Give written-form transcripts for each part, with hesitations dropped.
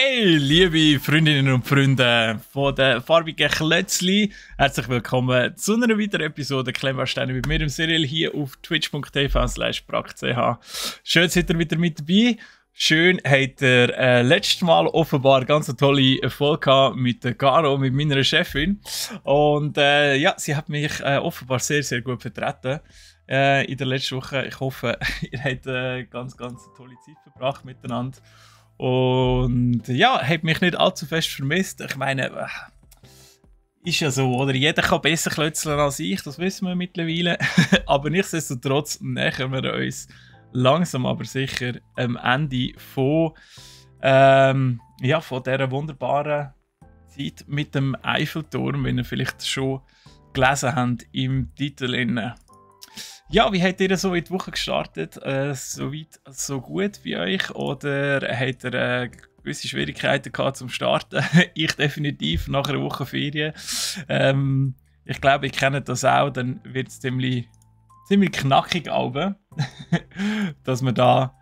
Hey, liebe Freundinnen und Freunde von den farbigen Klötzli, herzlich willkommen zu einer weiteren Episode Klemmbausteine mit mir, dem Cyril, hier auf twitch.tv/brack.ch. Schön, seid ihr wieder mit dabei. Schön, habt ihr letztes Mal offenbar ganz eine tolle Folge gehabt mit der Caro, mit meiner Chefin. Und ja, sie hat mich offenbar sehr, sehr gut vertreten in der letzten Woche. Ich hoffe, ihr habt ganz eine tolle Zeit verbracht miteinander. Und ja, hat mich nicht allzu fest vermisst. Ich meine, ist ja so, oder? Jeder kann besser klötzeln als ich, das wissen wir mittlerweile. Aber nichtsdestotrotz nähern wir uns langsam aber sicher am Ende von dieser wunderbaren Zeit mit dem Eiffelturm, wie ihr vielleicht schon gelesen habt im Titel. Ja, wie habt ihr so in die Woche gestartet? So weit, so gut wie euch? Oder habt ihr gewisse Schwierigkeiten gehabt zum Starten? Ich definitiv, nach einer Woche Ferien. Ich glaube, ihr kennt das auch, dann wird es ziemlich knackig runter, dass man da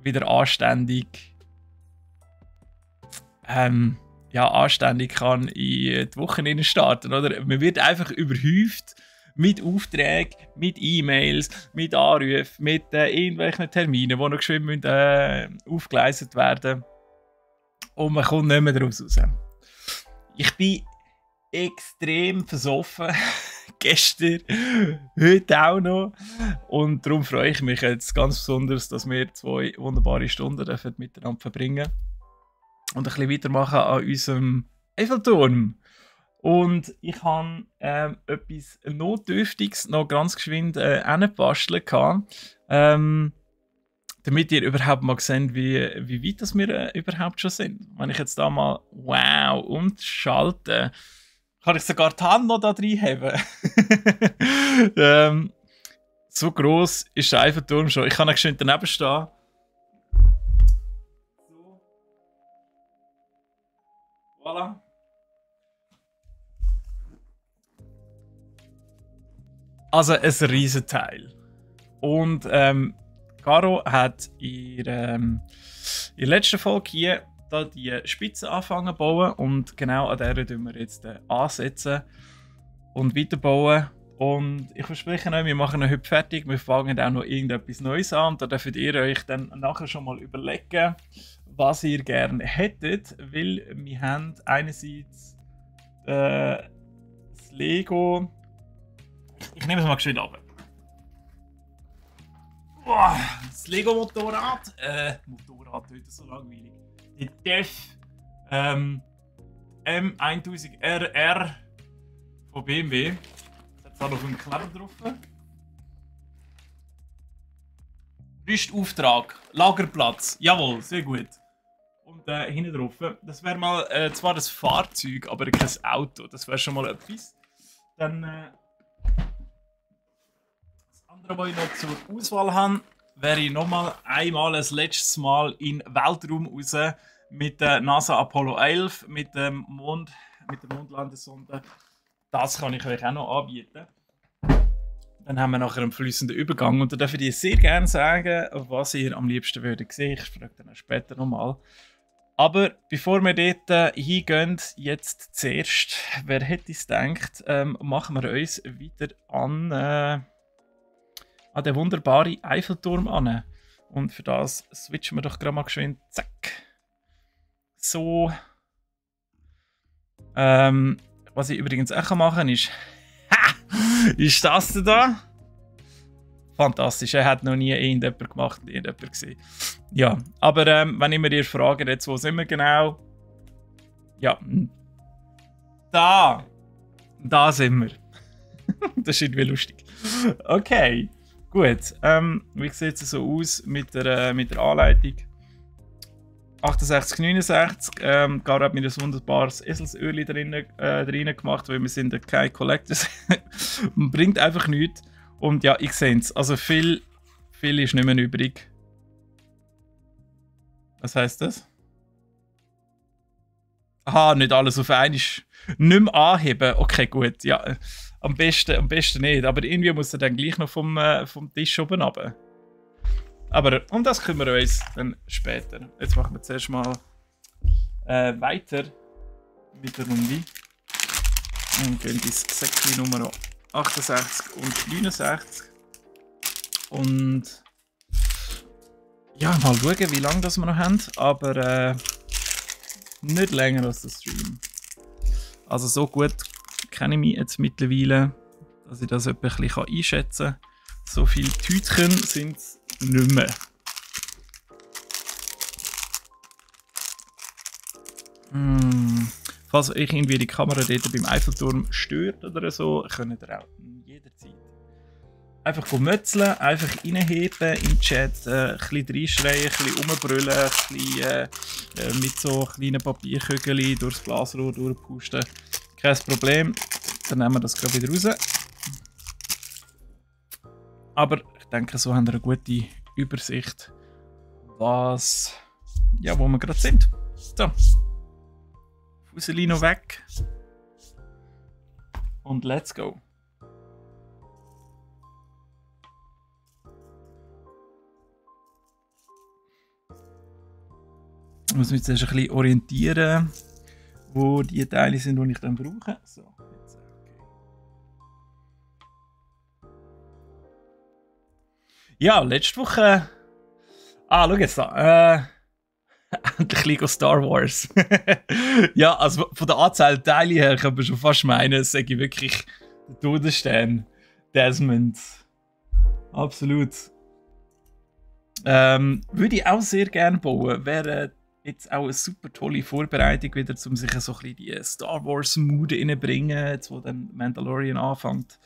wieder anständig kann in die Woche starten, oder? Man wird einfach überhäuft mit Aufträgen, mit E-Mails, mit Anrufen, mit irgendwelchen Terminen, die noch geschwind aufgeleistet werden. Und man kommt nicht mehr daraus raus. Ich bin extrem versoffen. Gestern, heute auch noch. Und darum freue ich mich jetzt ganz besonders, dass wir 2 wunderbare Stunden miteinander verbringen und ein bisschen weitermachen an unserem Eiffelturm. Und ich habe etwas Notdürftiges noch ganz geschwind hingebastelt, damit ihr überhaupt mal seht, wie weit das wir überhaupt schon sind. Wenn ich jetzt da mal wow umschalte, kann ich sogar die Hand noch da reinhaben. So gross ist der Eiffelturm schon. Ich kann noch geschwind daneben stehen. So. Voilà. Also ein Riesenteil. Und Caro hat in der letzten Folge hier da die Spitze anfangen zu bauen. Und genau an der tun wir jetzt ansetzen und weiterbauen. Und ich verspreche euch, wir machen ihn heute fertig. Wir fangen auch noch irgendetwas Neues an. Und da dürft ihr euch dann nachher schon mal überlegen, was ihr gerne hättet. Weil wir haben einerseits das Lego. Ich nehme es mal geschwind ab. Das Lego-Motorrad. Motorrad, heute so langweilig. Die DEF M1000RR von BMW. Das hat auf einem Kleber drauf. Rüstauftrag, Lagerplatz. Jawohl, sehr gut. Und hinten drauf. Das wäre mal zwar das Fahrzeug, aber kein Auto. Das wäre schon mal etwas. Dann. Was ich noch zur Auswahl habe, wäre ich nochmal einmal ein letztes Mal in den Weltraum raus mit der NASA Apollo 11, mit der Mondlandesonde. Das kann ich euch auch noch anbieten. Dann haben wir nachher einen fließenden Übergang und da dürft ihr sehr gerne sagen, was ihr am liebsten würdet sehen. Ich frage dann auch später nochmal. Aber bevor wir dort hingehen, jetzt zuerst, wer hätte es gedacht, machen wir uns wieder an den wunderbaren Eiffelturm an. Und für das switchen wir doch gerade mal geschwind. Zack. So. Was ich übrigens auch machen kann, ist. Ha! Ist das denn da? Fantastisch. Er hat noch nie irgendjemand gemacht und irgendjemand gesehen. Ja, aber wenn ich mir ihr frage, jetzt, wo sind wir genau? Ja. Da sind wir. Das ist irgendwie lustig. Okay. Gut, wie sieht es so aus mit der Anleitung? 6869, Caro hat mir ein wunderbares Eselsöhrchen drin gemacht, weil wir sind keine Collectors. Bringt einfach nichts. Und ja, ich sehe es. Also viel ist nicht mehr übrig. Was heisst das? Aha, nicht alles auf einmal. Nicht mehr anheben. Okay, gut, ja. Am besten nicht, aber irgendwie muss er dann gleich noch vom Tisch oben runter. Aber um das kümmern wir uns dann später. Jetzt machen wir zuerst mal weiter mit der Runde. Und gehen ins Säckchen Nummer 68 und 69. Und ja, mal schauen, wie lange das wir noch haben. Aber nicht länger als der Stream. Also so gut kenne ich mich jetzt mittlerweile, dass ich das etwa ein bisschen einschätzen kann. So viele Tütchen sind es nicht mehr. Falls euch irgendwie die Kamera dort beim Eiffelturm stört oder so, könnt ihr auch jederzeit einfach mützeln, einfach reinheben im Chat, ein bisschen reinschreien, ein bisschen rumbrüllen, ein bisschen mit so kleinen Papierkügeln durchs Glasrohr durchpusten. Kein Problem, dann nehmen wir das gerade wieder raus. Aber ich denke, so haben wir eine gute Übersicht, wo wir gerade sind. So. Fuselino weg. Und let's go. Ich muss mich jetzt ein bisschen orientieren, wo die Teile sind, die ich dann brauche. So, jetzt, okay. Ja, letzte Woche. Schau jetzt da. Endlich Lego Star Wars. Ja, also von der Anzahl Teile her kann man schon fast meinen, sage ich wirklich der Todesstern. Desmond. Absolut. Würde ich auch sehr gerne bauen. Wäre jetzt auch eine super tolle Vorbereitung wieder, um sich so ein bisschen die Star Wars Mood reinzubringen, jetzt wo dann Mandalorian anfängt.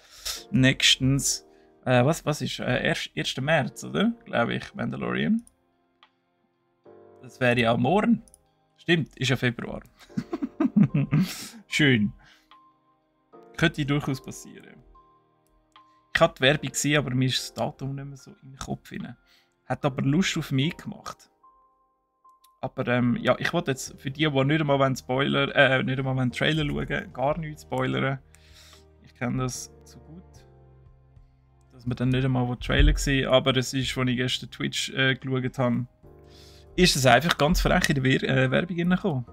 Nächstens. Was ist? 1. März, oder? Glaube ich, Mandalorian. Das wäre ja morgen. Stimmt, ist ja Februar. Schön. Könnte durchaus passieren. Ich hatte die Werbung gesehen, aber mir ist das Datum nicht mehr so in den Kopf hinein. Hat aber Lust auf mich gemacht. Aber ja, ich wollte jetzt für die nicht einmal Spoiler, nicht einmal einen Trailer schauen, gar nichts spoilern. Ich kenne das zu gut. Dass man dann nicht einmal Trailer sehen, aber es ist, als ich gestern Twitch geschaut habe, ist es einfach ganz frech in der Werbung hineingekommen.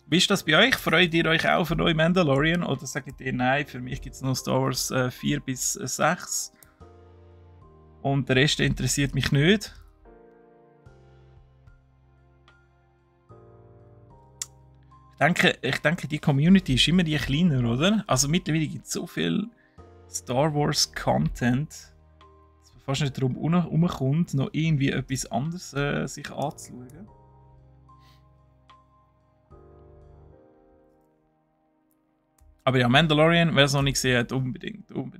Wie ist das bei euch? Freut ihr euch auch auf einen neuen Mandalorian? Oder sagt ihr, nein, für mich gibt es noch Star Wars 4 bis 6. Und der Rest interessiert mich nicht. Ich denke, die Community ist immer die kleiner, oder? Also mittlerweile gibt es so viel Star Wars Content, dass man fast nicht darum herumkommt, noch irgendwie etwas anderes sich anzuschauen. Aber ja, Mandalorian, wer es noch nicht gesehen hat, unbedingt schauen.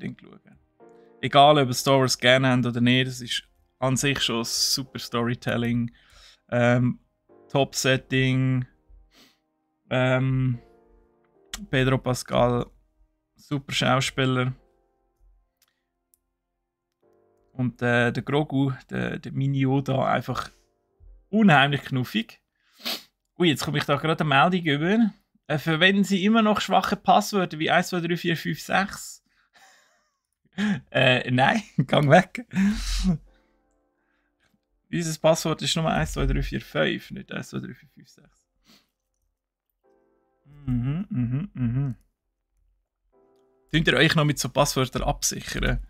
Egal, ob ihr Star Wars gerne habt oder nicht, es ist an sich schon super Storytelling, Top-Setting, Pedro Pascal, super Schauspieler. Und der Grogu, der Mini-Yoda, einfach unheimlich knuffig. Ui, jetzt komme ich da gerade eine Meldung über. Verwenden Sie immer noch schwache Passwörter wie 1, 2, 3, 4, 5, 6? Nein, gang weg. Unser Passwort ist Nummer 1, 2, 3, 4, 5, nicht 1, 2, 3, 4, 5, 6. Könnt ihr euch noch mit so Passwörtern absichern?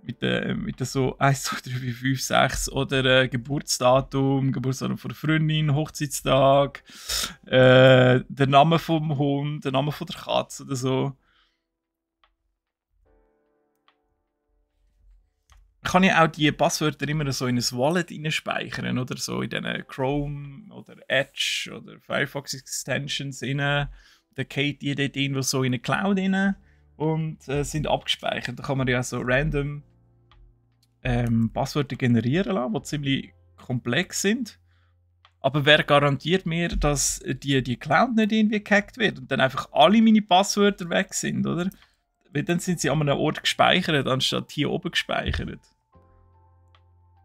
Mit so 1, 2, 3, 4, 5, 6 oder Geburtsdatum von der Freundin, Hochzeitstag, der Name vom Hund, der Name von der Katze oder so. Kann ich auch die Passwörter immer so in ein Wallet speichern oder so in diesen Chrome oder Edge oder Firefox Extensions rein. Dann geht die dort irgendwo so in eine Cloud rein und sind abgespeichert. Da kann man ja so random Passwörter generieren lassen, die ziemlich komplex sind. Aber wer garantiert mir, dass die Cloud nicht irgendwie gehackt wird und dann einfach alle meine Passwörter weg sind, oder? Weil dann sind sie an einem Ort gespeichert, anstatt hier oben gespeichert.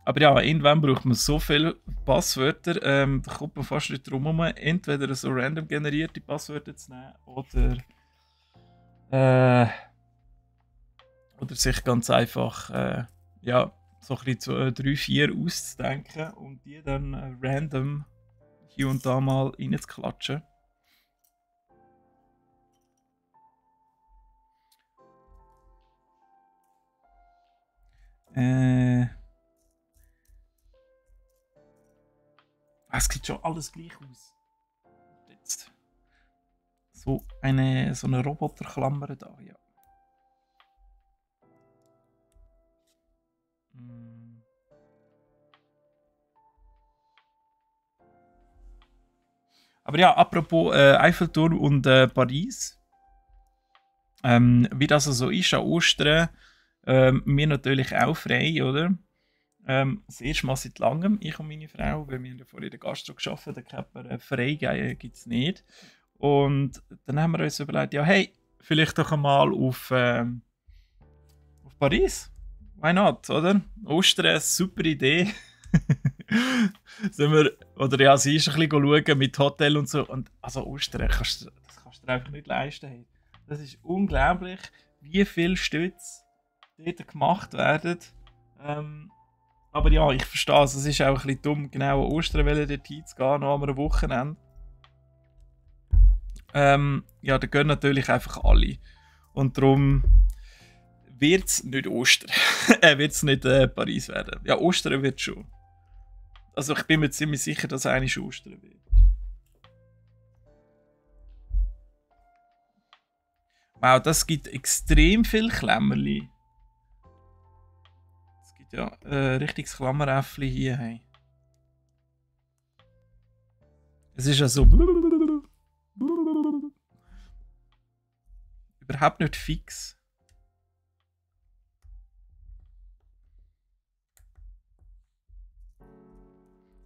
Aber ja, irgendwann braucht man so viele Passwörter, da kommt man fast nicht drum herum, entweder so random generierte Passwörter zu nehmen oder sich ganz einfach so ein bisschen zu 3, 4 auszudenken und die dann random hier und da mal reinzuklatschen. Es sieht schon alles gleich aus. Jetzt. So eine Roboterklammer da, ja. Aber ja, apropos Eiffelturm und Paris. Wie das so ist an Ostern, wir natürlich auch frei, oder? Das erste Mal seit langem, ich und meine Frau, weil wir haben ja vorher in der Gastro gearbeitet, da kennt man frei gibt es nicht. Und dann haben wir uns überlegt, ja hey, vielleicht doch einmal auf Paris. Why not, oder? Ostern, super Idee. Sind wir, oder ja, sie ist ein bisschen schauen mit Hotel und so. Und also Ostern, das kannst du dir einfach nicht leisten. Hey. Das ist unglaublich, wie viele Stütze dort gemacht werden. Aber ja, ich verstehe es. Es ist auch ein bisschen dumm, genau an Ostern dort hinzugehen, noch am Wochenende. Ja, da gehen natürlich einfach alle. Und darum wird es nicht Ostern. Wird es nicht Paris werden. Ja, Ostern wird schon. Also ich bin mir ziemlich sicher, dass eigentlich Ostern wird. Wow, das gibt extrem viel Klemmerli. Es gibt ja richtiges Klammeräffli hier. Hey. Es ist ja so überhaupt nicht fix.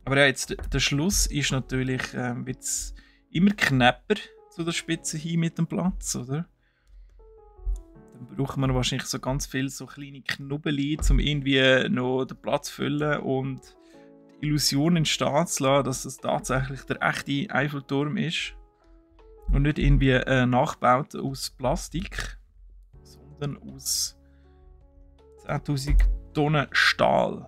Aber ja, jetzt der Schluss ist natürlich wird's immer knapper zu der Spitze hin mit dem Platz, oder? Dann braucht man wahrscheinlich so ganz viel so kleine Knubbeli, um irgendwie noch den Platz zu füllen und die Illusion entstehen zu lassen, dass es tatsächlich der echte Eiffelturm ist und nicht irgendwie nachgebaut aus Plastik, sondern aus 10.000 Tonnen Stahl.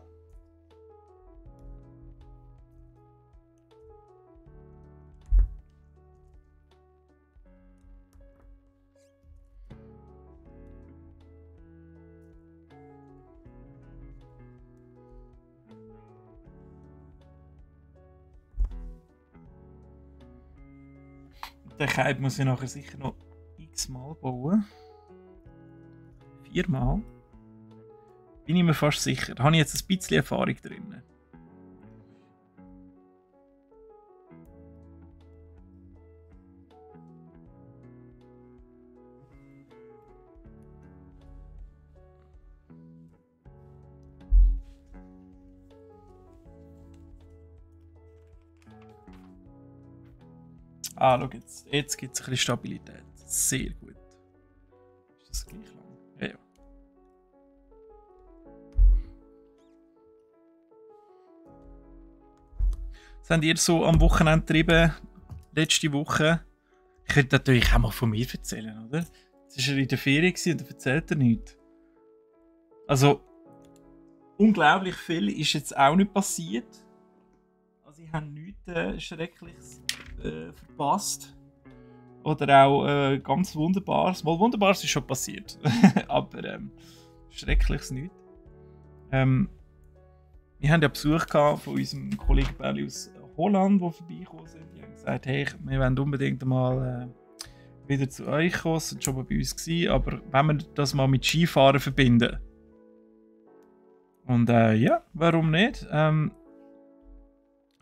Den Keib muss ich nachher sicher noch x-mal bauen. 4-mal. Bin ich mir fast sicher. Da habe ich jetzt ein bisschen Erfahrung drin. Ah, schau jetzt. Jetzt gibt es ein bisschen Stabilität. Sehr gut. Ist das gleich lang? Ja, ja. Was habt ihr so am Wochenende getrieben? Letzte Woche? Ich könnte natürlich auch mal von mir erzählen, oder? Es war in der Ferien und da erzählt er nichts. Also, unglaublich viel ist jetzt auch nicht passiert. Also, ich habe nichts Schreckliches verpasst. Oder auch ganz Wunderbares. Mal Wunderbares ist schon passiert. Aber Schreckliches nicht. Wir haben ja Besuch gehabt von unserem Kollegen Berli aus Holland, der vorbeigekommen sind. Die haben gesagt, hey, wir wollen unbedingt mal wieder zu euch kommen. Das war schon mal bei uns gewesen, aber wenn wir das mal mit Skifahren verbinden. Und ja, warum nicht?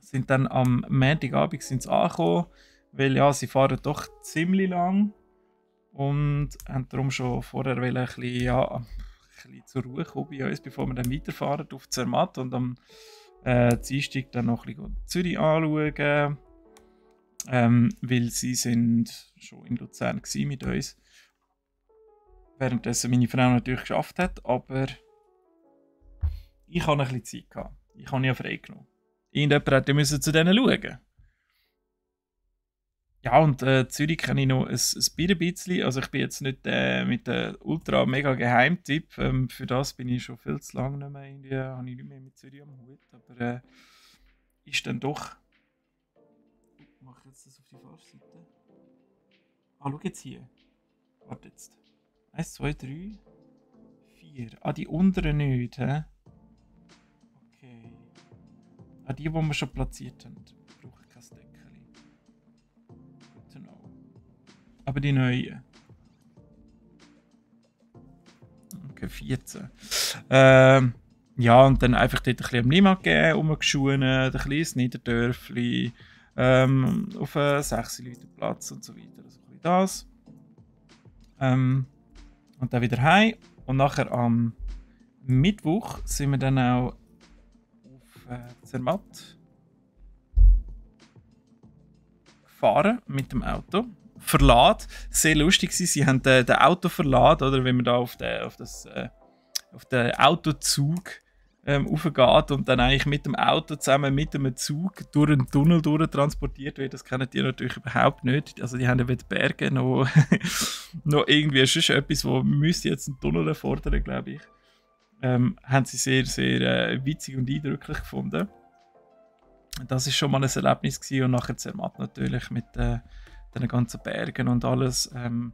Sind dann am Montagabend angekommen, weil ja, sie fahren doch ziemlich lang und haben darum schon vorher ein bisschen, ja, ein bisschen zur Ruhe kommen bei uns, bevor wir dann weiterfahren auf Zermatt und am Dienstag dann noch ein bisschen Zürich anschauen, weil sie sind schon in Luzern mit uns. Währenddessen meine Frau natürlich geschafft hat, aber ich hatte ein bisschen Zeit gehabt. Ich habe ja frei genommen. Irgendjemand hätte müssen zu denen schauen. Ja, und Zürich kenne ich noch ein bisschen. Also ich bin jetzt nicht mit dem ultra mega Geheimtipp. Für das bin ich schon viel zu lange nicht mehr, irgendwie, habe ich nicht mehr mit Zürich am Hut. Aber ist dann doch... Ich mache jetzt das auf die falsche Seite. Ah, schau jetzt hier. Warte jetzt. 1, 2, 3, 4. Ah, die unteren nicht, hä? Okay. Ah, die wir schon platziert haben. Brauche ich kein Deckchen. Good to know. Aber die neuen. Okay, 14. Ja, und dann einfach dort ein bisschen am Limmat geben, rumgeschonen, ein kleines Niederdörfli, auf einen 6 Leute Platz und so weiter. Also ein bisschen das. Und dann wieder heim. Und nachher am Mittwoch sind wir dann auch auf Zermatt gefahren mit dem Auto. Verlad, sehr lustig war, sie haben den Autoverlad, oder wenn man da auf den Autozug raufgeht und dann eigentlich mit dem Auto zusammen mit einem Zug durch einen Tunnel transportiert wird, das kennen die natürlich überhaupt nicht. Also die haben ja weder Berge noch, noch irgendwie sonst etwas, wo müsste jetzt einen Tunnel erfordern, glaube ich. Haben sie sehr, sehr witzig und eindrücklich gefunden. Das war schon mal ein Erlebnis gewesen. Und nachher Zermatt natürlich mit den ganzen Bergen und alles, haben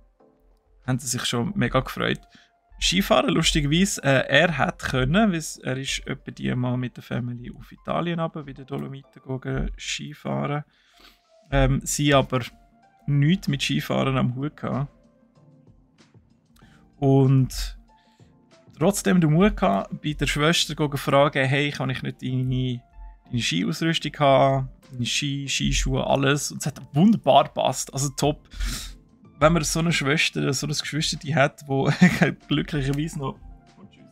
sie sich schon mega gefreut. Skifahren, lustigerweise, er hat können, weil er ist etwa die mal mit der Family auf Italien runter, bei den Dolomiten gegangen, Skifahren. Sie aber nichts mit Skifahren am Hut gehabt. Und trotzdem den Mut gehabt, bei der Schwester zu fragen, hey, kann ich nicht deine Skiausrüstung haben, deine Skischuhe, alles. Und es hat wunderbar gepasst, also top. Wenn man so eine Schwester, so ein Geschwister hat, wo glücklicherweise noch... Oh, tschüss.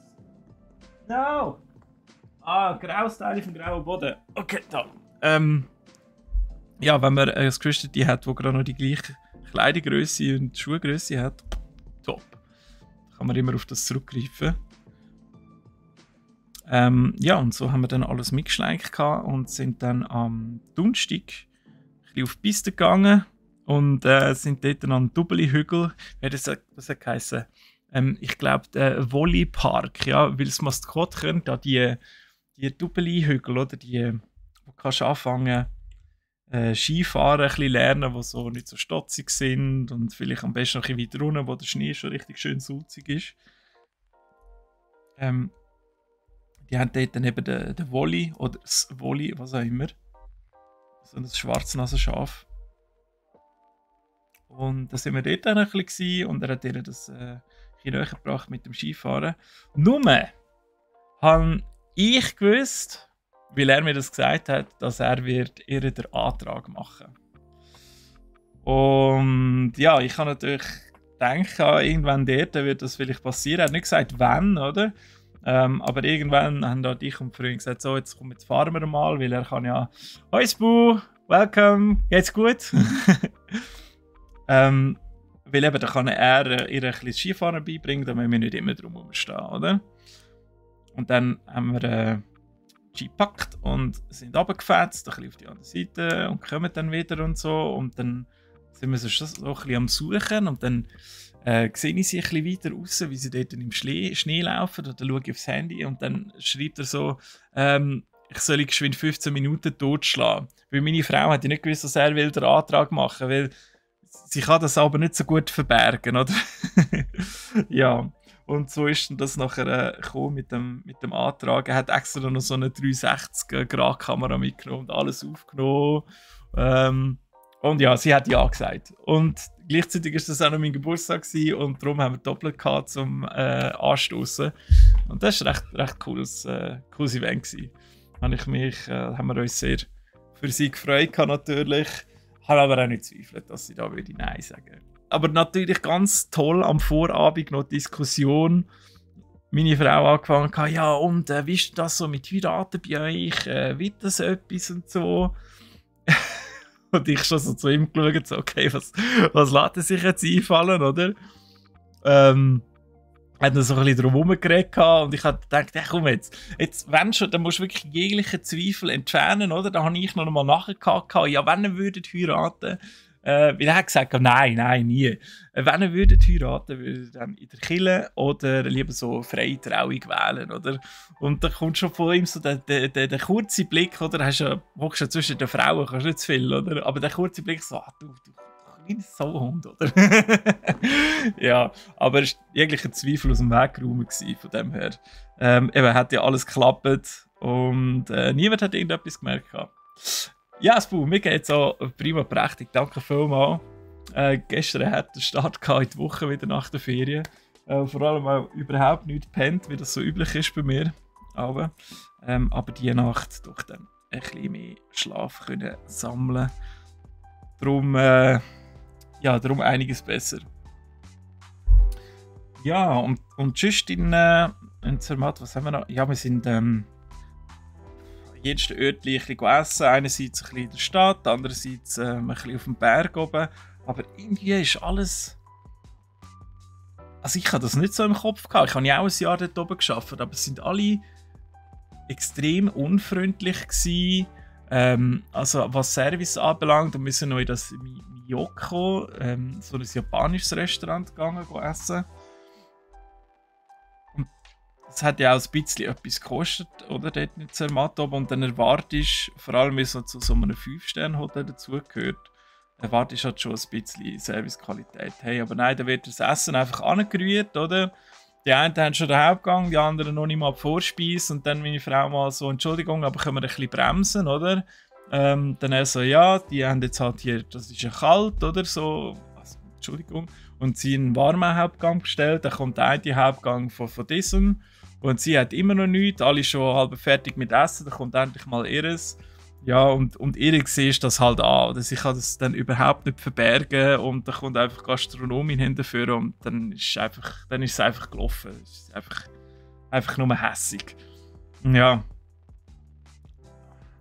No! Ah, graues Teil vom grauen Boden. Okay, da. Ja, wenn man ein Geschwister hat, wo gerade noch die gleiche Kleidergröße und Schuhgröße hat, top. Da kann man immer auf das zurückgreifen. Ja, und so haben wir dann alles mitgeschleicht und sind dann am Donnerstag ein bisschen auf die Piste gegangen. Und sind dort an einem Dubeli-Hügel, das hat geheißen, ich glaube, der Volley-Park, ja, weil das Maskott können, da die Dubeli-Hügel, oder wo kannst du anfangen, Skifahren ein bisschen lernen, die so nicht so stotzig sind und vielleicht am besten noch ein bisschen weiter runter, wo der Schnee schon richtig schön sulzig ist. Die haben dort dann eben den Volley, oder das Volley, was auch immer, so ein Schwarznasenschaf. Und da sind wir dort dann ein bisschen und er hat ihr das ein bisschen näher gebracht mit dem Skifahren. Nur habe ich gewusst, weil er mir das gesagt hat, dass er wird ihr den Antrag machen. Und ja, ich habe natürlich gedacht, irgendwann dort wird das vielleicht passieren. Er hat nicht gesagt, wann, oder? Aber irgendwann haben da ich und Freunde gesagt, so, jetzt fahren wir mal, weil er kann ja «Hoi Spu, welcome, geht's gut?» weil eben, da kann er ihr ein bisschen Skifahren beibringen, damit wir nicht immer drum stehen, oder? Und dann haben wir Ski gepackt und sind runtergefetzt, ein bisschen auf die andere Seite und kommen dann wieder und so. Und dann sind wir so ein bisschen am Suchen und dann sehe ich sie ein bisschen weiter raus, wie sie dort im Schnee laufen. Und dann schaue ich aufs Handy und dann schreibt er so, ich soll geschwind 15 Minuten totschlagen. Weil meine Frau hat ja nicht gewusst, dass er will den Antrag machen will. Sie kann das aber nicht so gut verbergen, oder? Ja, und so ist dann das nachher gekommen mit dem Antrag. Er hat extra noch so eine 360-Grad-Kamera mitgenommen und alles aufgenommen. Und ja, sie hat ja gesagt. Und gleichzeitig war das auch noch mein Geburtstag gewesen, und darum haben wir doppelt gehabt zum Anstoßen. Und das war recht cooles Event gewesen. Haben wir uns sehr für sie gefreut natürlich. Habe aber auch nicht zweifelt, dass sie da würde Nein sagen. Aber natürlich ganz toll am Vorabend noch Diskussion. Meine Frau angefangen hat, ja und wie ist das so mit Heiraten bei euch? Wird das etwas und so? Und ich schon so zu ihm geschaut, so, okay, was lässt er sich jetzt einfallen, oder? Hat dann so ein bisschen drum herumgeredet und ich habe gedacht, hey, komm jetzt wenn schon, dann musst du wirklich jegliche Zweifel entfernen, oder? Da habe ich noch mal nachgehakt, ja, wenn ihr würdet heiraten, Weil er hat gesagt, nein, nie. Wenn er würde heiraten, würde er dann in der Kirche oder lieber so freie Trauung wählen, oder? Und da kommt schon von ihm so der kurze Blick, oder? Hockst ja zwischen den Frauen, kannst nicht zu viel, oder? Aber der kurze Blick so, du kleiner Sauhund, oder? Ja, aber es war jeglicher Zweifel aus dem Weg geräumt von dem her. Eben, hat ja alles geklappt und niemand hat irgendetwas gemerkt. Ja, Spu, mir geht es auch prima prächtig. Danke vielmals. Gestern hat der Start in die Woche wieder nach der Ferien. Vor allem auch überhaupt nicht gepennt, wie das so üblich ist bei mir. Aber die Nacht doch dann ein bisschen mehr Schlaf können sammeln. Darum einiges besser. Ja, und sonst in Zermatt, was haben wir noch? Ja, wir sind jedes Örtchen ein bisschen essen. Einerseits ein bisschen in der Stadt, andererseits ein bisschen auf dem Berg oben. Aber irgendwie ist alles... Also ich hatte das nicht so im Kopf gehabt. Ich habe ja auch ein Jahr dort oben gearbeitet, aber es sind alle extrem unfreundlich gewesen. Also was Service anbelangt, da müssen wir noch in das Miyoko, so ein japanisches Restaurant gegangen essen. Und das hat ja auch ein bisschen etwas gekostet, oder? Dort in Zermatt oben. Und dann erwartest du, vor allem wenn es zu so einem 5-Sterne-Hotel dazugehört, erwartest du halt schon ein bisschen Servicequalität. Hey, aber nein, da wird das Essen einfach angerührt, oder? Die einen haben schon den Hauptgang, die anderen noch nicht mal die Vorspeise. Und dann meine Frau mal so, Entschuldigung, aber können wir ein bisschen bremsen, oder? Dann er so, ja, die haben jetzt halt hier, das ist ja kalt, oder so. Also, Entschuldigung. Und sie einen warmen Hauptgang bestellt, dann kommt der eine Hauptgang von diesem. Und sie hat immer noch nichts, alle schon halb fertig mit Essen, dann kommt endlich mal ihres. Ja, und ihr siehst das halt an. Oder? Sie kann das dann überhaupt nicht verbergen und dann kommt einfach Gastronomin hinterher und dann ist es einfach gelaufen. Es ist einfach nur hässig. Ja.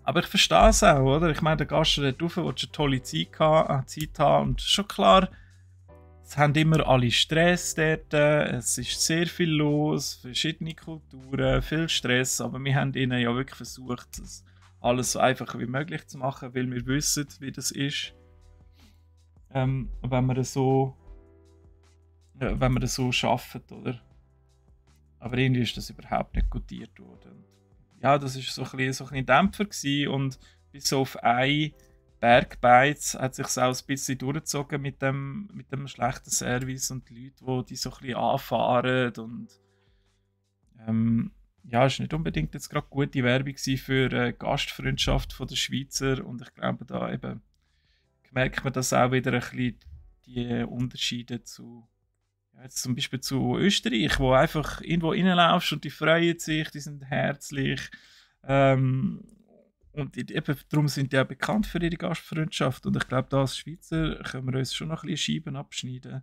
Aber ich verstehe es auch, oder? Ich meine, der Gast dort rauf, will schon tolle Zeit haben und schon klar, es haben immer alle Stress dort, es ist sehr viel los, verschiedene Kulturen, viel Stress, aber wir haben ihnen ja wirklich versucht, alles so einfach wie möglich zu machen, weil wir wissen, wie das ist, wenn man das so schafft, oder? Aber irgendwie ist das überhaupt nicht gutiert worden. Ja, das ist so ein bisschen Dämpfer gewesen und bis auf ein Bergbeiz hat sich auch ein bisschen durchgezogen mit dem schlechten Service und die Leute, die so ein bisschen anfahren und ja, es war nicht unbedingt jetzt gerade gute Werbung für Gastfreundschaft von der Schweizer und ich glaube, da eben merkt man das auch wieder ein bisschen, die Unterschiede zu, ja, jetzt zum Beispiel zu Österreich, wo einfach irgendwo reinlaufst und die freuen sich, die sind herzlich und eben darum sind die auch bekannt für ihre Gastfreundschaft und ich glaube, da als Schweizer können wir uns schon noch ein bisschen Scheiben abschneiden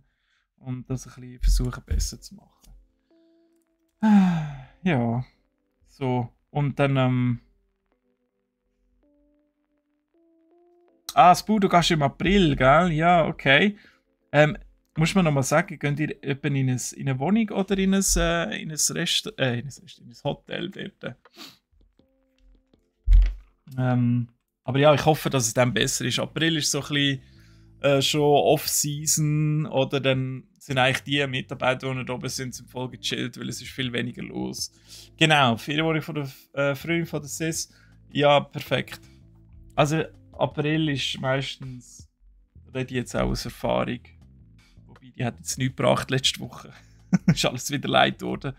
und das ein bisschen versuchen besser zu machen. Ja, so. Und dann, Spu, du gehst im April, gell? Ja, okay. Muss man nochmal sagen, geht ihr eben in eine Wohnung oder in ein Hotel dort? Aber ja, ich hoffe, dass es dann besser ist. April ist so ein bisschen schon Off-Season oder dann sind eigentlich die Mitarbeiter, die da oben sind voll gechillt, weil es ist viel weniger los. Genau, Ferienwohnung von der Freundin von der Sis. Ja, perfekt. Also April ist meistens, rede ich jetzt auch aus Erfahrung, wobei die hat jetzt nichts gebracht letzte Woche. Ist alles wieder leid geworden.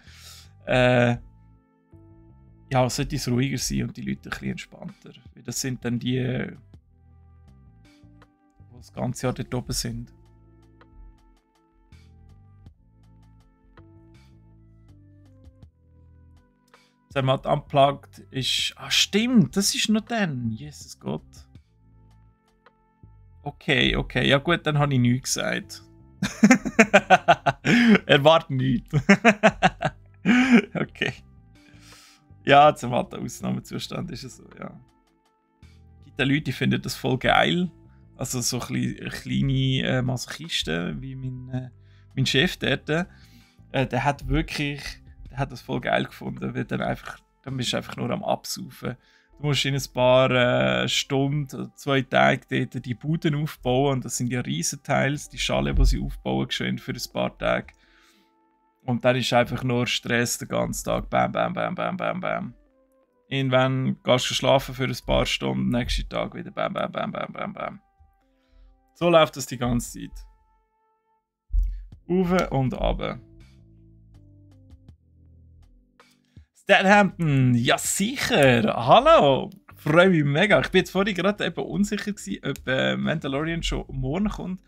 Ja, es sollte es ruhiger sein und die Leute ein bisschen entspannter. Weil das sind dann die, die das ganze Jahr dort oben sind. Zermatt Unplugged ist... Ah, stimmt, das ist noch dann. Jesus Gott. Okay. Ja gut, dann habe ich nichts gesagt. Erwarte nichts. Okay. Ja, Zermatt Ausnahmezustand ist es so, ja. Es gibt Leute, die finden das voll geil. Also so kleine Masochisten, wie mein Chef dort. Der hat das voll geil gefunden, weil dann bist du einfach nur am Absaufen. Du musst in ein paar Stunden, 2 Tage dort die Buden aufbauen. Und das sind ja Riesenteils, die Schale, die sie aufbauen, geschehen für ein paar Tage. Und dann ist einfach nur Stress den ganzen Tag. Bam, bam, bam, bam, bam, bam. Irgendwann gehst du schlafen für ein paar Stunden, nächsten Tag wieder bam, bam, bam, bam, bam, bam. So läuft das die ganze Zeit. Auf und runter. Stathampton, ja sicher, hallo, freue mich mega. Ich bin jetzt vorhin gerade eben unsicher gewesen, ob Mandalorian schon morgen kommt.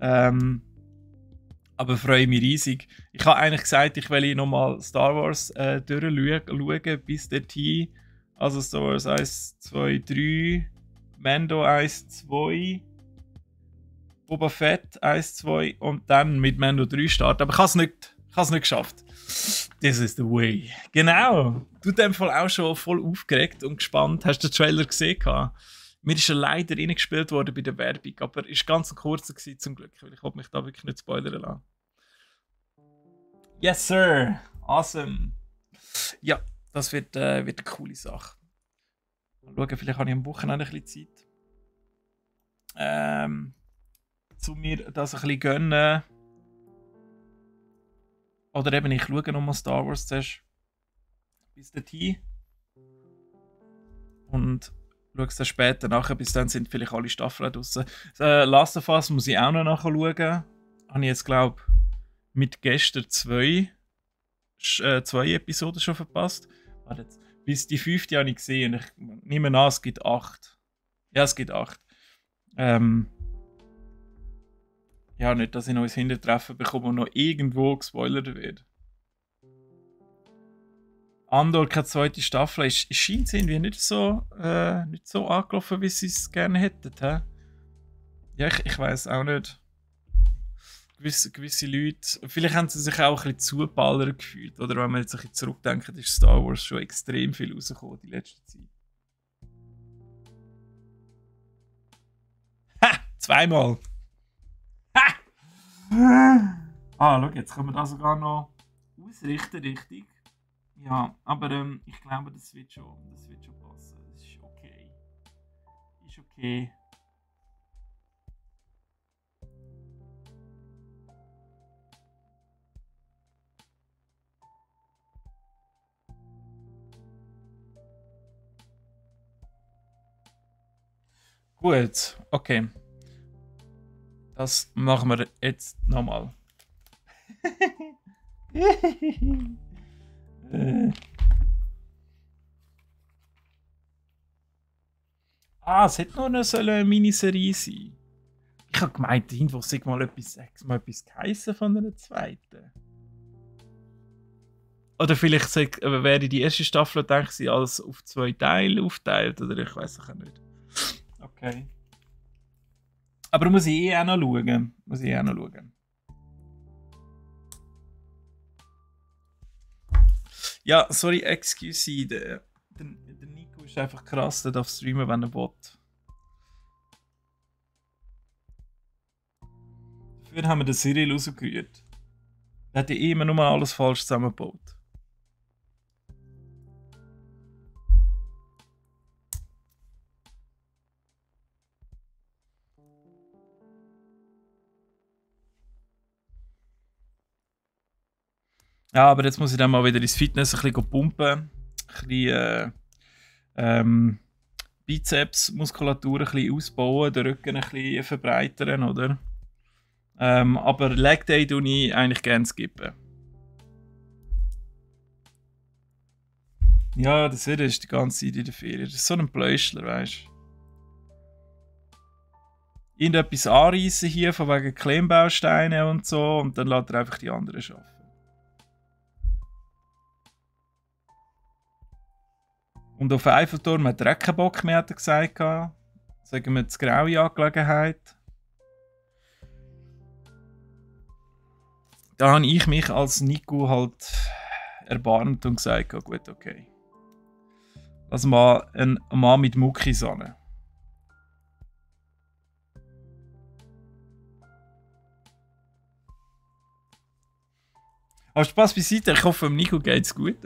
Aber freue mich riesig. Ich habe eigentlich gesagt, ich will nochmal Star Wars durchschauen, bis dorthin. Also Star Wars 1, 2, 3, Mando 1, 2, Boba Fett 1, 2 und dann mit Mando 3 starten. Aber ich habe es nicht geschafft. This is the way. Genau. Du in dem Fall auch schon voll aufgeregt und gespannt. Hast du den Trailer gesehen? Mir ist er leider reingespielt worden bei der Werbung, aber es war ganz ein kurzer zum Glück, weil ich mich da wirklich nicht spoilern lassen. Yes, sir. Awesome. Ja, das wird eine coole Sache. Mal schauen, vielleicht habe ich am Wochenende ein bisschen Zeit. Zu mir das ein bisschen gönnen. Oder eben, ich schaue nochmal Star Wars zuerst. Bis dorthin. Und schaue es dann später nachher. Bis dann sind vielleicht alle Staffeln draussen. Last of Us muss ich auch noch nachschauen. Habe ich jetzt, glaube ich, mit gestern 2 Episoden schon verpasst. Warte jetzt. Bis die 5. habe ich gesehen. Ich nehme an, es gibt 8. Ja, es gibt 8. Ja, nicht, dass ich noch ein Hintertreffen bekomme und noch irgendwo gespoilert wird. Andor, keine zweite Staffel, es scheint irgendwie nicht so angelaufen, wie sie es gerne hätten. He? Ja, ich weiß auch nicht. Gewisse Leute, vielleicht haben sie sich auch ein bisschen zugeballert gefühlt. Oder wenn man jetzt ein bisschen zurückdenkt, ist Star Wars schon extrem viel rausgekommen die letzte Zeit. Ha! 2-mal! Ah, schau, jetzt können wir das sogar noch ausrichten, richtig. Ja, aber ich glaube, das wird schon passen. Das ist okay. Ist okay. Gut, okay. Das machen wir jetzt nochmal. Es hätte nur eine Miniserie sein. Ich habe gemeint, irgendwo sag mal etwas geheissen von einer zweiten. Oder vielleicht wäre die erste Staffel, denke ich, als auf 2 Teile aufteilt. Oder ich weiß auch nicht. Okay. Aber muss ich auch noch schauen. Ja, sorry, excuse. Der Nico ist einfach krass, der darf streamen, wenn er will. Dafür haben wir den Cyril rausgerührt. Der hat ja immer nur alles falsch zusammengebaut. Ja, aber jetzt muss ich dann mal wieder ins Fitness ein bisschen pumpen. Ein bisschen Bizepsmuskulatur ein bisschen ausbauen, den Rücken ein bisschen verbreitern, oder? Aber Leg Day tue ich eigentlich gerne skippen. Ja, das ist die ganze Zeit in der Ferien. Das ist so ein Pläuschler, weißt du? Irgendetwas anreißen hier, von wegen Klemmbausteine und so, und dann lässt er einfach die anderen arbeiten. Und auf den Eiffelturm hat er keinen Bock mehr, hat er gesagt. Sagen wir, die graue Angelegenheit. Da habe ich mich als Nico halt erbarmt und gesagt, gut, okay. Lass mal einen Mann mit Muckis an. Aber Spaß beiseite, ich hoffe, dem Nico geht es gut.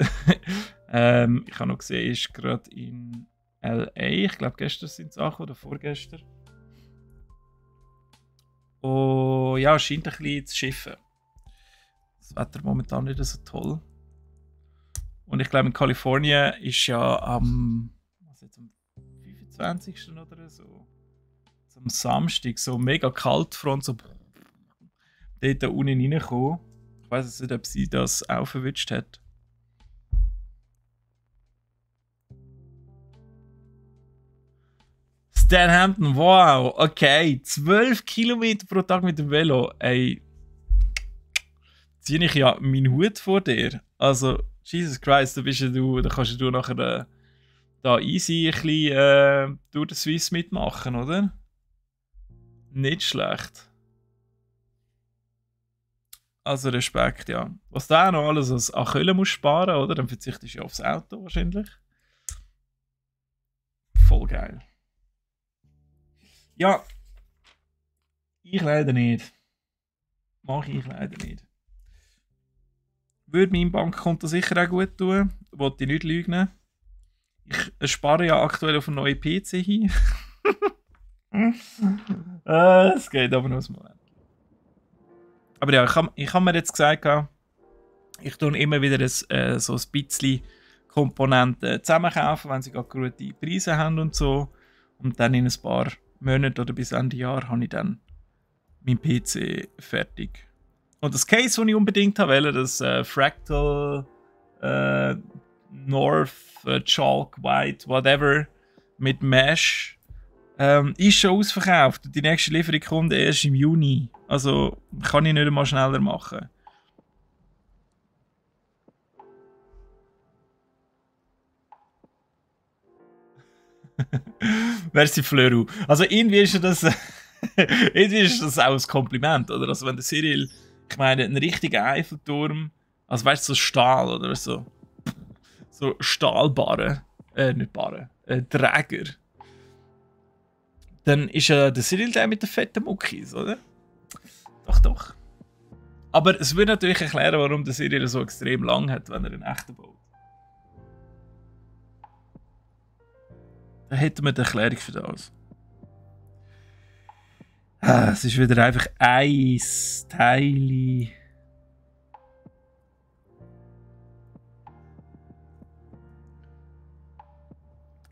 Ich habe noch gesehen, er ist gerade in LA. Ich glaube, gestern sind sie angekommen oder vorgestern. Oh ja, es scheint ein bisschen zu schiffen. Das Wetter momentan nicht so toll. Und ich glaube, in Kalifornien ist ja am 25. oder so, am Samstag, so mega Kaltfront, so dort unten reingekommen. Ich weiß nicht, ob sie das auch verwünscht hat. Stanhampton, wow, okay. 12 Kilometer pro Tag mit dem Velo. Ey, ziehe ich ja meinen Hut vor dir. Also, Jesus Christ, da kannst du nachher da easy ein bisschen durch den Swiss mitmachen, oder? Nicht schlecht. Also Respekt, ja. Was du auch noch alles an Köln musst sparen, oder? Dann verzichtest du ja aufs Auto wahrscheinlich. Voll geil. Ja, ich leider nicht. Mache ich leider nicht. Würde meinem Bankkonto sicher auch gut tun. Wollte ich nicht lügen. Ich spare ja aktuell auf einen neuen PC hin. Es geht aber noch einen Moment. Aber ja, ich habe mir jetzt gesagt, ich tue immer wieder so ein bisschen Komponenten zusammenkaufen, wenn sie gerade gute Preise haben und so. Und dann in ein paar Monaten oder bis Ende Jahr habe ich dann meinen PC fertig. Und das Case, das ich unbedingt wollte, das Fractal North Chalk White, whatever, mit Mesh, ist schon ausverkauft. Die nächste Lieferung kommt erst im Juni. Also kann ich nicht einmal schneller machen. Merci Fleur. Also irgendwie ist das irgendwie ist das auch ein Kompliment, oder? Also wenn der Cyril, ich meine, ein richtiger Eiffelturm, also weißt du, so Stahl oder so Stahlbarren, nicht Barren, Träger, dann ist ja der Cyril der mit den fetten Muckis, oder? Doch, doch. Aber es würde natürlich erklären, warum der Cyril so extrem lang hat, wenn er einen echten baut. Da hätten wir eine Erklärung für das. Es ist wieder einfach ein Teil.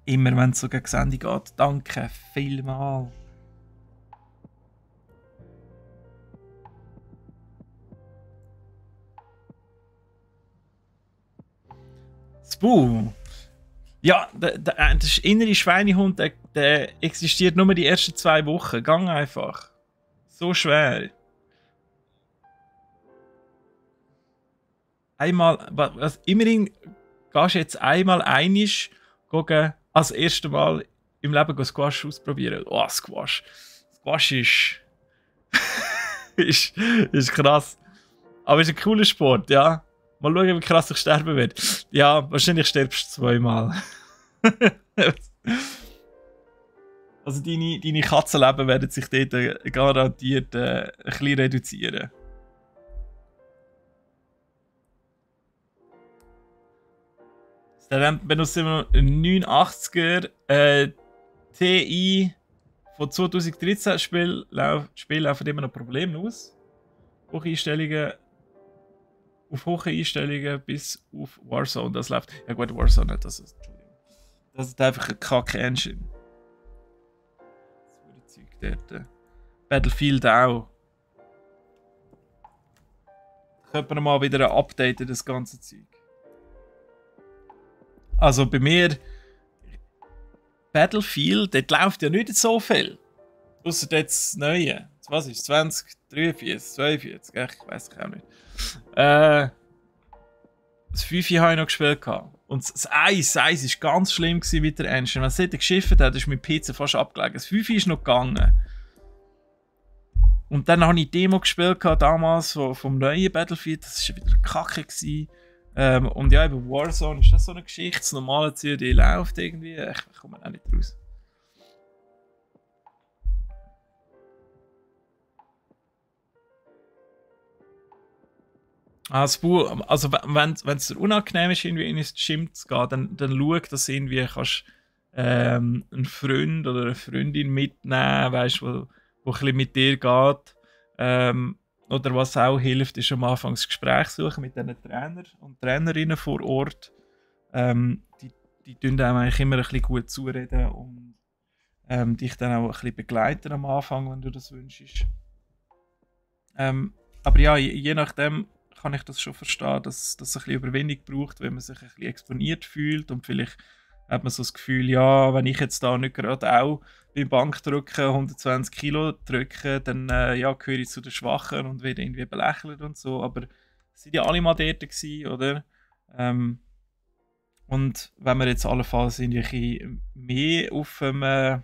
Immer wenn es so gegen das Ende geht. Danke vielmals. Spu. Ja, das innere Schweinehund, der existiert nur die ersten 2 Wochen. Gang einfach. So schwer. Einmal, immerhin gehst du jetzt einmal einisch als erstes Mal im Leben Squash ausprobieren. Oh, Squash. Squash ist krass. Aber es ist ein cooler Sport, ja. Mal schauen, wie krass ich sterben werde. Ja, wahrscheinlich stirbst du 2-mal. Also deine Katzenleben werden sich dort garantiert ein bisschen reduzieren. Dann benutzen wir einen 89er TI von 2013. Spiel laufen immer noch problemlos. Auf hohe Einstellungen bis auf Warzone. Das läuft. Ja gut, Warzone nicht. Das ist einfach ein Kack-Engine. Das Zeug dort. Battlefield auch. Könnte man mal wieder updaten, das ganze Zeug. Also bei mir Battlefield, dort läuft ja nicht so viel. Außer jetzt das Neue. Was ist 20, 43, 42? Ich weiß auch nicht. Das 5 habe ich noch gespielt. Und das 1 war ganz schlimm mit der Engine. Wenn es dort geschifft hat, ist mein PC fast abgelegen. Das 5 ist noch gegangen. Und dann habe ich die Demo gespielt damals vom neuen Battlefield. Das war wieder kacke. Und ja, eben Warzone ist das so eine Geschichte. Das normale COD läuft irgendwie. Ich komme auch nicht raus. Also wenn es dir unangenehm ist, irgendwie in ins Gym zu gehen, dann schau, dass du irgendwie kannst einen Freund oder eine Freundin mitnehmen, weißt, wo ein bisschen mit dir geht. Oder was auch hilft, ist am Anfang das Gespräch suchen mit diesen Trainer und Trainerinnen vor Ort. Die tun einem eigentlich immer ein bisschen gut zureden und dich dann auch ein bisschen begleiten am Anfang, wenn du das wünschst. Aber ja, je nachdem kann ich das schon verstehen, dass das ein bisschen Überwindung braucht, wenn man sich ein bisschen exponiert fühlt und vielleicht hat man so das Gefühl, ja, wenn ich jetzt da nicht gerade auch beim Bankdrücken 120 Kilo drücke, dann ja, gehöre ich zu den Schwachen und werde irgendwie belächelt und so, aber es waren ja alle mal dort gewesen, oder? Und wenn man jetzt allenfalls irgendwie mehr auf der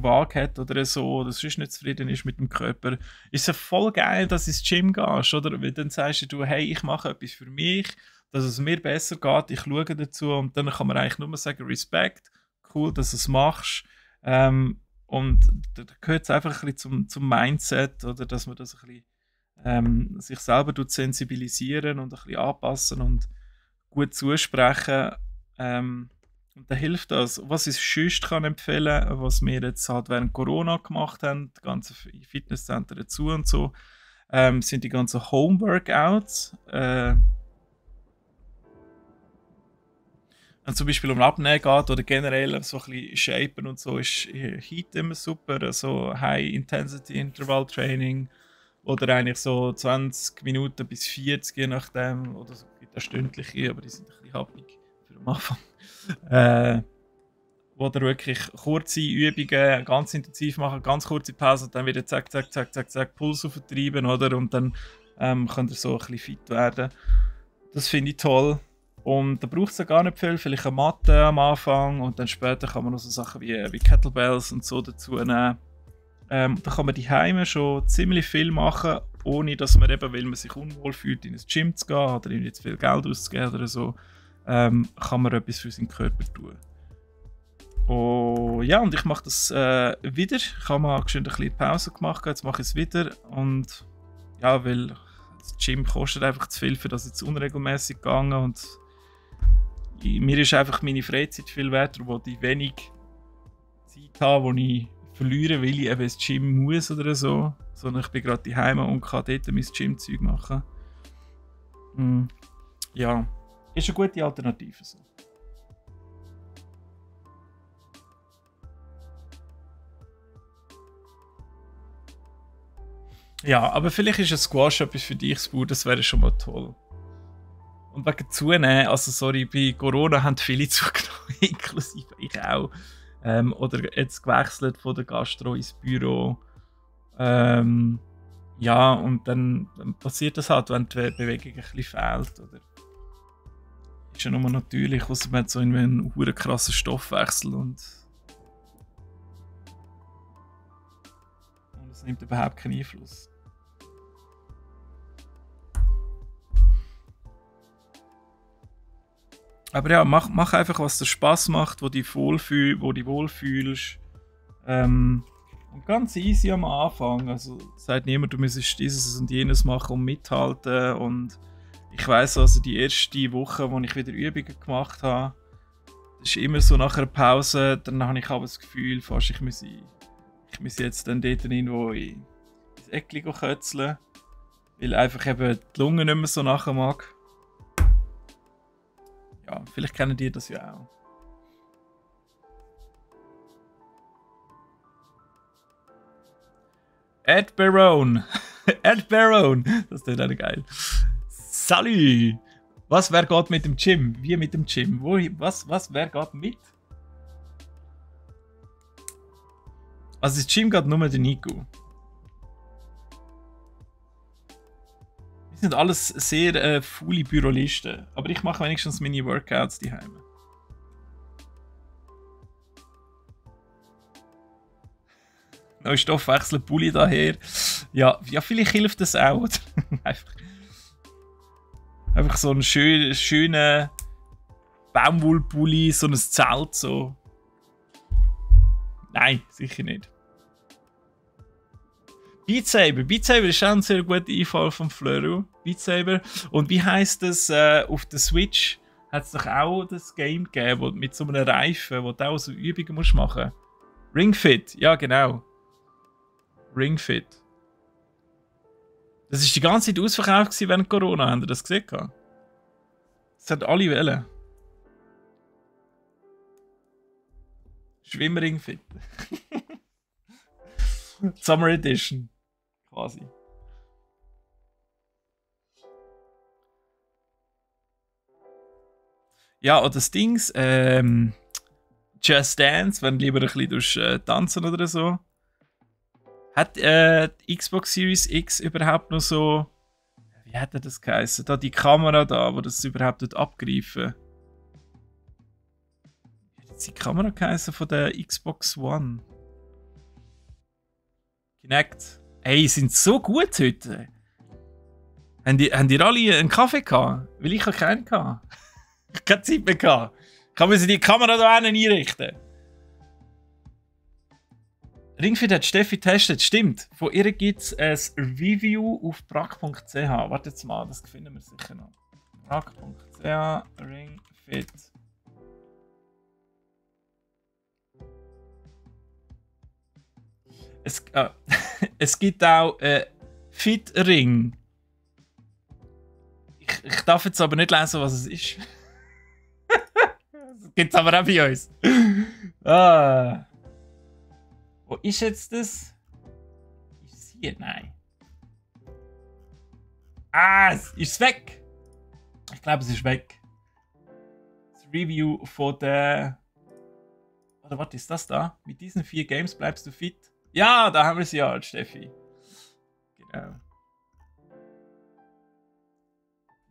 Waage hat oder so, oder sonst nicht zufrieden ist mit dem Körper, ist es ja voll geil, dass du ins Gym gehst, oder? Weil dann sagst du, hey, ich mache etwas für mich, dass es mir besser geht, ich schaue dazu und dann kann man eigentlich nur sagen, Respekt, cool, dass du es machst. Und da gehört es einfach ein bisschen zum Mindset, oder? Dass man das ein bisschen sich selber sensibilisieren und ein bisschen anpassen und gut zusprechen. Und da hilft das. Was ich sonst kann empfehlen, was wir jetzt halt während Corona gemacht haben, die ganzen Fitnesscenter dazu und so, sind die ganzen Home-Workouts. Wenn es zum Beispiel um Abnehmen geht oder generell so ein bisschen Shapen und so, ist Heat immer super. Also High-Intensity-Interval-Training oder eigentlich so 20 Minuten bis 40, je nachdem. Oder so gibt es stündliche, aber die sind ein bisschen happig für den Anfang. Wo ihr wirklich kurze Übungen ganz intensiv machen, ganz kurze Pause und dann wieder zack, zack, zack, zack, zack, Puls auftreiben, oder? Und dann könnt ihr so ein bisschen fit werden. Das finde ich toll. Und da braucht es ja gar nicht viel, vielleicht eine Matte am Anfang und dann später kann man noch so Sachen wie Kettlebells und so dazu nehmen. Da kann man die Heime schon ziemlich viel machen, ohne dass man eben, weil man sich unwohl fühlt, in ein Gym zu gehen oder ihm jetzt viel Geld auszugeben oder so, kann man etwas für seinen Körper tun. Oh, ja, und ich mache das wieder. Ich habe mal schon ein bisschen Pause gemacht, jetzt mache ich es wieder. Und ja, weil das Gym kostet einfach zu viel, für das jetzt unregelmäßig gegangen und mir ist einfach meine Freizeit viel wert, wo ich wenig Zeit habe, die ich verliere, weil ich eben ins Gym muss oder so. Sondern ich bin gerade daheim und kann dort mein Gym-Zeug machen. Ja, ist eine gute Alternative so. Ja, aber vielleicht ist ein Squash etwas für dich, Spur, das wäre schon mal toll. Und wegen Zunehmen, also sorry, bei Corona haben viele zugenommen, inklusive ich auch. Oder jetzt gewechselt von der Gastro ins Büro. Ja, und dann passiert das halt, wenn die Bewegung ein bisschen fehlt. Oder ist ja nur natürlich, außer man hat so einen krassen Stoffwechsel und es nimmt überhaupt keinen Einfluss. Aber ja, mach einfach, was dir Spaß macht, wo du dich wohlfühlst. Und ganz easy am Anfang. Also sagt niemand, du müsstest dieses und jenes machen und mithalten. Und ich weiss also, die erste Woche, wo ich wieder Übungen gemacht habe, das ist immer so nach einer Pause, dann habe ich aber das Gefühl, fast ich muss jetzt dann dort irgendwo ins Eckli kötzeln, weil einfach eben die Lunge nicht mehr so nachher mag. Ja, vielleicht kennen die das ja auch. Ed Barone. Ed Barone. Das ist auch geil. Salut. Wer geht mit dem Gym? Wie mit dem Gym? Wer geht mit? Also ins Gym geht nur der Nico. Wir sind alles sehr faule Bürolisten. Aber ich mache wenigstens meine Workouts daheim. Neuer Stoffwechsel, Pulli daher. Ja, vielleicht hilft das auch. einfach so einen schönen Baumwollpulli, so ein Zelt. So. Nein, sicher nicht. Beat Saber ist auch ein sehr guter Einfall vom Fleur. Beat Saber. Und wie heisst das auf der Switch? hat es doch auch das Game gegeben, wo, mit so einem Reifen, wo du auch so Übungen musst machen. Ring Fit, ja genau. Ring Fit. Das war die ganze Zeit ausverkauft während Corona, habt ihr das gesehen? Das hat alle wählen. Schwimmring Fit. Summer Edition. Quasi. Ja, oder das Dings, Just Dance, wenn du lieber ein bisschen tanzen oder so. Hat die Xbox Series X überhaupt noch so, wie hat das geheißen? Da die Kamera da, wo das überhaupt abgreifen. Wie hat jetzt die Kamera geheißen von der Xbox One? Kinect. Ey, sind so gut heute. Haben die alle einen Kaffee gehabt? Weil ich habe keinen gehabt. Ich habe keine Zeit mehr gehabt. Kann man sich die Kamera da einrichten? Ringfit hat Steffi getestet, stimmt. Von ihr gibt es ein Review auf prag.ch. Warte jetzt mal, das finden wir sicher noch. Prag.ch, Ringfit. Es gibt auch Fit Ring. Ich darf jetzt aber nicht lesen, was es ist. Das gibt es aber auch bei uns. Ah. Wo ist jetzt das? Ist es hier? Nein. Ah, ist es weg? Ich glaube, es ist weg. Das Review von der... Oder was ist das da? Mit diesen 4 Games bleibst du fit? Ja, da haben wir es ja, Steffi. Genau.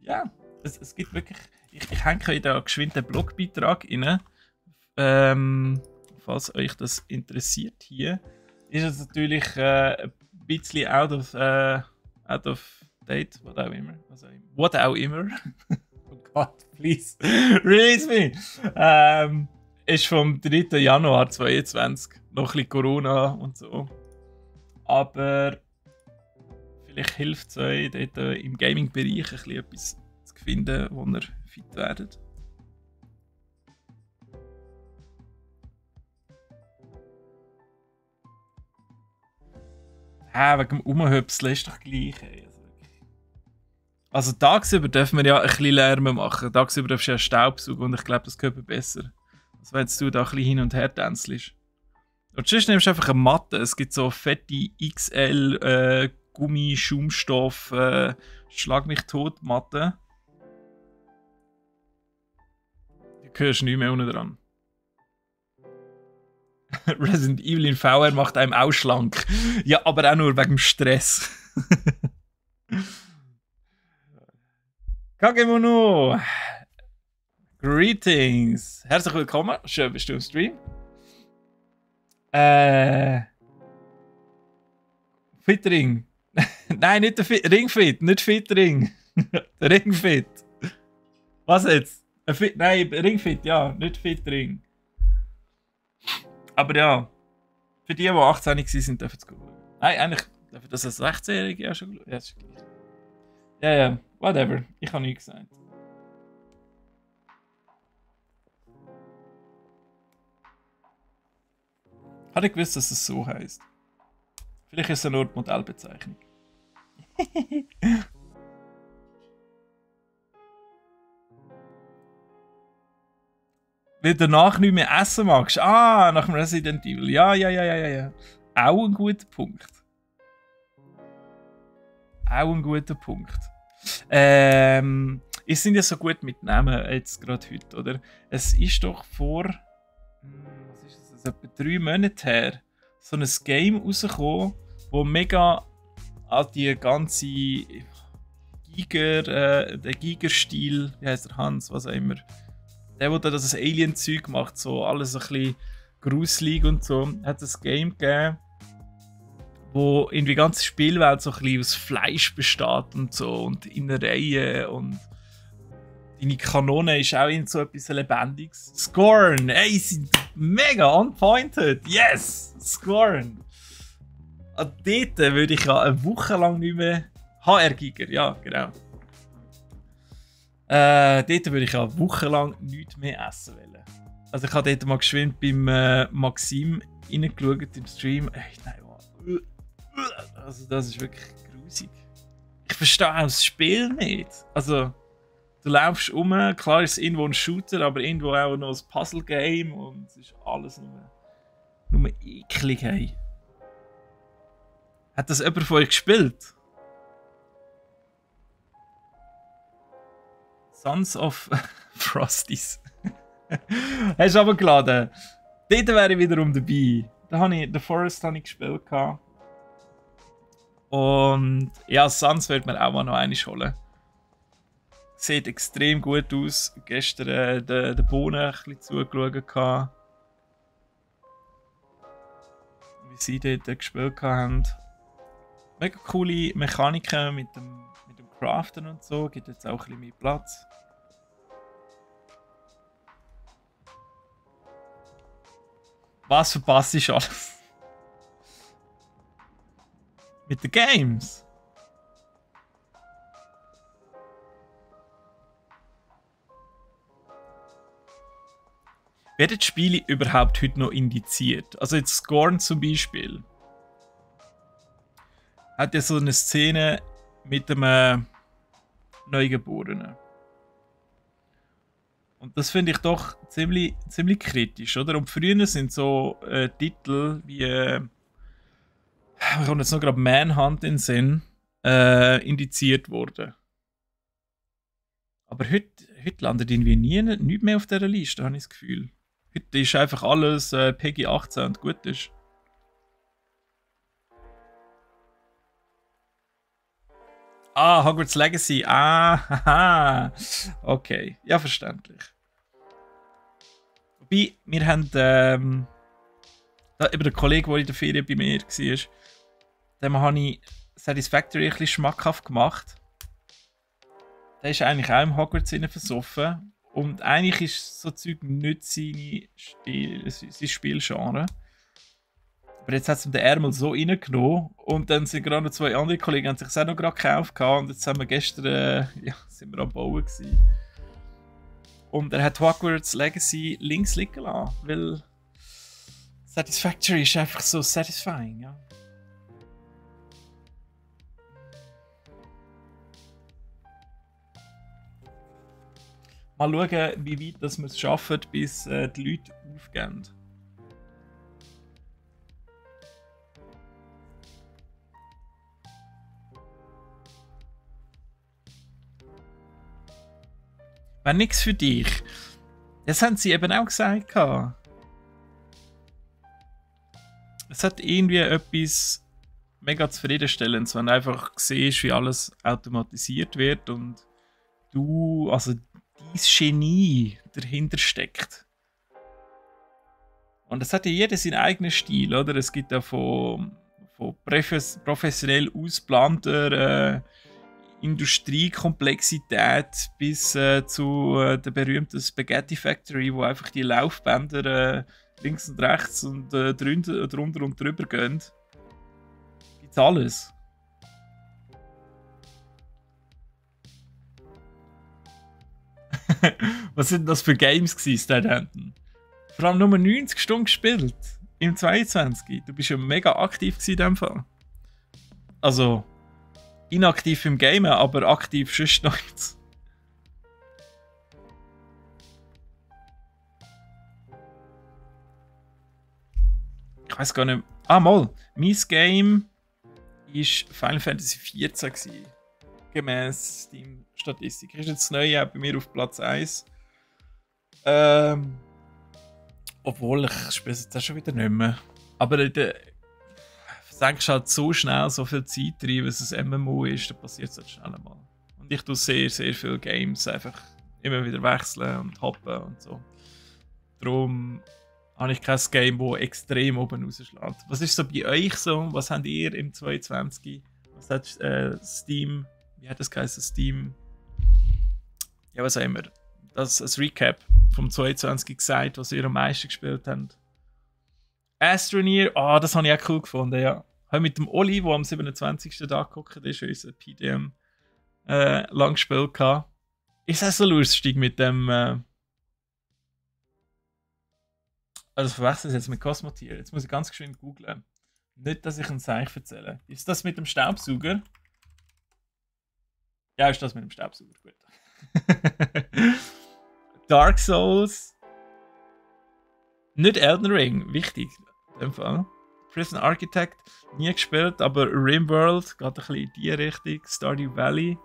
Ja, es gibt wirklich... Ich hänge in da geschwind den Blogbeitrag rein. Falls euch das interessiert hier, ist es natürlich ein bisschen out of date, what auch immer. Oh Gott, please, release me! Ist vom 3. Januar 2022. Noch ein bisschen Corona und so. Aber vielleicht hilft es euch dort im Gaming-Bereich ein bisschen etwas zu finden, wo ihr fit werdet. Wegen dem Umhüpseln ist doch gleich. Ey. Also tagsüber dürfen wir ja ein bisschen Lärm machen. Tagsüber darfst du ja Staubsaugen und ich glaube, das gehört besser. Als wenn du da ein bisschen hin und her tänzelst. Und sonst nimmst du einfach eine Matte. Es gibt so fette XL Gummi, Schaumstoff, Schlag mich tot Matte. Du hörst nicht mehr unten dran. Resident Evil in VR macht einem auch schlank. Ja, aber auch nur wegen dem Stress. Kagemono! Greetings! Herzlich willkommen, schön bist du im Stream. Fitring. Nein, nicht der Ringfit, nicht Fitring. Der Ringfit. Was jetzt? Nein, Ringfit, ja, nicht Fitring. Aber ja, für die 18 waren, dürfen es schauen. Nein, eigentlich dürfen das als 16-Jährige ja schon schauen. Ja, ist gleich. Ja, whatever. Ich habe nichts gesagt. Habe ich gewusst, dass es so heisst. Vielleicht ist es nur die Modellbezeichnung. Weil du danach nicht mehr essen magst. Ah, nach dem Resident Evil. Ja. Auch ein guter Punkt. Auch ein guter Punkt. Ich sind ja so gut mit Namen jetzt gerade heute, oder? Es ist doch vor... was ist das? Etwa 3 Monate her so ein Game rausgekommen, wo mega an die ganze der Giger-Stil, wie heißt der Hans, was auch immer. Der das Alien-Zeug macht, so alles ein bisschen gruselig und so, hat ein Game gegeben, wo in die ganze Spielwelt so ein bisschen aus Fleisch besteht und so und Innereien und deine Kanone ist auch in so etwas Lebendiges. Scorn! Ey, sind mega on pointed! Yes! Scorn! An dort würde ich ja eine Woche lang nicht mehr... HR-Giger, ja, genau. Dort würde ich ja wochenlang nichts mehr essen wollen. Also ich habe dort mal geschwind beim Maxim reingeschaut im Stream. Ey, nein, Mann. Also das ist wirklich grusig. Ich verstehe auch das Spiel nicht. Also, du laufst rum, klar ist es irgendwo ein Shooter, aber irgendwo auch noch ein Puzzle-Game und es ist alles nur eklig, hey. Hat das jemand von euch gespielt? Sons of Frosties. Hast du aber geladen? Dort wäre ich wiederum dabei. Da habe ich The Forest gespielt. Und ja, Sons wird man auch mal noch eine holen. Sieht extrem gut aus. Gestern den Bohnen ein bisschen zugeschaut. Wie sie dort gespielt haben. Mega coole Mechaniken mit dem Craften und so. Gibt jetzt auch ein bisschen mehr Platz. Was verpasst ich alles? Mit den Games? Werden die Spiele überhaupt heute noch indiziert? Also jetzt Scorn zum Beispiel. Hat ja so eine Szene mit einem Neugeborenen. Und das finde ich doch ziemlich kritisch, oder? Und früher sind so Titel wie ich habe jetzt noch gerade Manhunt in den Sinn indiziert worden. Aber heute landet irgendwie nichts mehr auf dieser Liste, habe ich das Gefühl. Heute ist einfach alles PG 18 und gut ist. Ah, Hogwarts Legacy. Ah, haha. Okay, ja, verständlich. Wobei, wir haben über den Kollegen, der in der Ferien bei mir war, dem habe ich Satisfactory ein bisschen schmackhaft gemacht. Der ist eigentlich auch im Hogwarts versoffen. Und eigentlich ist so Zeug nicht sein Spielgenre. Aber jetzt hat es ihm den Ärmel so reingenommen. Und dann sind gerade noch zwei andere Kollegen, haben sich das auch noch gerade gekauft. Und jetzt haben wir gestern sind wir am Bauen gewesen. Und er hat Hogwarts Legacy links liegen lassen. Weil Satisfactory ist einfach so satisfying, ja. Mal schauen, wie weit wir es schaffen, bis die Leute aufgehen. Wäre nichts für dich. Das haben sie eben auch gesagt. Es hat irgendwie etwas mega zufriedenstellendes, wenn du einfach siehst, wie alles automatisiert wird und du, also dein Genie dahinter steckt. Und es hat ja jeder seinen eigenen Stil, oder? Es gibt ja von professionell ausplanter Industriekomplexität bis zu der berühmten Spaghetti Factory, wo einfach die Laufbänder links und rechts und drunter und drüber gehen. Gibt's alles. Was sind das für Games gewesen, Studenten? Vor allem nur 90 Stunden gespielt. Im 22. Du bist ja mega aktiv gewesen in dem Fall. Also, inaktiv im Gamen, aber aktiv sonst nichts. Ich weiß gar nicht. Ah, mal. Mein Game war Final Fantasy XIV gewesen. Gemäss Steam-Statistik. Ist jetzt neu bei mir auf Platz 1. Obwohl, ich spiele es jetzt auch schon wieder nicht mehr. Aber du senkst halt so schnell so viel Zeit rein, was ein MMO ist, dann passiert es halt schnell mal. Und ich tue sehr viele Games einfach immer wieder wechseln und hoppen und so. Darum habe ich kein Game, das extrem oben rausschlägt. Was ist so bei euch so? Was habt ihr im 22? Was hat Steam? Wie hat das geheißen? Steam? Ja, was auch immer. Das ist ein Recap vom 22 gesagt, was ihr am meisten gespielt habt. Astroneer, das habe ich auch cool gefunden, ja. Habe mit dem Oli, der am 27. da geguckt ist, unser PDM, lang gespielt gehabt. Ist auch so lustig mit dem. Also verwechsel es jetzt mit Cosmotier. Jetzt muss ich ganz geschwind googlen. Nicht, dass ich ein Seich erzähle. Ist das mit dem Staubsauger? Ja, ist das mit dem Staubsauger. Gut. Dark Souls. Nicht Elden Ring. Wichtig. In dem Fall. Prison Architect. Nie gespielt, aber Rimworld geht ein bisschen in die Richtung. Stardew Valley.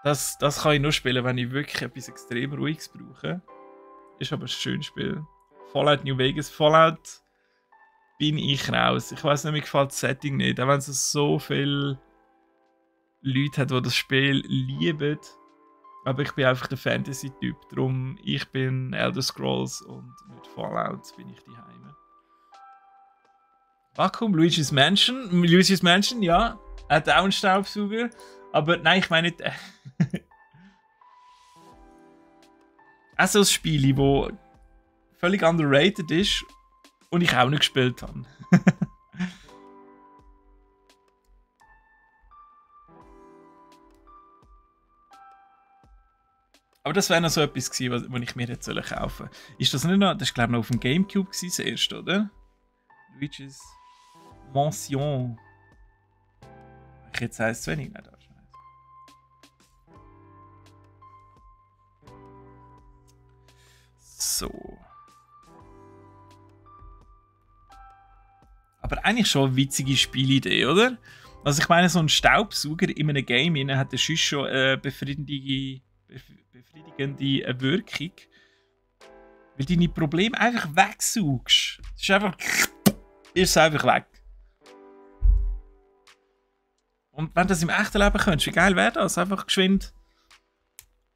Das kann ich nur spielen, wenn ich wirklich etwas extrem Ruhiges brauche. Ist aber ein schönes Spiel. Fallout New Vegas. Fallout bin ich raus. Ich weiß nicht, mir gefällt das Setting nicht. Auch wenn es so viele Leute hat, die das Spiel lieben. Aber ich bin einfach der Fantasy-Typ. Darum, ich bin Elder Scrolls und mit Fallout bin ich daheim. Vakuum, Luigi's Mansion, ja. Hat auch einen Staubsauger. Aber nein, ich meine nicht. Auch so ein Spiel, das völlig underrated ist und ich auch nicht gespielt habe. Aber das wäre noch so etwas gewesen, was ich mir jetzt kaufen soll. Ist das nicht noch? Das war glaube ich noch auf dem Gamecube das erste, oder? Luigi's Mansion. Ich jetzt heißt es wenig nicht. So. Aber eigentlich schon eine witzige Spielidee, oder? Also ich meine, so ein Staubsauger in einem Game hat ja schon eine befriedigende Wirkung. Weil du deine Probleme einfach wegsaugst. Es ist einfach... ist es einfach weg. Und wenn du das im echten Leben könntest, wie geil wäre das? Einfach geschwind...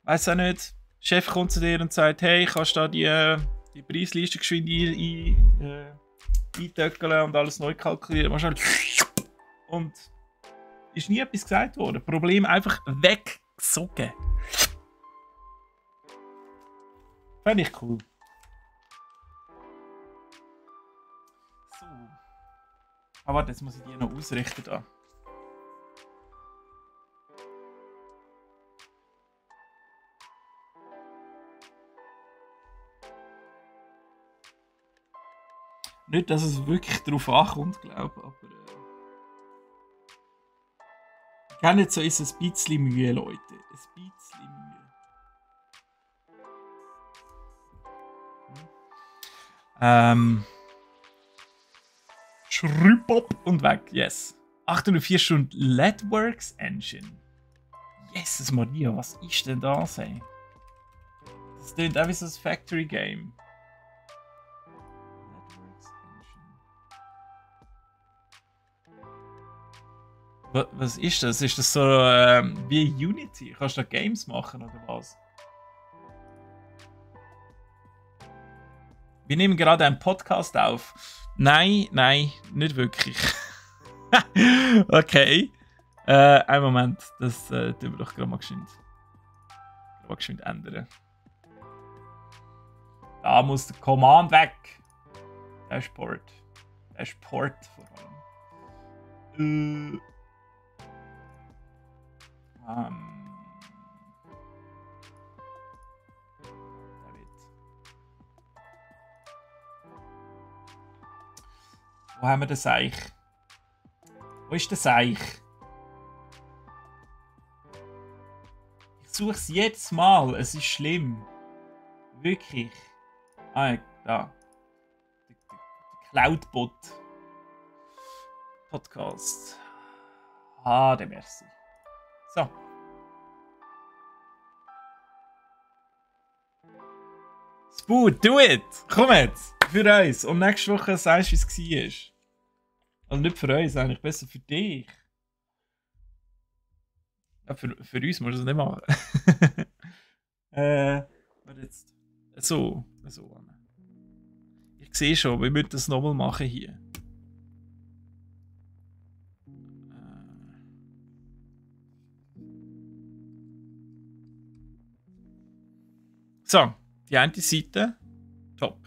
Weiss auch nicht... Chef kommt zu dir und sagt, hey, kannst du da die Preisliste geschwind eintöckeln und alles neu kalkulieren. Und ist nie etwas gesagt worden. Problem einfach weggesogen. Fände ich cool. So. Aber warte, jetzt muss ich die noch ausrichten da. Nicht, dass es wirklich darauf ankommt, glaube ich, aber... Gar nicht so ist es ein bisschen Mühe, Leute. Ein bisschen Mühe. Schrüppop und weg, yes. 804 Stunden LEDWorks Engine. Jesus Maria, was ist denn das, ey? Das klingt auch wie so ein Factory Game. Was ist das? Ist das so wie Unity? Kannst du da Games machen oder was? Wir nehmen gerade einen Podcast auf. Nein, nicht wirklich. Okay. Einen Moment, das tun wir doch gerade mal geschwind ändern. Da muss der Command weg. Dashboard. Dashboard vor allem. Wo haben wir den Seich? Wo ist der Seich? Ich suche es jedes Mal. Es ist schlimm. Wirklich. Ah, da. Der Cloudbot. Podcast. Ah, der Merci. So. Spoot, do it! Komm jetzt! Für uns! Und nächste Woche sagst du, wie es war. Also nicht für uns, eigentlich besser für dich. Ja, für uns musst du es nicht machen. Warte jetzt. So. Ich sehe schon, wir müssen das nochmal machen hier. So, die eine Seite. Top.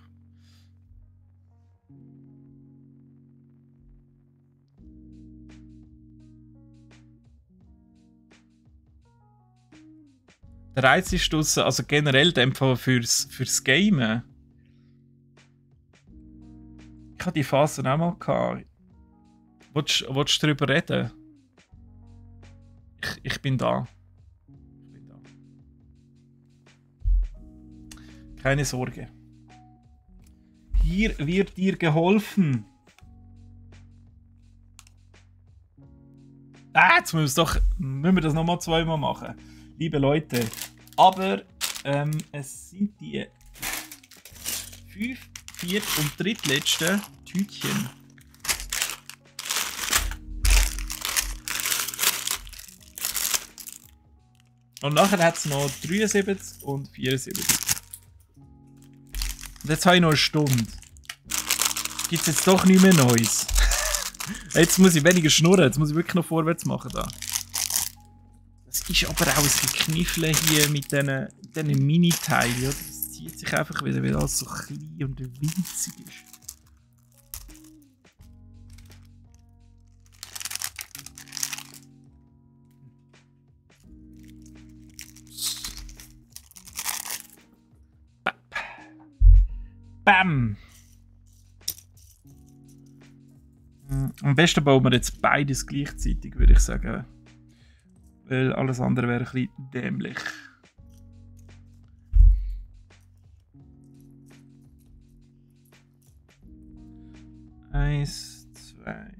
Der Reiz ist draussen, also generell in dem Fall fürs Gamen. Ich hatte die Phase auch mal gehabt. Willst du darüber reden? Ich bin da. Keine Sorge. Hier wird dir geholfen. Jetzt müssen wir das nochmal zweimal machen. Liebe Leute. Aber es sind die 5, 4 und drittletzten Tütchen. Und nachher hat es noch 73 und 74. Und jetzt habe ich noch eine Stunde. Gibt es jetzt doch nicht mehr Neues. Jetzt muss ich weniger schnurren, jetzt muss ich wirklich noch vorwärts machen da. Das ist aber auch ein Kniffel hier mit diesen Mini-Teilen. Das zieht sich einfach wieder, weil alles so klein und winzig ist. Bam! Am besten bauen wir jetzt beides gleichzeitig, würde ich sagen. Weil alles andere wäre ein bisschen dämlich. Eins, zwei.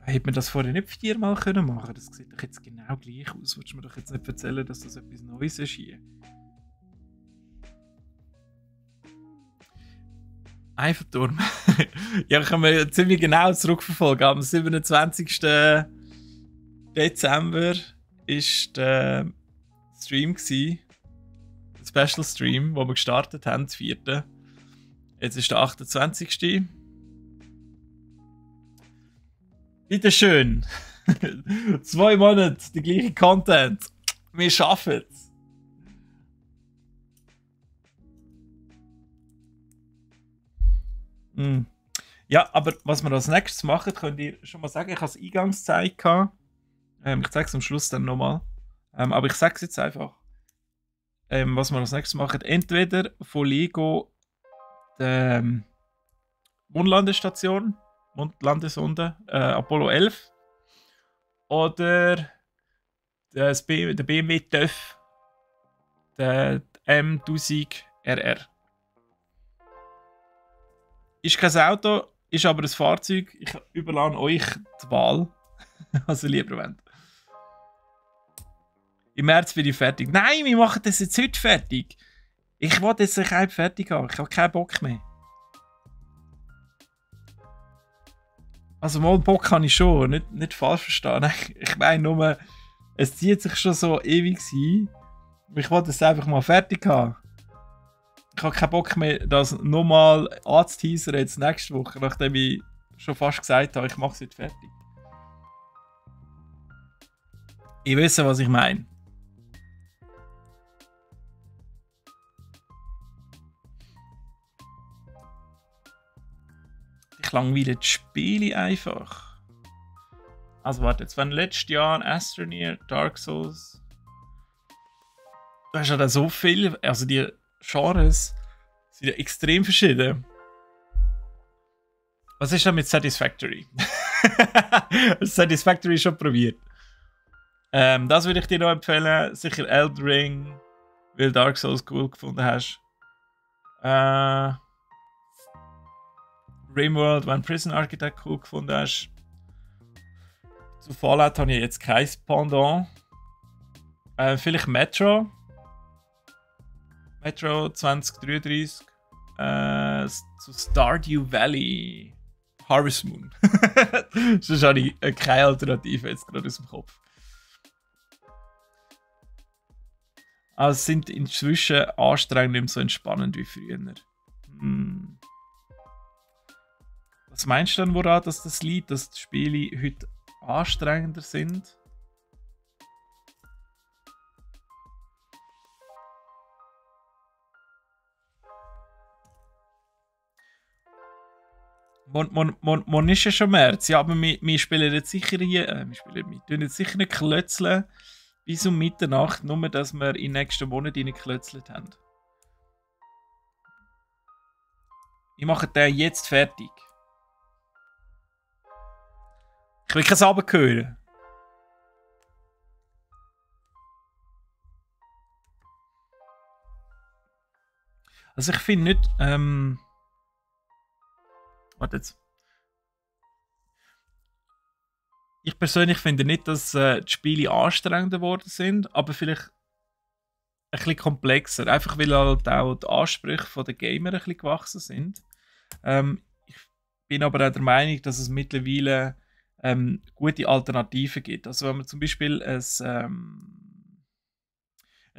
Hätte man das vorher nicht 4-mal machen können? Das sieht doch jetzt genau gleich aus. Wolltest du mir doch jetzt nicht erzählen, dass das etwas Neues ist hier? Eiffelturm. Ja, können wir ziemlich genau zurückverfolgen. Am 27. Dezember war der Stream, der Special Stream, wo wir gestartet haben, das 4. Jetzt ist der 28. Bitte schön. 2 Monate, der gleiche Content. Wir schaffen es. Ja, aber was wir als nächstes machen, könnt ihr schon mal sagen. Ich habe es eingangs gezeigt. Ich zeige es am Schluss dann nochmal. Aber ich sage es jetzt einfach. Was wir als nächstes machen. Entweder von Lego die Mondlandestation, Mondlandesonde, Apollo 11. Oder der BMW TÜV, der M1000 RR. Ist kein Auto, ist aber ein Fahrzeug. Ich überlasse euch die Wahl, was ihr lieber wollt. Im März bin ich fertig. Nein, wir machen das jetzt heute fertig. Ich will jetzt kein fertig haben. Ich habe keinen Bock mehr. Also mal Bock habe ich schon. Nicht falsch verstehen. Ich meine nur, es zieht sich schon so ewig hin. Ich will das einfach mal fertig haben. Ich habe keinen Bock mehr, das nochmal anzuteasern jetzt nächste Woche, nachdem ich schon fast gesagt habe, ich mache es heute fertig. Ihr wisst, was ich meine. Ich langweile die Spiele einfach. Also warte, jetzt waren letztes Jahr Astroneer, Dark Souls. Du hast ja da so viel, also die Genres sind ja extrem verschieden. Was ist denn mit Satisfactory? Satisfactory schon probiert. Das würde ich dir noch empfehlen. Sicher Elden Ring, weil Dark Souls cool gefunden hast. Rimworld, wenn Prison Architect cool gefunden hast. Zu Fallout habe ich jetzt kein Pendant. Vielleicht Metro. Metro 2033. Zu Stardew Valley. Harvest Moon. Sonst habe ich keine Alternative jetzt gerade aus dem Kopf. Also sind inzwischen anstrengend nicht mehr so entspannend wie früher. Was meinst du denn, woran das liegt, dass die Spiele heute anstrengender sind? Morgen ist ja schon März. Ja, aber wir spielen jetzt sicher hier. Wir tun jetzt sicher nicht klötzeln bis um Mitternacht, nur dass wir in den nächsten Monaten nicht klötzelt haben. Ich mache den jetzt fertig. Ich will kein Abend hören. Also ich finde nicht... warte jetzt. Ich persönlich finde nicht, dass die Spiele anstrengender geworden sind, aber vielleicht ein bisschen komplexer. Einfach weil halt auch die Ansprüche der Gamer ein bisschen gewachsen sind. Ich bin aber auch der Meinung, dass es mittlerweile gute Alternativen gibt. Also wenn man zum Beispiel ein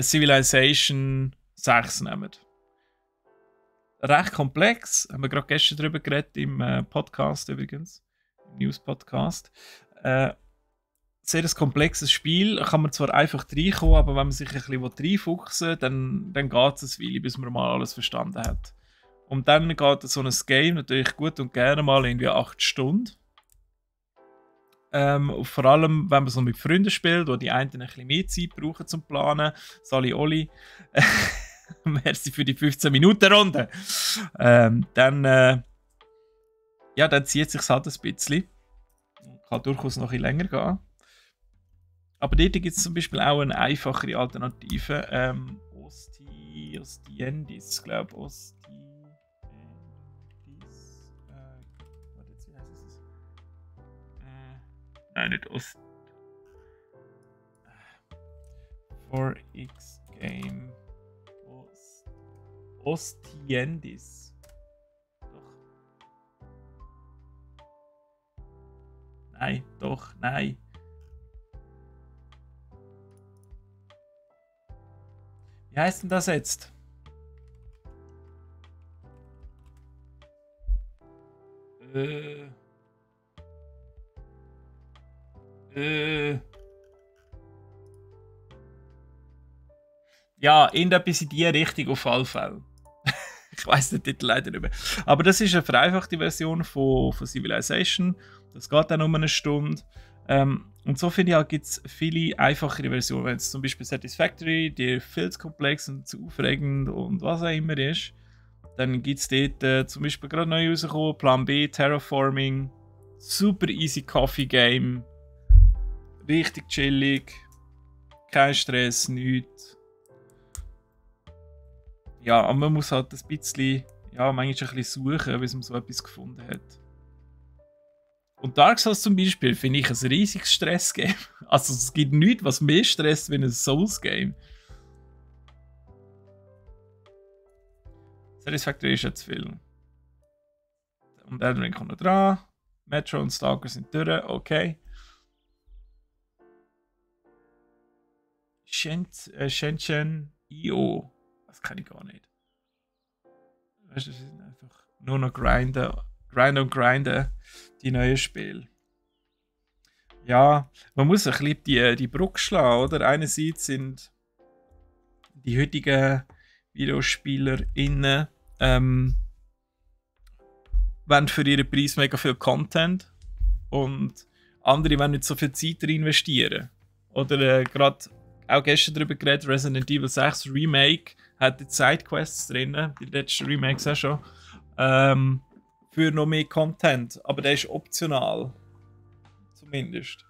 Civilization 6 nimmt. Recht komplex, haben wir gerade gestern darüber geredet im Podcast übrigens, im News-Podcast. Sehr ein komplexes Spiel, kann man zwar einfach reinkommen, aber wenn man sich ein bisschen reinfuchsen will, dann geht es ein Weile, bis man mal alles verstanden hat. Und dann geht so ein Game natürlich gut und gerne mal irgendwie 8 Stunden. Vor allem, wenn man so mit Freunden spielt, wo die einen ein bisschen mehr Zeit brauchen zum Planen. Sali Oli. Merci für die 15-Minuten-Runde. Dann zieht es sich halt ein bisschen. Kann durchaus noch ein bisschen länger gehen. Aber dort gibt es zum Beispiel auch eine einfachere Alternative. Ostiendis, glaube ich. Ostiendis. Warte jetzt, wie heißt es? Nein, nicht Ost. 4X Game. Ostiendis. Doch. Nein, doch, nein. Wie heißt denn das jetzt? Ja, irgendetwas in die Richtung auf alle Fälle. Ich weiss den Titel leider nicht mehr. Aber das ist eine vereinfachte Version von Civilization. Das geht dann um eine Stunde. Und so finde ich auch, gibt es viele einfachere Versionen. Wenn es zum Beispiel Satisfactory, die viel zu komplex und zu aufregend und was auch immer ist, dann gibt es dort zum Beispiel gerade neu rausgekommen, Plan B, Terraforming, super easy Coffee Game, richtig chillig, kein Stress, nichts. Ja, aber man muss halt ein bisschen, ja, manchmal ein bisschen suchen, bis man so etwas gefunden hat. Und Dark Souls zum Beispiel finde ich ein riesiges Stress-Game. Also es gibt nichts, was mehr stresst wie ein Souls-Game. Satisfactory ist jetzt viel. Und Elden Ring kommt noch dran. Metro und Stalker sind durch, okay. Shenzhen IO. Das kann ich gar nicht. Weißt du, das sind einfach nur noch grinden, die neuen Spiele. Ja, man muss ein bisschen die Brücke schlagen, oder? Einerseits sind die heutigen VideospielerInnen wollen für ihren Preis mega viel Content und andere wollen nicht so viel Zeit investieren. Oder gerade auch gestern darüber geredet, Resident Evil 6 Remake hat die Sidequests drin, die letzten Remakes auch schon, für noch mehr Content. Aber der ist optional. Zumindest.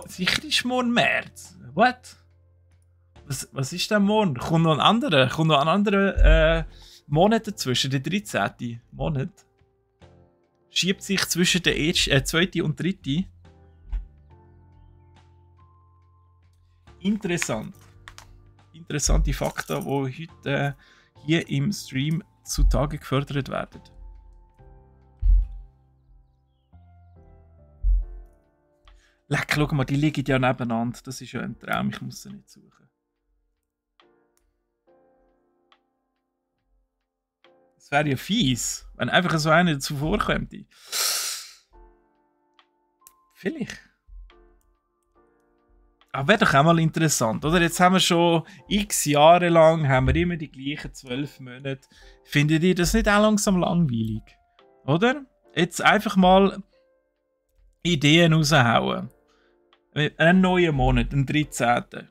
Sicher ist morgen März. What? Was ist denn morgen? Kommt noch ein anderer Monat dazwischen, der 13. Monat. Schiebt sich zwischen der 2. und 3. Interessant. Interessante Fakten, die heute hier im Stream zutage gefördert werden. Leck, schau mal, die liegen ja nebeneinander. Das ist ja ein Traum, ich muss sie nicht suchen. Das wäre ja fies, wenn einfach so einer dazu vorkommt. Vielleicht. wäre doch auch mal interessant, oder? Jetzt haben wir schon x Jahre lang haben wir immer die gleichen 12 Monate. Findet ihr das nicht auch langsam langweilig? Oder? Jetzt einfach mal Ideen raushauen. Einen neuen Monat, den 13.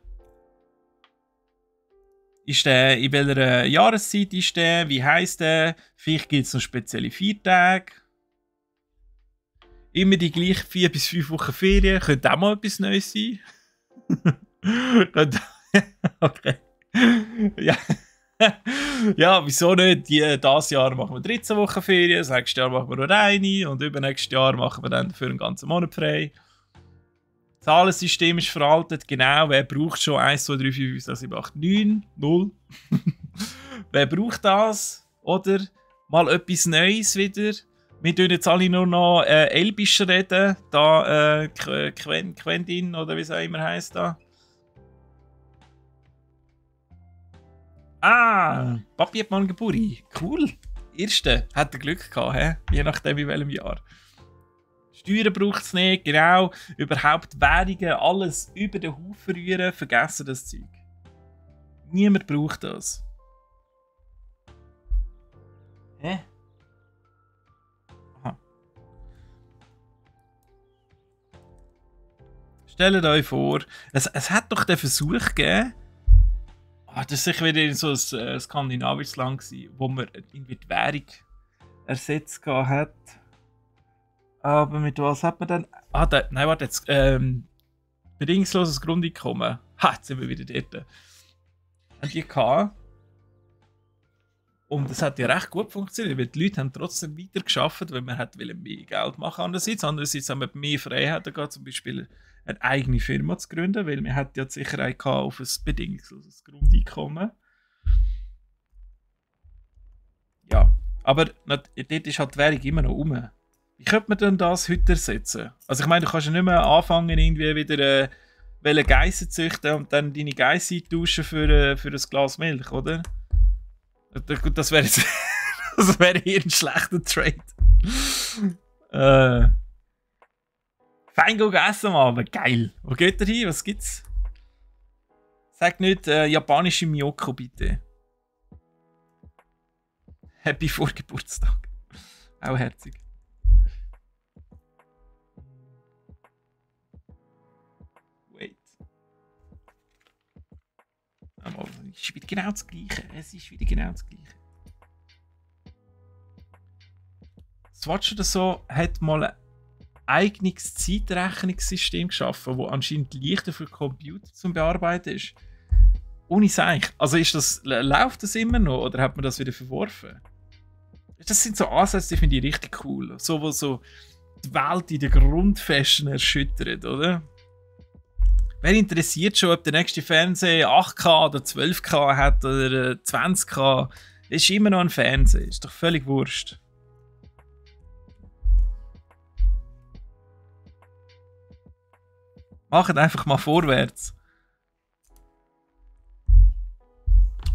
Ist der, in welcher Jahreszeit ist der? Wie heisst der? Vielleicht gibt es noch spezielle Feiertage. Immer die gleichen 4 bis 5 Wochen Ferien. Könnte auch mal etwas Neues sein. Okay. Ja. Ja, wieso nicht? Dieses Jahr machen wir 13 Wochen Ferien, das nächste Jahr machen wir nur eine und übernächstes Jahr machen wir dann für einen ganzen Monat frei. Das Zahlensystem ist veraltet, genau. Wer braucht schon 1, 2, 3, 4, 5, 6, 7, 8, 9, 0? Wer braucht das? Oder mal etwas Neues wieder? Wir tun jetzt alle nur noch Elbisch reden. Da Quentin oder wie es auch immer heisst da. Ah, Papi hat mal einen Geburi. Cool. Erste. Hat er Glück gehabt, he? Je nachdem in welchem Jahr. Steuern braucht es nicht, genau. Überhaupt Währungen, alles über den Haufen rühren, vergessen das Zeug. Niemand braucht das. Hä? Aha. Stellt euch vor, es hat doch den Versuch gegeben, das war sicher wieder so ein skandinavisches Land, wo man irgendwie die Währung ersetzt hat. Aber mit was hat man dann... nein, warte jetzt. Bedingungsloses Grundeinkommen. Ha, jetzt sind wir wieder dort. Haben die gehabt. Und das hat ja recht gut funktioniert, weil die Leute haben trotzdem weiter geschafft, weil man hat mehr Geld machen andererseits. Andererseits haben wir mehr Freiheit gehabt, zum Beispiel eine eigene Firma zu gründen, weil man hat ja die Sicherheit gehabt auf ein bedingungsloses Grundeinkommen. Ja, aber dort ist halt die Währung immer noch rum. Wie könnte man denn das heute ersetzen? Also ich meine, du kannst ja nicht mehr anfangen, irgendwie wieder Geissen züchten und dann deine Geissen tauschen für ein Glas Milch, oder? Gut, das wäre jetzt das wäre hier ein schlechter Trade. Fein essen am Abend, geil. Wo geht ihr hin? Was gibt's? Sag nicht japanische Miyoko, bitte. Happy Vorgeburtstag. Auch herzig. Wait. Es ist wieder genau das Gleiche. Es ist wieder genau das Gleiche. Swatch oder so hat mal ein eigenes Zeitrechnungssystem geschaffen, das anscheinend leichter für Computer zum Bearbeiten ist. Ohne Seich. Also läuft das immer noch oder hat man das wieder verworfen? Das sind so Ansätze, die finde ich richtig cool. So, wo so die Welt in den Grundfesten erschüttert, oder? Wer interessiert schon, ob der nächste Fernseher 8K oder 12K hat oder 20K? Das ist immer noch ein Fernseher. Ist doch völlig wurscht. Macht einfach mal vorwärts.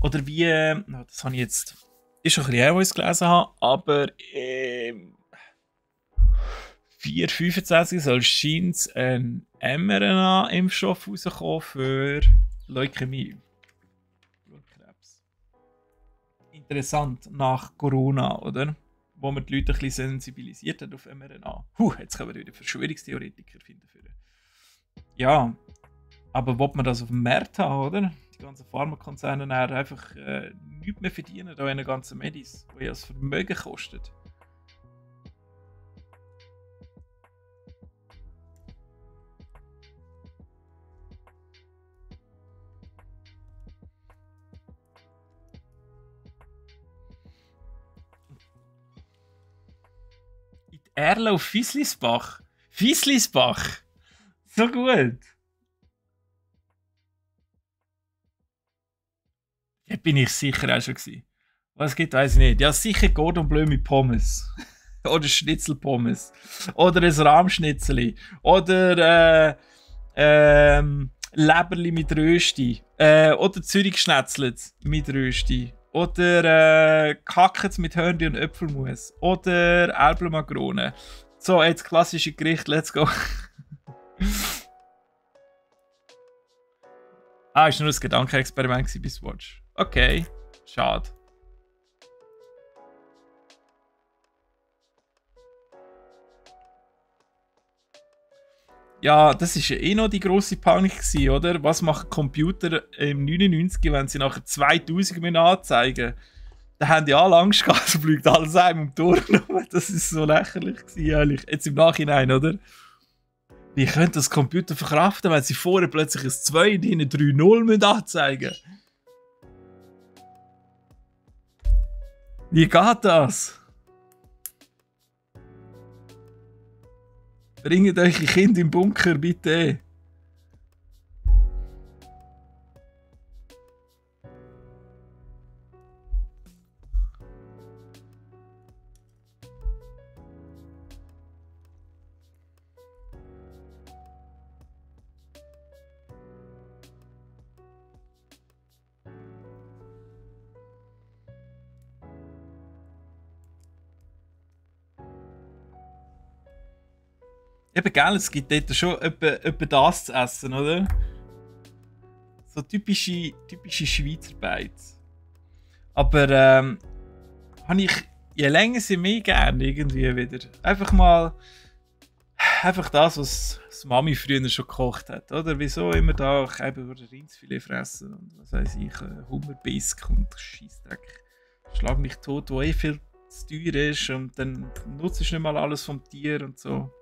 Oder wie, das habe ich jetzt, ist schon ein bisschen her, was ich gelesen habe, aber 4.25 soll scheint ein mRNA-Impfstoff rauskommen für Leukämie. Blutkrebs. Interessant, nach Corona, oder? Wo man die Leute ein bisschen sensibilisiert hat auf mRNA. Jetzt können wir wieder Verschwörungstheoretiker finden. Ja, aber will man das auf dem Markt haben, oder? Die ganzen Pharmakonzerne einfach nichts mehr verdienen, da in den ganzen Medis, die ja das Vermögen kostet. In die Erle auf Fieslisbach. Fieslisbach! So gut! Da bin ich sicher auch schon gewesen. Was gibt, weiß ich nicht. Ja, sicher Cordon Bleu mit Pommes. Oder Schnitzelpommes. Oder ein Rahmschnitzeli. Oder Leberli mit Rösti. Oder Zürich geschnetzelt mit Rösti. Oder Kackets mit Hörnli und Äpfelmus. Oder Älpelmakrone. So, jetzt klassische Gericht, let's go. Ah, ist nur ein Gedankenexperiment bis Watch. Okay, schade. Ja, das war ja eh noch die grosse Panik gewesen, oder? Was machen Computer im 99, wenn sie nachher 2000 anzeigen? Da haben die alle Angst gehabt, es fliegt alles einem um die Ohren. Das ist so lächerlich gewesen, ehrlich. Jetzt im Nachhinein, oder? Wie könnte das Computer verkraften, wenn sie vorher plötzlich ein 2 und hinten 3-0 anzeigen müssen? Wie geht das? Bringt eure Kinder im Bunker, bitte. Eben, gell, es gibt dort schon etwa das zu essen, oder? So typische Schweizer Beiz. Aber habe ich je länger sie mehr gerne irgendwie wieder. Einfach das, was Mami früher schon gekocht hat, oder? Wieso immer da eben Rindsfilet fressen und was weiß ich, Hummerbisk und Scheissdreck. Schlag mich tot, wo eh viel zu teuer ist und dann nutzt du nicht mal alles vom Tier und so.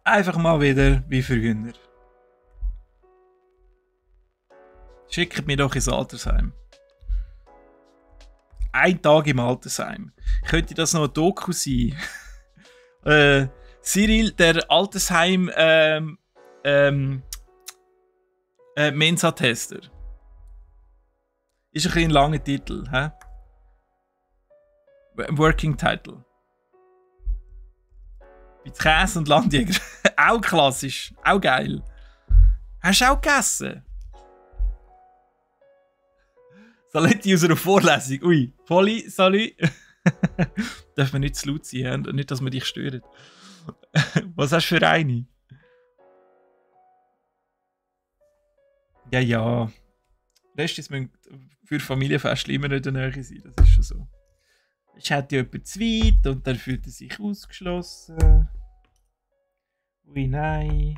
Einfach mal wieder wie früher. Schickt mich doch ins Altersheim. Ein Tag im Altersheim. Könnte das noch ein Doku sein? Cyril, der Altersheim Mensa-Tester. Ist ein bisschen ein langer Titel, hä? Working Title. Mit Käse und Landjäger. Auch klassisch. Auch geil. Hast du auch gegessen? Saletti aus einer Vorlesung. Ui. Volle, Salü. Darf man nicht zu laut sein, nicht, dass man dich stört. Was hast du für eine? Ja. Rest müssen für Familienfeste immer nicht in der Nähe sein. Das ist schon so. Ich hatte jemand zu weit und dann fühlt er sich ausgeschlossen. Ui, nein.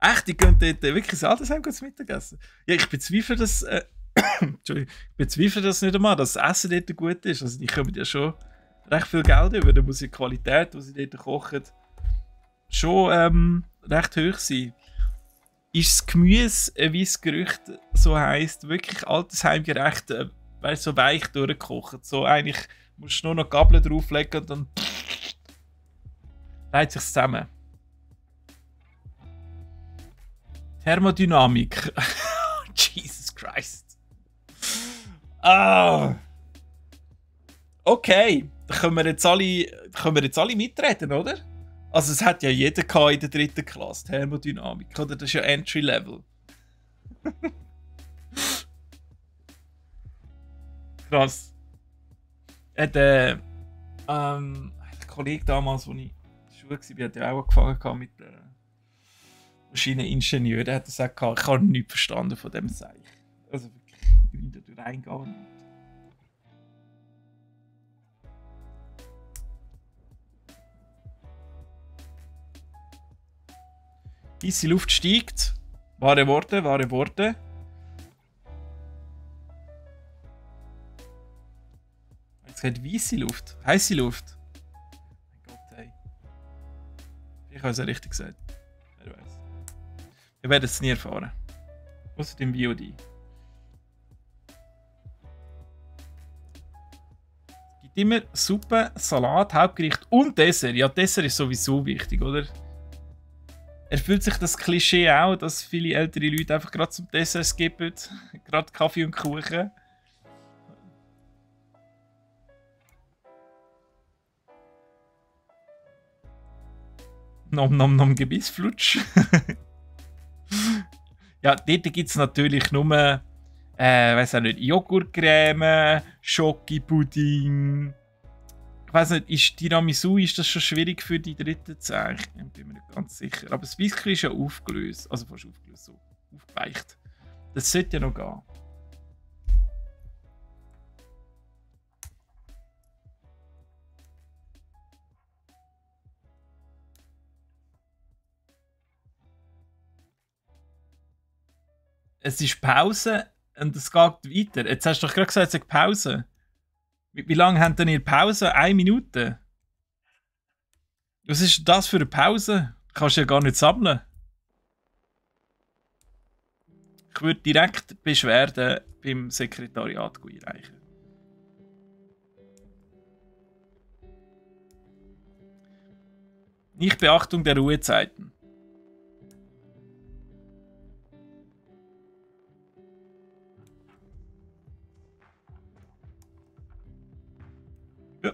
Echt, ich könnte dort wirklich das Altersheim zu Mittag essen. Ja, ich bezweifle das. Entschuldigung, ich bezweifle das nicht einmal, dass das Essen dort gut ist. Also, die kommen ja schon recht viel Geld über. Da muss die Qualität, die sie dort kochen, schon recht hoch sein. Ist das Gemüse, wie das Gerücht so heisst, wirklich altersheimgerecht, weißt, so weich durchgekocht. So eigentlich musst du nur noch Gabeln drauflegen und dann leitet sich zusammen. Thermodynamik. Jesus Christ. Ah. Okay, da können wir jetzt alle mitreden, oder? Also es hat ja jeder in der 3. Klasse, Thermodynamik, oder? Das ist ja Entry Level. Krass. Der Kollege damals, als ich in der Schule war, hat ja auch angefangen mit Maschineningenieur. Der hat gesagt, ich habe nichts verstanden von dem Seich. Also wirklich wieder reingehen. Heiße Luft steigt. Wahre Worte, wahre Worte. Jetzt geht weiße Luft. Heiße Luft. Mein Gott, ey. Ich habe es ja richtig gesagt. Wer weiß. Wir werden es nie erfahren. Außer im VOD. Es gibt immer Suppe, Salat, Hauptgericht und Dessert. Ja, Dessert ist sowieso wichtig, oder? Erfüllt sich das Klischee auch, dass viele ältere Leute einfach gerade zum Dessert skippen? Gerade Kaffee und Kuchen? Nom nom nom Gebissflutsch. Ja, dort gibt es natürlich nur weiß auch nicht, Joghurtcreme, Schokipudding. Ich weiß nicht, ist Tiramisu, ist das schon schwierig für die dritten 10? Ich bin mir nicht ganz sicher. Aber das Biscuit ist ja aufgelöst, also fast aufgelöst, so aufgeweicht. Das sollte ja noch gehen. Es ist Pause und es geht weiter. Jetzt hast du doch gerade gesagt, es ist Pause. Wie lange haben denn ihr Pause? 1 Minute? Was ist das für eine Pause? Du kannst ja gar nicht sammeln. Ich würde direkt Beschwerden beim Sekretariat einreichen. Nicht Beachtung der Ruhezeiten. Ja.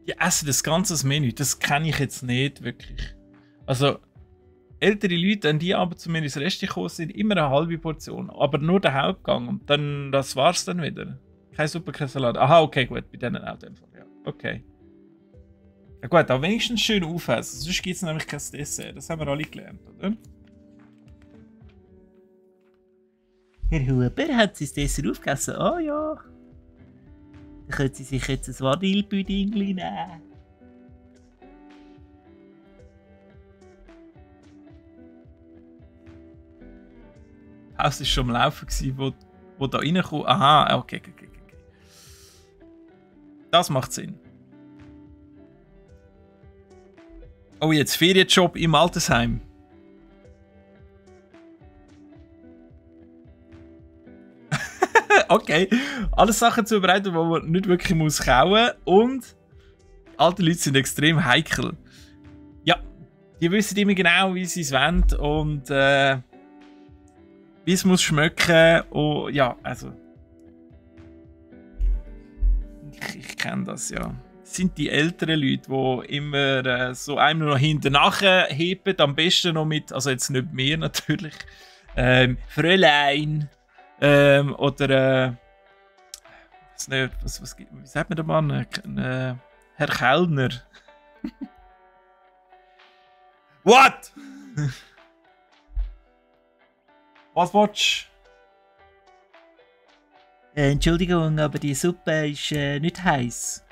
Die essen das ganze Menü, das kenne ich jetzt nicht wirklich. Also, ältere Leute, wenn die aber zu mir ins Rest gekommen sind, immer eine halbe Portion, aber nur der Hauptgang und dann, das war's dann wieder. Keine Suppe, kein Salat. Aha, okay, gut, bei denen auch einfach, ja, okay. Ja gut, aber wenigstens schön aufessen, sonst gibt es nämlich kein Dessert, das haben wir alle gelernt, oder? Herr Huber hat sein Dessert aufgegessen, oh ja. Dann können Sie sich jetzt ein Vanillepudding nehmen. Haus war schon am Laufen, wo da reinkommt. Aha, okay. Das macht Sinn. Oh, jetzt Ferienjob im Altersheim. Okay, alles Sachen zubereiten, die man nicht wirklich muss kauen und alte Leute sind extrem heikel. Ja, die wissen immer genau, wie sie es wollen und wie es muss schmecken. Oh, ja, also ich kenne das ja. Das sind die älteren Leute, die immer so einem noch hinten heben, am besten noch mit, also jetzt nicht mehr natürlich, Fräulein. Oder wie sagt man der Mann? Herr Kellner. What? Was willst du? Entschuldigung, aber die Suppe ist nicht heiß.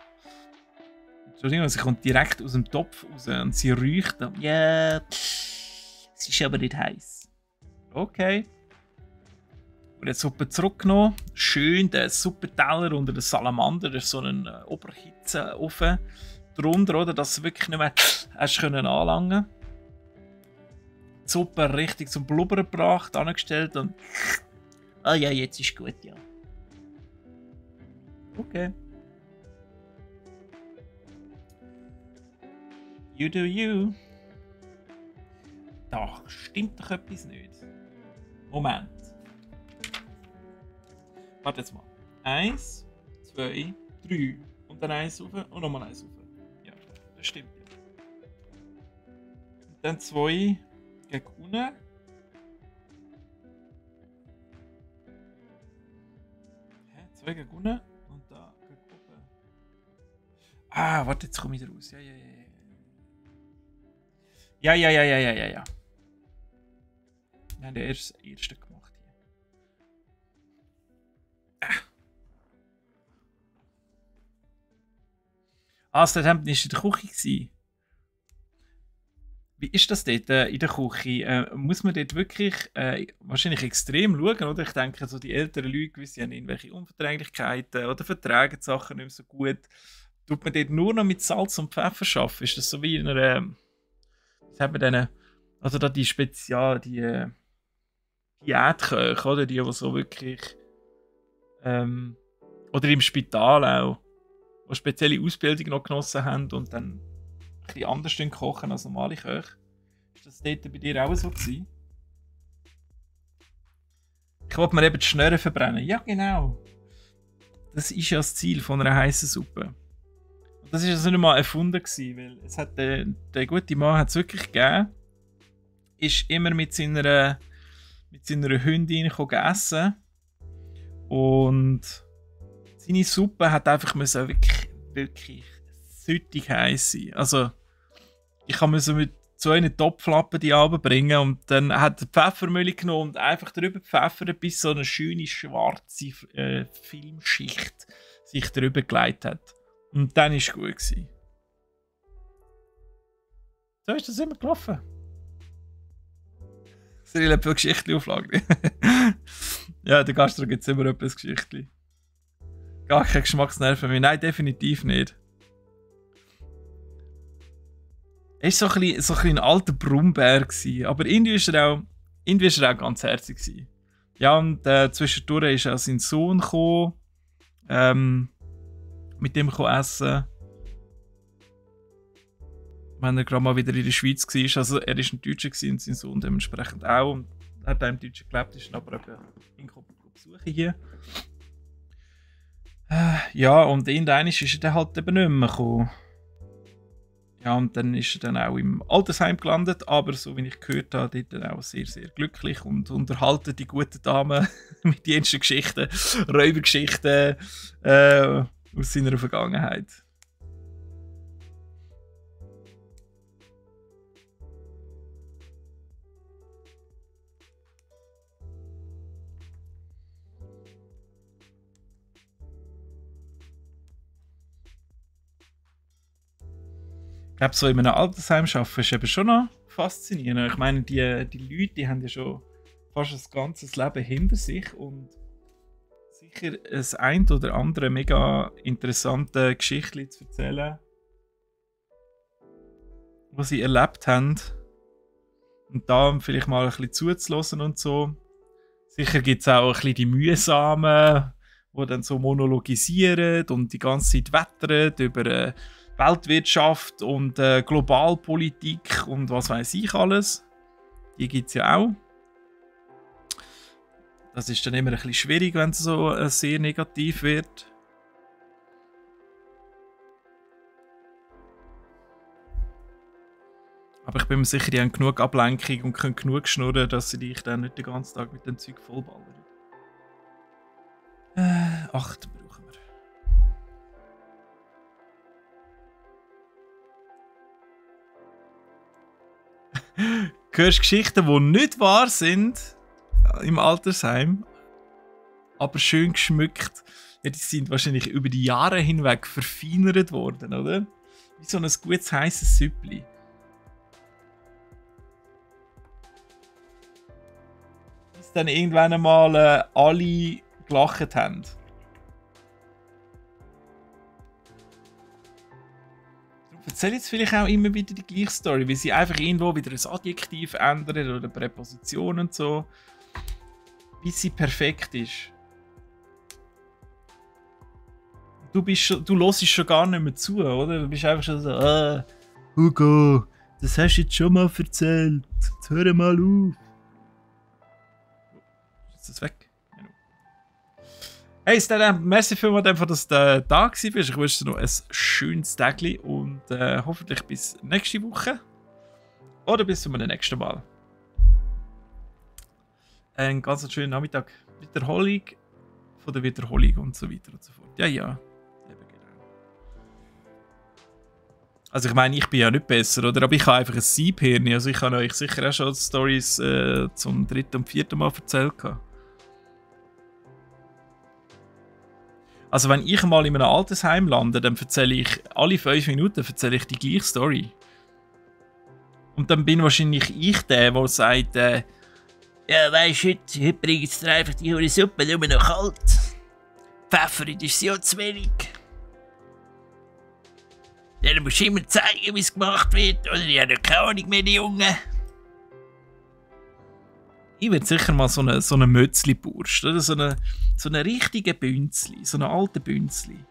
Entschuldigung, sie kommt direkt aus dem Topf raus und sie riecht. Ja, es ist aber nicht heiß. Okay. Und die Suppe zurückgenommen, schön den Suppenteller unter den Salamander, das ist so ein Oberhitzeofen drunter, oder, dass du wirklich nicht mehr hast anlangen. Die Suppe richtig zum Blubbern gebracht, angestellt und ah ja, jetzt ist gut, ja. Okay. You do you. Da stimmt doch etwas nicht. Moment. Warte jetzt mal. 1, 2, 3. Und dann 1 rauf und nochmal 1 rauf. Ja, das stimmt. Und dann 2 gegen unten. Hä? 2 gegen unten und da gegen oben. Ah, warte, jetzt komme ich da raus. Ja. Ja. Wir haben den ersten gemacht. Das Hemd war in der Küche. Wie ist das dort in der Küche? Muss man dort wirklich wahrscheinlich extrem schauen, oder? Ich denke, so die älteren Leute haben irgendwelche Unverträglichkeiten oder vertragen die Sachen nicht mehr so gut. Tut man dort nur noch mit Salz und Pfeffer arbeiten? Ist das so wie in einer, wie sagt man denn, also da die Diätköche, oder? Die so wirklich, oder im Spital auch, die spezielle Ausbildung noch genossen haben und dann ein bisschen anders kochen als normale Köche. Ist das dort bei dir auch so gewesen? Ich wollte mir eben die Schnüre verbrennen. Ja, genau. Das ist ja das Ziel von einer heißen Suppe. Und das war also nicht mal erfunden gewesen, weil es hat der gute Mann hat es wirklich gegeben. ist immer mit seiner Hündin essen. Und seine Suppe hat einfach wirklich süttig heiß sein. Also, ich musste mit so einer Topflappe die runterbringen und dann hat er Pfeffermühle genommen und einfach drüber gepfeffert, bis so eine schöne schwarze Filmschicht sich drüber gelegt hat. Und dann war es gut gewesen. So ist das immer gelaufen. Cyril hat viele Geschichten auflagen. Ja, der Gastro gibt es immer etwas Geschichten. Gar keine Geschmacksnerven mehr. Nein, definitiv nicht. Er war so ein alter Brummbär. Aber irgendwie war er auch ganz herzig. Ja, und zwischendurch ist auch sein Sohn gekommen, mit dem essen. Wenn er gerade mal wieder in der Schweiz war. Also er war ein Deutscher und sein Sohn dementsprechend auch. Und er hat auch im Deutschen gelebt, ist aber eben in besuchen hier. Ja, und irgendwann ist er dann halt eben nicht mehr gekommen. Ja, und dann ist er dann auch im Altersheim gelandet, aber so wie ich gehört habe, dort dann auch sehr, sehr glücklich und unterhalten die guten Damen mit den ersten Geschichten, Räubergeschichten aus seiner Vergangenheit. Ich glaube, so in einem Altersheim arbeiten ist eben schon noch faszinierend. Ich meine, die Leute, die haben ja schon fast ein ganzes Leben hinter sich und sicher ein oder andere mega interessante Geschichte zu erzählen, was sie erlebt haben. Und da vielleicht mal ein bisschen zuzulassen und so. Sicher gibt es auch ein bisschen die Mühsamen, die dann so monologisieren und die ganze Zeit wettern über Weltwirtschaft und Globalpolitik und was weiß ich alles. Die gibt es ja auch. Das ist dann immer ein bisschen schwierig, wenn es so sehr negativ wird. Aber ich bin mir sicher, die haben genug Ablenkung und können genug schnurren, dass sie dich dann nicht den ganzen Tag mit dem Zeug vollballern. 8 brauchen wir. Du hörst Geschichten, die nicht wahr sind im Altersheim, aber schön geschmückt. Ja, die sind wahrscheinlich über die Jahre hinweg verfeinert worden, oder? Wie so ein gutes, heisses Süppli. Bis dann irgendwann einmal alle gelacht haben. Erzähl jetzt vielleicht auch immer wieder die gleiche Story, weil sie einfach irgendwo wieder ein Adjektiv ändern oder Präpositionen und so, bis sie perfekt ist. Du hörst schon gar nicht mehr zu, oder? Du bist einfach schon so, Hugo, das hast du jetzt schon mal erzählt. Jetzt hör mal auf. Ist das weg? Hey Stan, merci vielmals, dass du da bist. Ich wünsche dir noch ein schönes Tag und hoffentlich bis nächste Woche. Oder bis zum nächsten Mal. Einen ganz schönen Nachmittag. Wiederholung von der Wiederholung und so weiter und so fort. Ja, ja. Eben genau. Also ich meine, ich bin ja nicht besser, oder? Aber ich habe einfach ein Siebhirn. Also ich habe euch sicher auch schon Storys zum 3. und 4. Mal erzählt. Also wenn ich mal in einem Altersheim lande, dann erzähle ich alle 5 Minuten die gleiche Story. Und dann bin wahrscheinlich ich der sagt, ja weisst du, heute bringt es dir einfach die Suppe nur noch kalt. Pfeffer ist ja zu wenig. Dann musst du immer zeigen, wie es gemacht wird, oder ich habe keine Ahnung mehr, die Jungen. Ich werde sicher mal so eine Mötzli-Burst, oder? So eine richtige Bünzli, so eine alte Bünzli.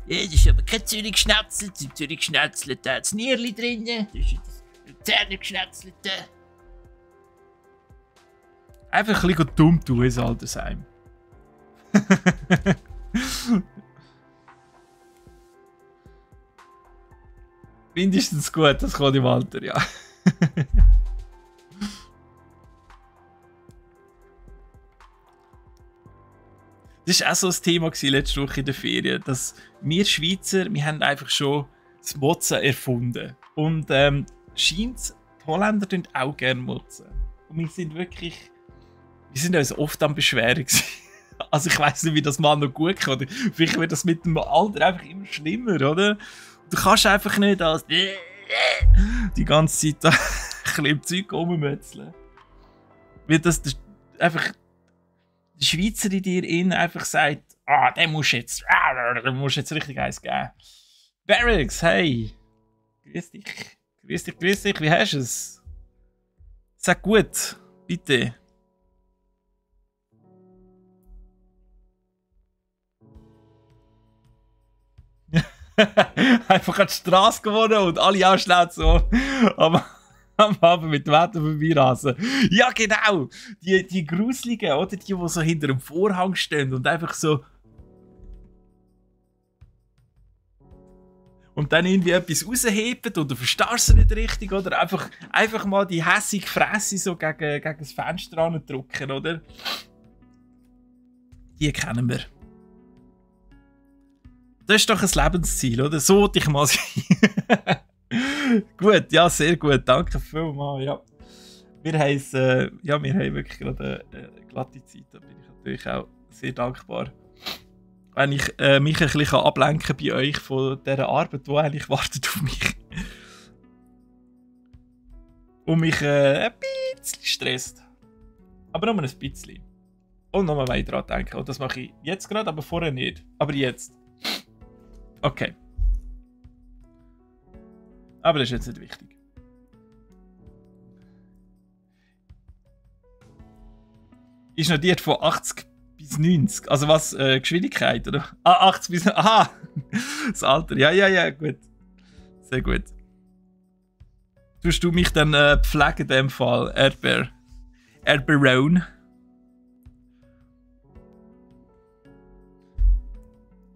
Ja, das ist aber kein Zürich-Schnetzel. Zum Zürich-Schnetzel da hat das Nierli drin, das ist das Luzerner-Geschnetzelte. Einfach ein bisschen dumm tun ins Altersheim. Mindestens gut, das kommt im Alter, ja. Das war auch so ein Thema letzte Woche in der Ferien, dass wir Schweizer, wir haben einfach schon das Motzen erfunden. Und scheint die Holländer auch gerne motzen. Und wir sind uns oft am Beschweren gewesen. Also ich weiss nicht, wie das mal noch gut kann. Vielleicht wird das mit dem Alter einfach immer schlimmer, oder? Du kannst einfach nicht als die ganze Zeit ein bisschen im Zeug rummützeln. Weil das einfach der Schweizer in dir einfach sagt, den musst du jetzt richtig eins geben. Barracks, hey! Grüß dich, wie hast du es? Sag gut, bitte. Einfach an die Straße gewonnen und alle auch schnell so am Abend mit dem Wetter vorbeirasen. Ja, genau! Die Gruseligen, oder? Die so hinter dem Vorhang stehen und einfach so. Und dann irgendwie etwas rausheben oder verstehst du nicht richtig, oder? Einfach mal die hässige Fresse so gegen das Fenster drücken, oder? Die kennen wir. Das ist doch ein Lebensziel, oder? So wollte ich mal sein. Gut, ja, sehr gut. Danke vielmals. Ja. Wir haben wirklich gerade eine glatte Zeit. Da bin ich natürlich auch sehr dankbar. Wenn ich mich ein bisschen ablenken kann bei euch von dieser Arbeit, die eigentlich wartet auf mich. Und mich ein bisschen stresst. Aber nur ein bisschen. Und nochmal weiter dran denken. Und das mache ich jetzt gerade, aber vorher nicht. Aber jetzt. Okay. Aber das ist jetzt nicht wichtig. Ist notiert von 80 bis 90. Also was? Geschwindigkeit, oder? 80 bis... Aha! Das Alter. Ja, gut. Sehr gut. Tust du mich dann pflegen in dem Fall? Erdbeerrohn.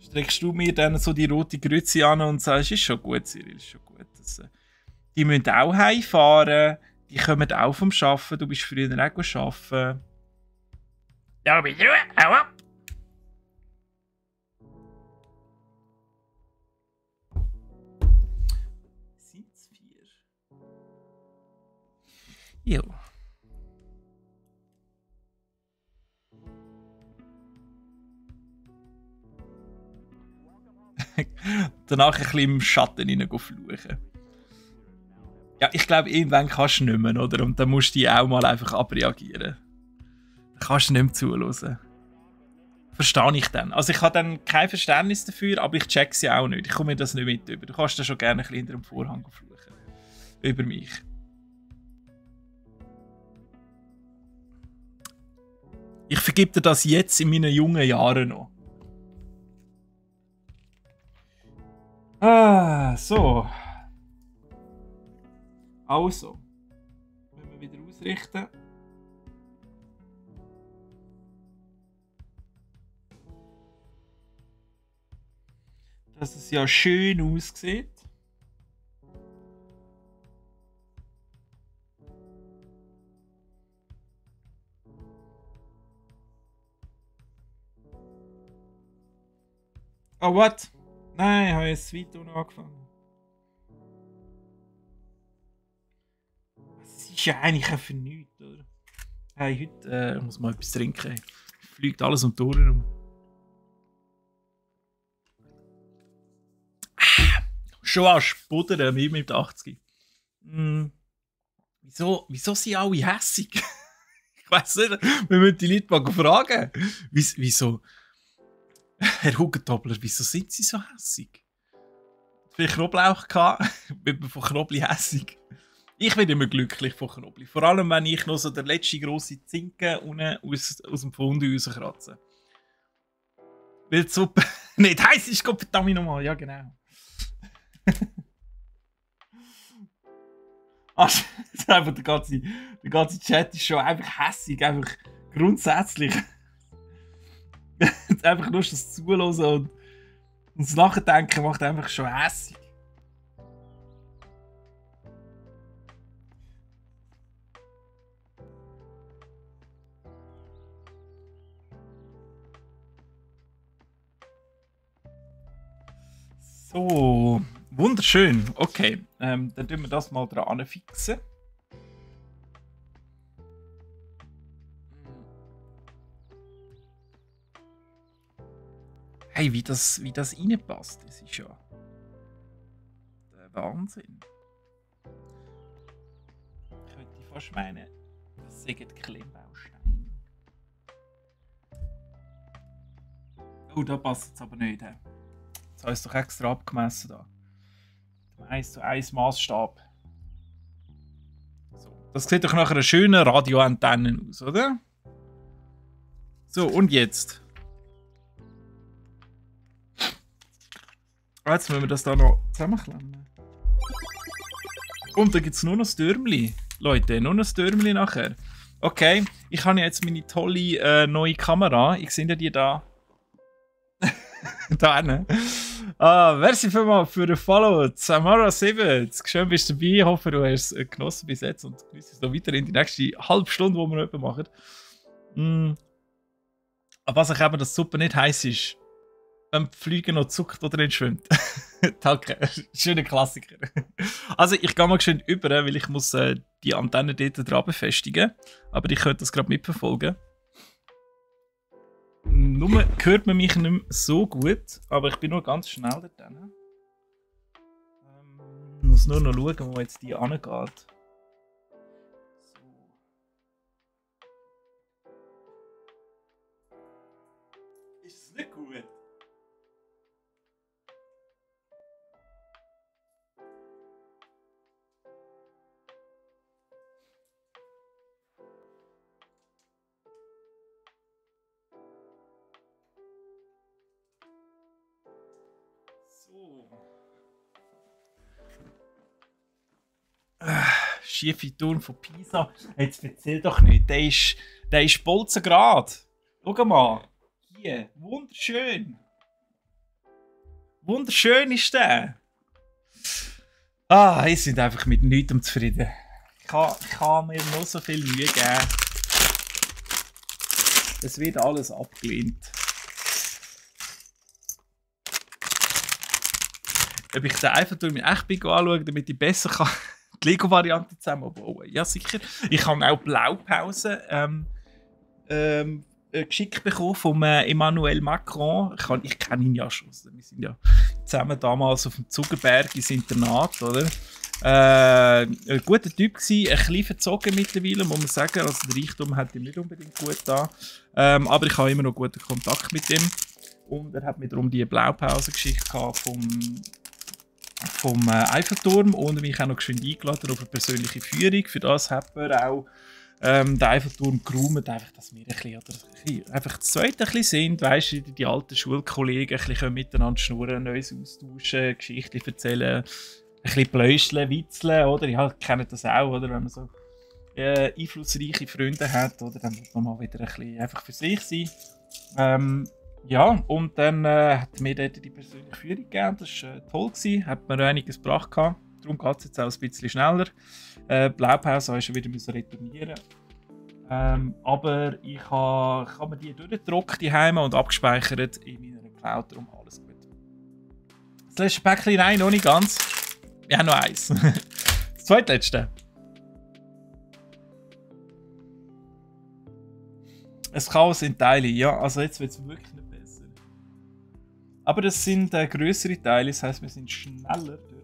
Streckst du mir dann so die rote Grütze an und sagst, ist schon gut, Cyril, ist schon gut. Die müssen auch heimfahren, die kommen auch vom Arbeiten, du bist früher auch arbeiten. Ja, bitte, hau ab! Sind's 4? Jo. Danach ein bisschen im Schatten fluchen. Ja, ich glaube, irgendwann kannst du nicht mehr, oder? Und dann musst du die auch mal einfach abreagieren. Dann kannst du nicht mehr zuhören. Verstehe ich dann. Also ich habe dann kein Verständnis dafür, aber ich check sie auch nicht. Ich komme mir das nicht mit über. Du kannst da schon gerne ein bisschen hinter dem Vorhang fluchen. Über mich. Ich vergib dir das jetzt in meinen jungen Jahren noch. So. Also. Wenn wir wieder ausrichten. Dass es ja schön aussieht. Oh, what? Nein, ich habe jetzt weiter noch angefangen. Es ist ja eigentlich für nichts, oder? Hey, heute muss man etwas trinken. Fliegt alles um die Ohren rum. Schon als Spuddern mit 80. Wieso sind alle hässig? Ich weiß nicht, wir müssen die Leute mal fragen. Wieso? Herr Hugentobler, wieso sind sie so hässig? Vielleicht Knoblauch gehabt, wird man von Knobli hässig. Ich bin immer glücklich von Knobli. Vor allem, wenn ich noch so der letzte grosse Zinken unten aus dem Fondue rauskratze. Weil die Suppe nicht heiß ist, Gott verdammt nochmal. Ja, genau. Also, einfach der ganze Chat ist schon einfach hässig, einfach grundsätzlich. Einfach nur das Zuhören und das Nachdenken macht einfach schon hässig. So, wunderschön. Okay, dann tun wir das mal dran fixen. Hey, wie das reinpasst, das ist ja der Wahnsinn. Ich könnte fast meinen, das sind die Klemmbausteine. Oh, da passt es aber nicht. Das habe ich doch extra abgemessen da. 1:1 Maßstab. So, das sieht doch nach einer schönen Radioantenne aus, oder? So, und jetzt? Jetzt müssen wir das da noch zusammenklemmen. Und da gibt es nur noch das Türmli. Leute, nur noch das Türmli nachher. Okay, ich habe jetzt meine tolle neue Kamera. Ich sehe die da. Da hinten. Merci vielmals für den Follow. Samara70. Schön bist du dabei. Ich hoffe, du hast es genossen bis jetzt und genießt es noch weiter in die nächste halbe Stunde, die wir etwa machen. Aber was ich eben das super nicht heiß ist, wenn die Flüge noch zuckt oder nicht schwimmt. Danke, schöner Klassiker. Also ich gehe mal schön über, weil ich muss die Antenne dort dran befestigen. Aber ich könnte das gerade mitverfolgen. Nur hört man mich nicht mehr so gut, aber ich bin nur ganz schnell dort. Ich muss nur noch schauen, wo jetzt die angeht. So. Ist es nicht gut? Schiefe Turm von Pisa. Jetzt erzähl doch nicht. Der ist bolzengrad. Schau mal. Hier. Wunderschön. Wunderschön ist der. Ich bin einfach mit nichts zufrieden. Ich kann mir noch so viel Mühe geben. Es wird alles abgelehnt. Ob ich den Eiffelturm in echt anschaue, damit ich besser kann die Lego-Variante zusammenbauen. Ja, sicher. Ich habe auch Blaupausen geschickt bekommen von Emmanuel Macron. Ich kenne ihn ja schon. Wir sind ja zusammen damals auf dem Zuckerberg ins Internat, oder? Ein guter Typ gewesen, ein bisschen verzogen mittlerweile, muss man sagen. Also der Reichtum hat ihm nicht unbedingt gut da. Aber ich habe immer noch guten Kontakt mit ihm. Und er hat mir darum die Blaupause geschickt vom Eiffelturm und mich auch noch geschwind eingeladen auf eine persönliche Führung. Für das hat man auch den Eiffelturm geräumt, einfach, dass wir einfach das Zweite ein bisschen sind, weißt du, die alten Schulkollegen ein bisschen miteinander schnurren, Neues austauschen, Geschichten erzählen, ein bisschen pläuscheln, witzeln, oder? Ja, kennt das auch, oder? Wenn man so einflussreiche Freunde hat, oder? Dann muss man mal wieder ein bisschen einfach für sich sein. Ja, und dann hat mir dort die persönliche Führung gegeben. Das war toll. Hat mir einiges gebracht. Darum geht es jetzt auch ein bisschen schneller. Blaupause musste ich wieder retournieren. Aber ich habe mir die durchgedruckt daheim und abgespeichert in meiner Cloud. Darum alles gut. Das letzte Päckchen, nein, noch nicht ganz. Wir haben noch eins. Das zweitletzte. Es Chaos in Teile. Ja, also jetzt wird es wirklich nicht besser. Aber das sind größere Teile, das heisst, wir sind schneller durch.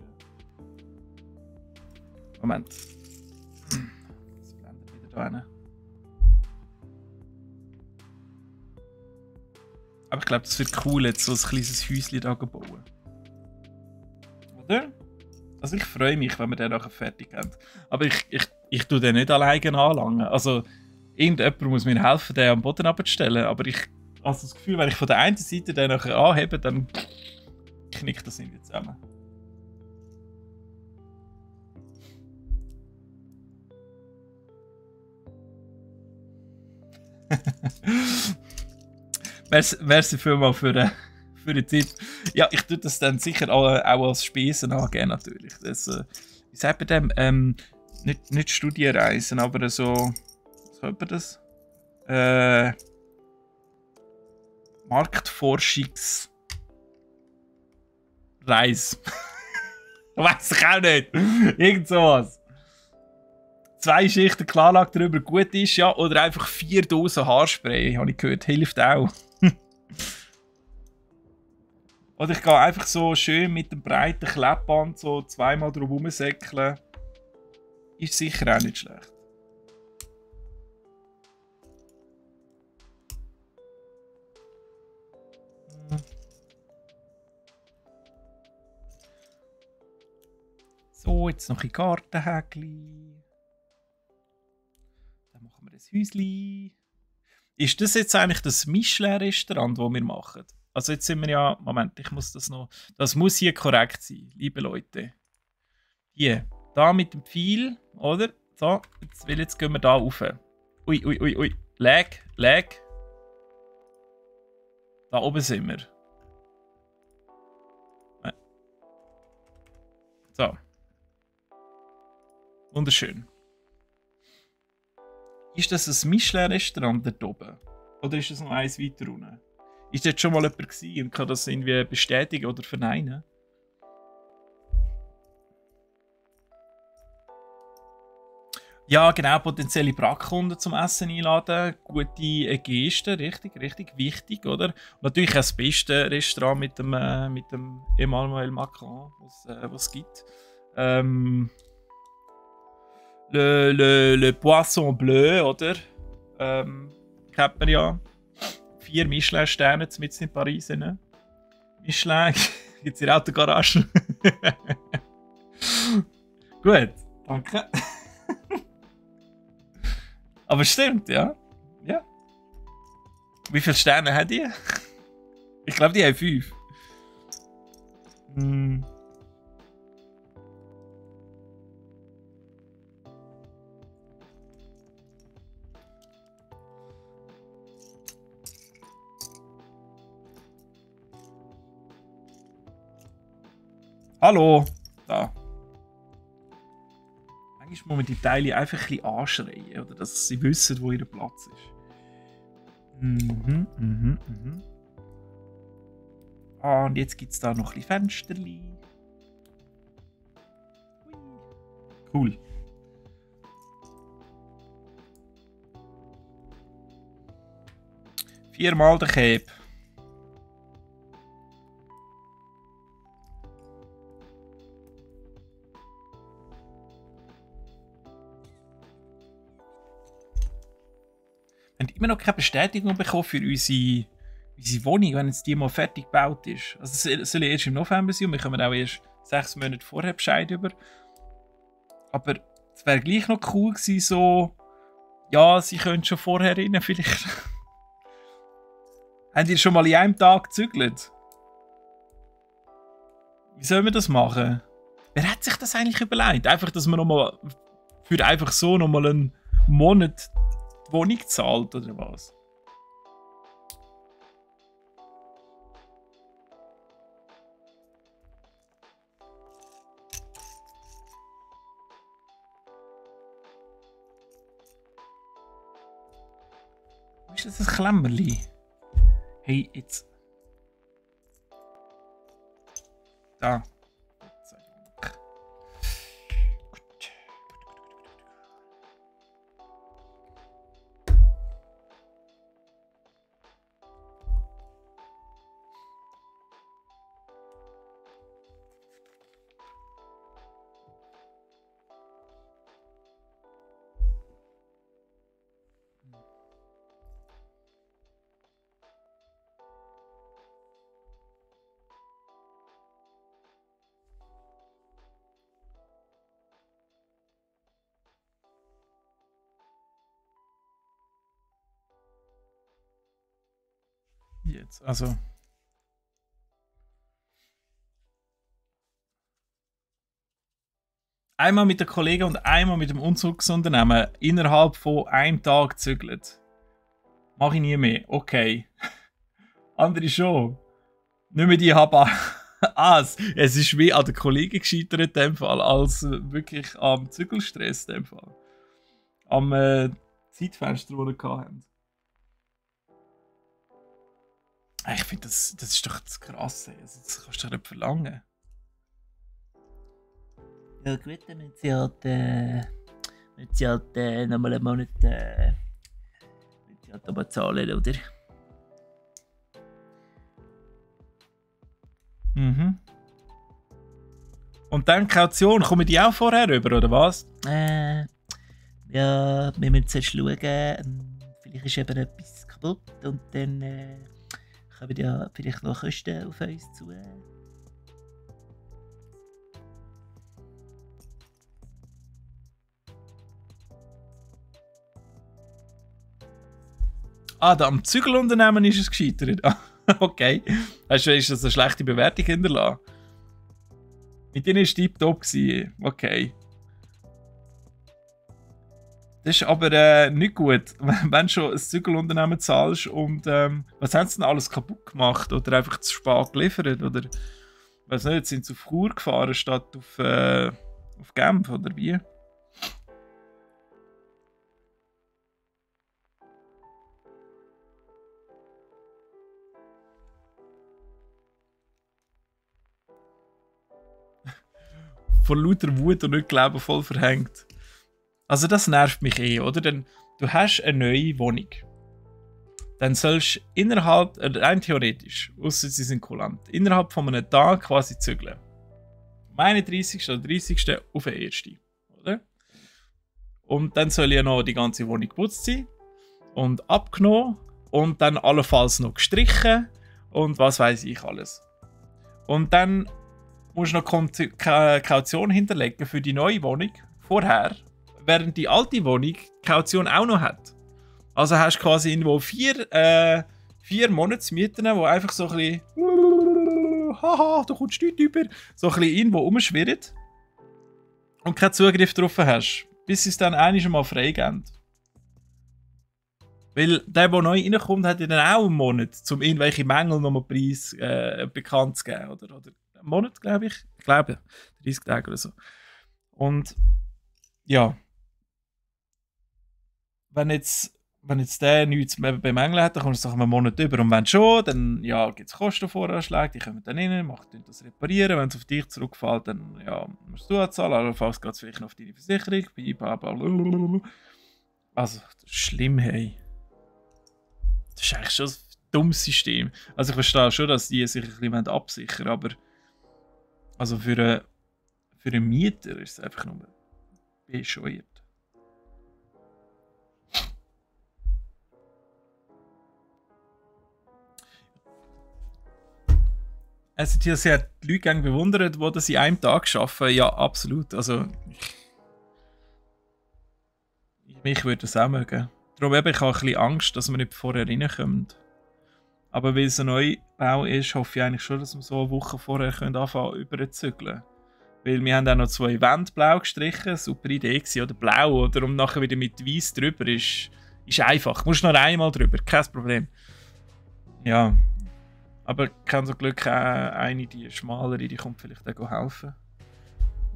Moment. Das blendet wieder da rein. Aber ich glaube, das wird cool, jetzt so ein kleines Häuschen da bauen. Oder? Also ich freue mich, wenn wir den nachher fertig haben. Aber ich tue den nicht alleine anlangen. Also irgendjemand muss mir helfen, den am Boden abzustellen. Aber ich habe das Gefühl, wenn ich von der einen Seite den nachher anhebe, dann knickt das irgendwie zusammen. Merci vielmals für den Tipp. Ja, ich tue das dann sicher auch als Spesen angeben, natürlich. Das, wie sagt man dem? Nicht Studienreisen, aber so. Was hört man das? Marktforschungsreisen Reis. Weiß ich auch nicht. Irgend sowas. 2 Schichten Klarlack drüber gut ist, ja. Oder einfach 4 Dosen Haarspray, habe ich gehört. Hilft auch. Oder ich gehe einfach so schön mit dem breiten Klebband so zweimal drum rumsäckeln. Ist sicher auch nicht schlecht. So, jetzt noch ein Gartenhäkli. Dann machen wir ein Häuschen. Ist das jetzt eigentlich das Michelin-Restaurant, das wir machen? Also jetzt sind wir ja... Moment, ich muss das noch... Das muss hier korrekt sein, liebe Leute. Hier, da mit dem Pfeil, oder? So, jetzt gehen wir da rauf. Ui, ui, ui, ui. Lag. Da oben sind wir. So. Wunderschön. Ist das ein Michelin-Restaurant dort oben? Oder ist das noch eins weiter unten? Ist dort schon mal jemand gewesen und kann das irgendwie bestätigen oder verneinen? Ja, genau, potenzielle Brackkunden zum Essen einladen. Gute Gesten, richtig wichtig, oder? Und natürlich auch das beste Restaurant mit dem Emmanuel Macron, was es gibt. Le Poisson Bleu, oder? Kennt man ja. 4 Michelin-Sterne mitten in Paris. Ne? Michelin gibt es in der Autogarage. Gut, danke. Aber stimmt, ja. Ja. Wie viele Sterne hat die? Ich glaube, die haben 5. Hallo. Da. Manchmal muss man die Teile einfach ein bisschen anschreien, oder dass sie wissen, wo ihr Platz ist. Ah, und jetzt gibt es da noch ein bisschen Fensterli. Cool. Viermal der Cape. Wir haben immer noch keine Bestätigung bekommen für unsere Wohnung, wenn jetzt die mal fertig gebaut ist. Also es soll erst im November sein und wir kommen auch erst 6 Monate vorher Bescheid über. Aber es wäre gleich noch cool gewesen, so... Ja, sie können schon vorher rein, vielleicht. Habt ihr schon mal in einem Tag gezügelt? Wie sollen wir das machen? Wer hat sich das eigentlich überlegt? Einfach, dass man nochmal... Für einfach so nochmal einen Monat... Wohnung zahlt, oder was? Wo ist das ein Klemmerli? Hey, jetzt... Da. Jetzt, also... Einmal mit den Kollegen und einmal mit dem Umzugsunternehmen innerhalb von einem Tag zügelt. Mach ich nie mehr. Okay. Andere schon. Nicht mehr die haben. Es ist wie an den Kollegen gescheitert in dem Fall, als wirklich am Zügelstress in dem Fall. Am Zeitfenster, das wir hatten. Ich finde, das ist doch das Krasse. Das kannst du doch nicht verlangen. Ja gut, dann müssen sie halt nochmal einen Monat aber zahlen, oder? Mhm. Und dann Kaution, kommen die auch vorher rüber, oder was? Ja, wir müssen zuerst schauen. Vielleicht ist eben etwas kaputt und dann kommen ja vielleicht noch Kosten auf uns zu. Ah, da am Zügelunternehmen ist es gescheitert. Ah, okay. Hast du, ist das eine schlechte Bewertung hinterlassen? Mit denen war es tiptop. Okay. Das ist aber nicht gut, wenn du schon ein Zügelunternehmen zahlst und was haben sie denn alles kaputt gemacht oder einfach zu spät geliefert oder weiß nicht, sind sie auf Chur gefahren statt auf Genf oder wie? Von lauter Wut und nicht Glauben voll verhängt. Also das nervt mich oder? Denn du hast eine neue Wohnung. Dann sollst du innerhalb, rein theoretisch, außer sie sind kulant, innerhalb von einem Tag quasi zügeln. Am 31. oder 30. auf den 1. Oder? Und dann soll ja noch die ganze Wohnung geputzt sein und abgenommen und dann allenfalls noch gestrichen und was weiß ich alles. Und dann musst du noch Kaution hinterlegen für die neue Wohnung vorher, während die alte Wohnung Kaution auch noch hat. Also hast du quasi irgendwo 4 Monatsmieten, die einfach so ein bisschen haha, du kommst nicht über, so ein bisschen irgendwo rumschwirren und keinen Zugriff darauf hast, bis sie es dann einmal mal freigeben. Weil der neu reinkommt, hat ja dann auch einen Monat, um irgendwelche Mängel nochmal Preis bekannt zu geben. Oder einen Monat, glaube ich. Ich glaube, 30 Tage oder so. Und ja, wenn jetzt der nichts mehr bemängeln hat, dann kommst du nach einem Monat über. Und wenn schon, dann ja, gibt es Kostenvoranschläge, die kommen dann rein, machen das reparieren. Wenn es auf dich zurückfällt, dann ja, musst du anzahlen. Allenfalls geht es vielleicht noch auf deine Versicherung. Also, das ist schlimm, hey. Das ist eigentlich schon ein dummes System. Also ich verstehe schon, dass die sich ein bisschen absichern, aber also für einen Mieter ist es einfach nur bescheuert. Also die hat die Leute bewundert, die das in einem Tag schaffen. Ja, absolut. Also mich würde das auch mögen. Darum habe ich auch ein bisschen Angst, dass wir nicht vorher reinkommen. Aber weil es ein Neubau ist, hoffe ich eigentlich schon, dass wir so eine Woche vorher anfangen überzuzügeln. Weil wir haben auch noch 2 Wände blau gestrichen, super Idee gewesen, oder blau, oder und nachher wieder mit weiß drüber ist einfach. Du musst noch einmal drüber, kein Problem. Ja, aber ich habe so Glück, eine, die schmalere, die kommt vielleicht auch helfen.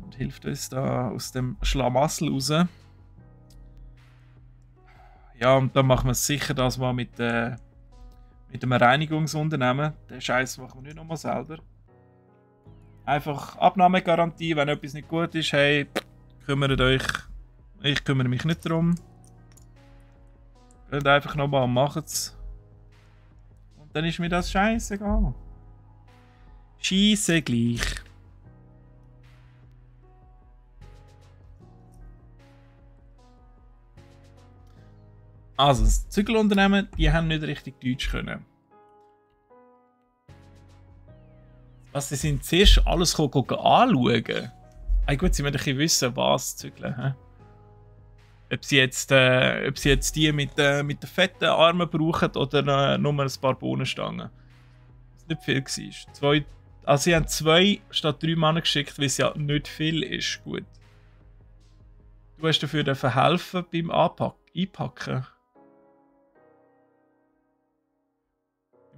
Und hilft uns da aus dem Schlamassel raus. Ja, und dann machen wir es sicher, dass wir mit einem Reinigungsunternehmen, den Scheiß machen wir nicht nochmal selber. Einfach Abnahmegarantie, wenn etwas nicht gut ist, hey, kümmert euch, ich kümmere mich nicht darum. Geht einfach nochmal und macht es. Und dann ist mir das scheißegal. Scheisse gleich. Also, das Zügelunternehmen, die haben nicht richtig Deutsch können. Was, sie sind zuerst alles anschauen? Gut, sie möchten wissen, was zügeln. He? Ob sie jetzt die mit den fetten Armen brauchen oder nur ein paar Bohnenstangen. Das nicht viel war. Also sie haben 2 statt 3 Männer geschickt, weil es ja nicht viel ist. Gut. Du hast dafür helfen beim Einpacken.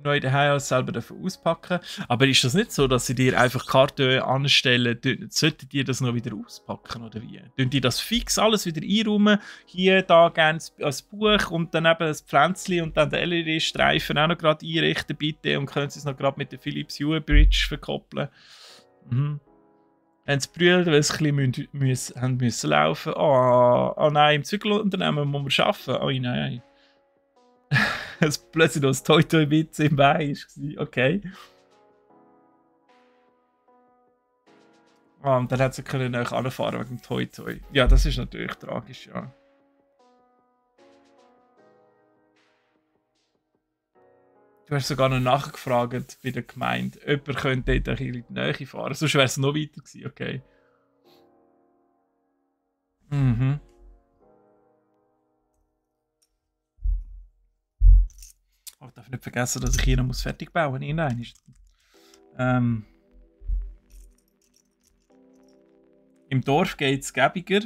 Neu daheim selber auspacken. Aber ist das nicht so, dass sie dir einfach Karton anstellen, sollten die das noch wieder auspacken oder wie? Tun die das fix alles wieder einräumen? Hier, da gerne ein Buch und dann eben ein Pflänzchen und dann den LED-Streifen auch noch gerade einrichten bitte und können sie es noch gerade mit der Philips Hue Bridge verkoppeln. Mhm. Haben sie brüllt, weil sie ein bisschen haben müssen laufen. Oh nein, im Zügelunternehmen muss man arbeiten. Oh nein. Es plötzlich noch ein Toi-Toi-Witz im Bein war. Okay. Und dann hat sie können anfahren wegen dem Toi-Toi. Ja, das ist natürlich tragisch, ja. Du hast sogar noch nachgefragt bei der Gemeinde, jemand könnte dort ein bisschen in die Nähe fahren. Sonst wäre es noch weiter gewesen, okay. Mhm. Oh, ich darf nicht vergessen, dass ich hier noch fertig bauen muss. Nein, im Dorf geht es gäbiger.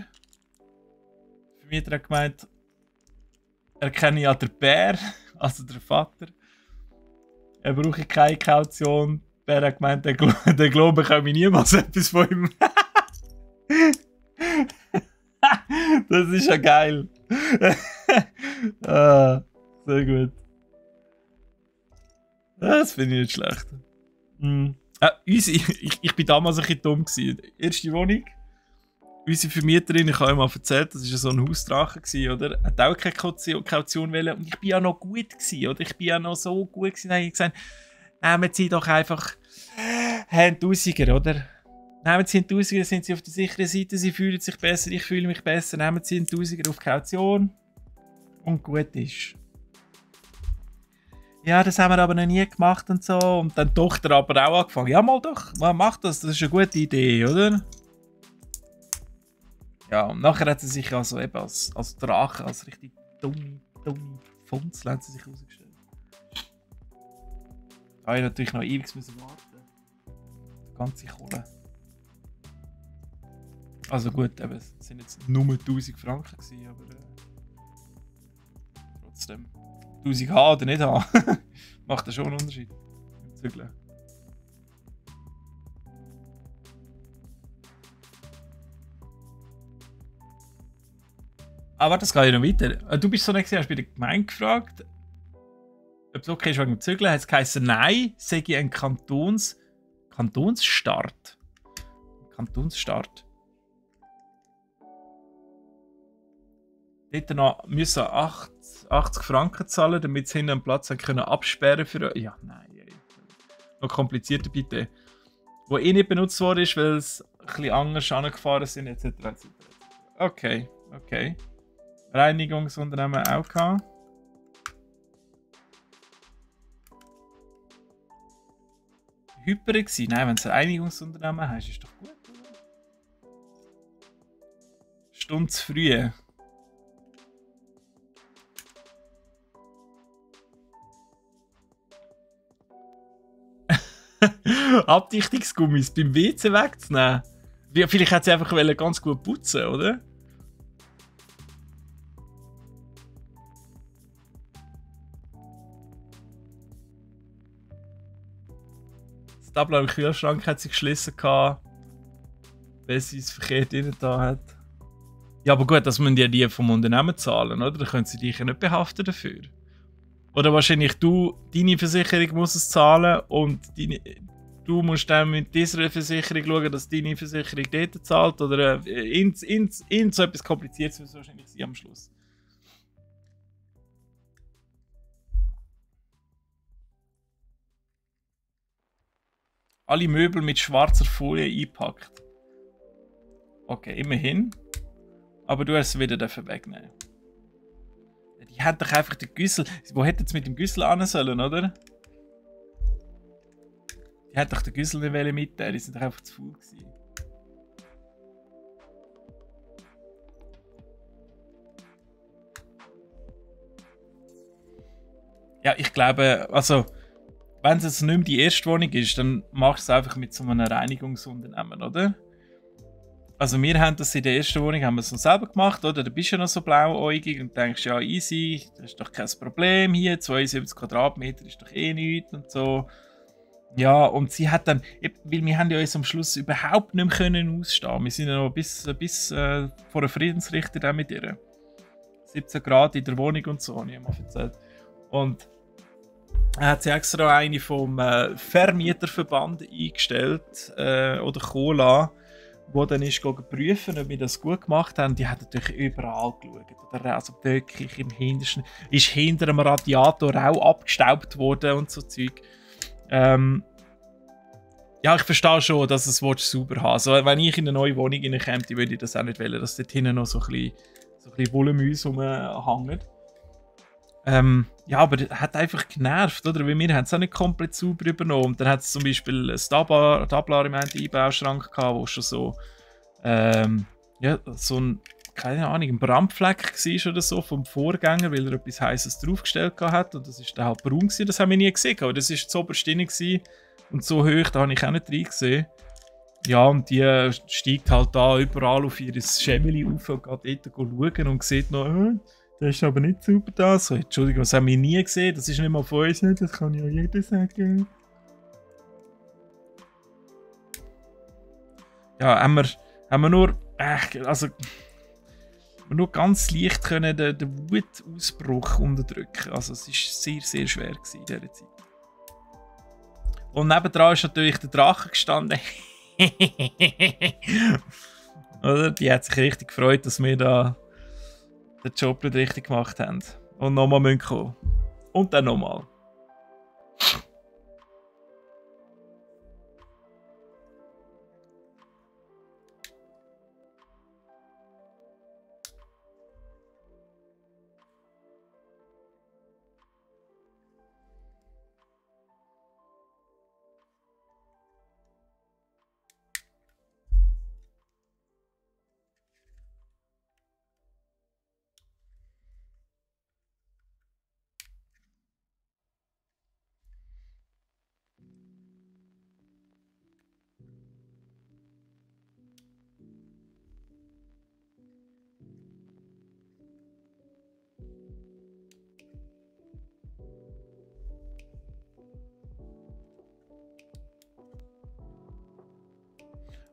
Für mich hat er gemeint, erkenne ich ja den Bär, also den Vater. Er brauche keine Kaution. Der hat gemeint, der Glaube komme ich niemals etwas von ihm. Das ist ja geil. Sehr gut. Das finde ich nicht schlecht. Ich bin damals ein bisschen dumm gewesen. Erste Wohnung. Unsere Vermieterin, ich habe ihm mal erzählt, das war so ein Hausdrache, oder? Hat auch keine Kaution wollen. Und ich bin ja noch gut gewesen, oder? Ich bin ja noch so gut gewesen. Dann habe ich gesagt, nehmen Sie doch einfach einen Tausiger, oder? Nehmen Sie einen Tausiger, sind Sie auf der sicheren Seite, Sie fühlen sich besser, ich fühle mich besser. Nehmen Sie einen Tausiger auf Kaution und gut ist. Ja, das haben wir aber noch nie gemacht und so. Und dann die Tochter aber auch angefangen. Ja, mal doch, mach das ist eine gute Idee, oder? Ja, und nachher hat sie sich also eben als Drache, als richtig dumme Funzel hat sie sich herausgestellt. Da habe ich natürlich noch ewig warten. Die ganze Kohle. Also gut, eben, es sind jetzt nur 1000 Franken gewesen, aber trotzdem. 1000 haben oder nicht haben, macht das schon einen Unterschied. Im Zügeln. Aber das geht ja noch weiter. Du bist so nicht, hast bei der Gemeinde gefragt, ob es okay ist wegen dem Zügeln. Hat es geheißen, nein, sage ich ein Kantonsstart. Kantonsstart. Dort noch müssen 80 Franken zahlen, damit sie hinten einen Platz haben können absperren für. Ja, nein. Noch komplizierter bitte. Wo nicht benutzt worden ist, weil es ein bisschen anders angefahren sind, etc. Okay. Reinigungsunternehmen auch gehabt. Hyper gewesen? Nein, wenn es ein Reinigungsunternehmen hast, ist doch gut, oder? Stunde zu früh. Abdichtungsgummis beim WC wegzunehmen. Vielleicht hat sie einfach ganz gut putzen, oder? Das Tableau im Kühlschrank hat sie geschlossen, weil sie es verkehrt drin da hat. Ja, aber gut, das müssen ja die vom Unternehmen zahlen, oder? Da können sie dich ja nicht behaften dafür. Oder wahrscheinlich deine Versicherung muss es zahlen und du musst dann mit dieser Versicherung schauen, dass deine Versicherung dort zahlt. Oder so etwas Kompliziertes wird es wahrscheinlich sein am Schluss. Alle Möbel mit schwarzer Folie eingepackt. Okay, immerhin. Aber du hast es wieder wegnehmen. Die hat doch einfach den Güssel. Wo hätte es mit dem Güssel an sollen, oder? Die hat doch den Güssel nicht mitnehmen. Die sind doch einfach zu faul gewesen. Ja, ich glaube, also, wenn es jetzt nicht mehr die erste Wohnung ist, dann machst du es einfach mit so einem Reinigungsunternehmen, oder? Also wir haben das in der ersten Wohnung haben wir es noch selber gemacht, oder? Da bist du ja noch so blauäugig und denkst, ja easy, das ist doch kein Problem hier, 72 Quadratmeter ist doch eh nichts und so. Ja, und sie hat dann, weil wir haben ja uns am Schluss überhaupt nicht mehr können ausstehen. Wir sind ja noch bis vor einem Friedensrichter dann mit ihr. 17 Grad in der Wohnung und so, habe ich mal erzählt. Und er hat sie extra eine vom Vermieterverband eingestellt oder Cola. wo dann ist prüfen, ob wir das gut gemacht haben, die hat natürlich überall geschaut. Oder also wirklich im Hintersten ist hinter einem Radiator auch abgestaubt worden und so Zeug. Ja, ich verstehe schon, dass es sauber haben. Also, wenn ich in eine neue Wohnung reinkomme, würde ich das auch nicht wollen, dass dort hinten noch so ein bisschen Wollmäuse rumhängen. Ja, aber das hat einfach genervt, oder? Weil wir haben es auch nicht komplett sauber übernommen. Und dann hat es zum Beispiel ein Tablar im Einbauschrank gehabt, wo schon so, ja, so ein, keine Ahnung, ein Brandfleck war oder so vom Vorgänger, weil er etwas Heißes draufgestellt hat. Und das ist dann halt braun gewesen. Das haben wir nie gesehen. Aber das war zu oberst drin und so hoch, da habe ich auch nicht reingesehen. Ja, und die steigt halt da überall auf ihr Schemmeli auf und geht dort schauen und sieht noch, das ist aber nicht sauber da. So, Entschuldigung, das haben wir nie gesehen, das ist nicht mal von uns, das kann ja jeder sagen. Ja, haben wir nur, also, nur ganz leicht können den Wutausbruch unterdrücken. Also es war sehr, sehr schwer in dieser Zeit. Und nebendran ist natürlich der Drache gestanden. Oder? Die hat sich richtig gefreut, dass wir da den Job nicht richtig gemacht haben. Und nochmal kommen. Und dann nochmal.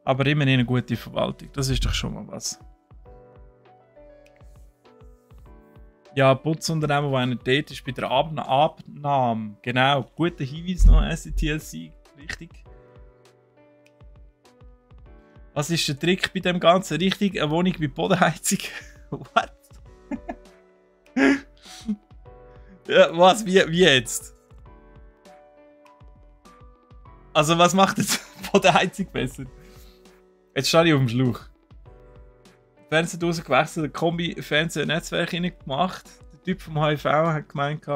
Aber immerhin eine gute Verwaltung, das ist doch schon mal was. Ja, Putzunternehmer, der einer dort ist, bei der Abnahme. Genau, guter Hinweis noch, SCTLC, richtig. Was ist der Trick bei dem Ganzen? Richtig, eine Wohnung mit Bodenheizung? What? Ja, was? Wie jetzt? Also, was macht jetzt Bodenheizung besser? Jetzt stehe ich auf dem Schlauch. Fernsehdose gewechselt, Kombi-Fernsehnetzwerk gemacht. Der Typ vom HIV hat gemeint,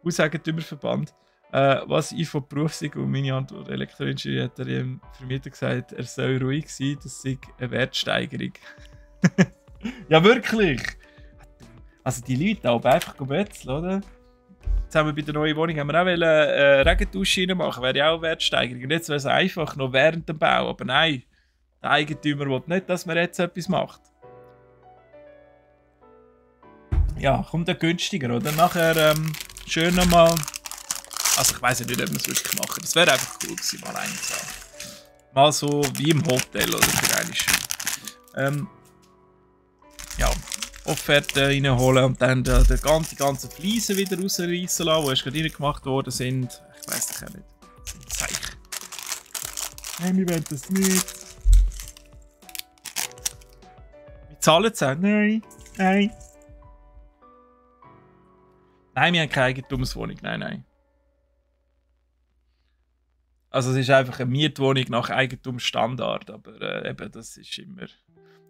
Hauseigentümerverband, was ich von Beruf sei, und meine Antwort Elektroingenieur hat er dem Vermieter gesagt, er soll ruhig sein, das sei eine Wertsteigerung. Ja, wirklich! Also die Leute da oben einfach betzeln, oder? Jetzt haben wir bei der neuen Wohnung auch Regendusche reinmachen, wäre ja auch eine Wertsteigerung. Und jetzt wäre es einfach noch während dem Bau, aber nein. Der Eigentümer will nicht, dass man jetzt etwas macht. Ja, kommt dann günstiger, oder? Nachher schön nochmal. Also ich weiß ja nicht, ob wir es wirklich machen. Das wäre einfach cool gewesen, mal einen zu haben. Mal so wie im Hotel oder für einmal. Ja, Offerte reinholen und dann die ganzen Fliesen wieder rausreißen lassen, die erst gerade reingemacht worden sind. Ich weiß doch auch nicht. Das sind Zeichen. Nein, wir wollen das nicht. Zahlen zu sagen? Nein. Nein. Nein, wir haben keine Eigentumswohnung. Nein. Also es ist einfach eine Mietwohnung nach Eigentumsstandard, aber eben das ist immer...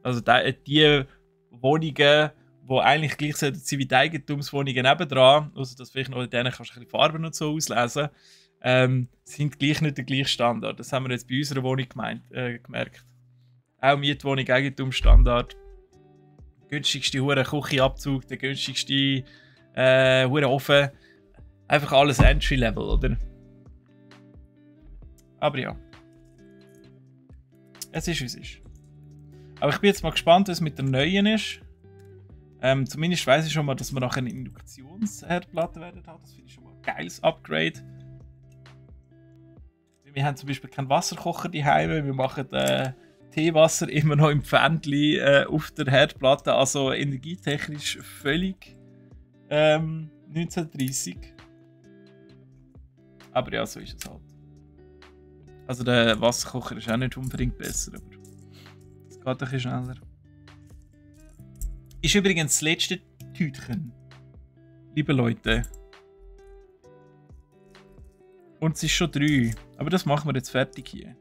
Also die Wohnungen, die eigentlich gleich sein wie die Eigentumswohnungen nebendran, also dass vielleicht noch in denen kannst du ein bisschen Farben und so auslesen, sind gleich nicht der gleiche Standard. Das haben wir jetzt bei unserer Wohnung gemerkt. Auch Mietwohnung, Eigentumsstandard. Günstigste hure Küchenabzug, der günstigste hure Ofen. Einfach alles Entry-Level, oder? Aber ja. Es ist, wie es ist. Aber ich bin jetzt mal gespannt, was mit der neuen ist. Zumindest weiss ich schon mal, dass wir nachher eine Induktionsherdplatte werden haben. Das finde ich schon mal ein geiles Upgrade. Wir haben zum Beispiel keinen Wasserkocher daheim. Wir machen Teewasser immer noch im Pfändli auf der Herdplatte, also energietechnisch völlig 1930. Aber ja, so ist es halt. Also der Wasserkocher ist auch nicht unbedingt besser, aber geht ein bisschen schneller. Ist übrigens das letzte Tütchen. Liebe Leute. Und es ist schon 3. Aber das machen wir jetzt fertig hier.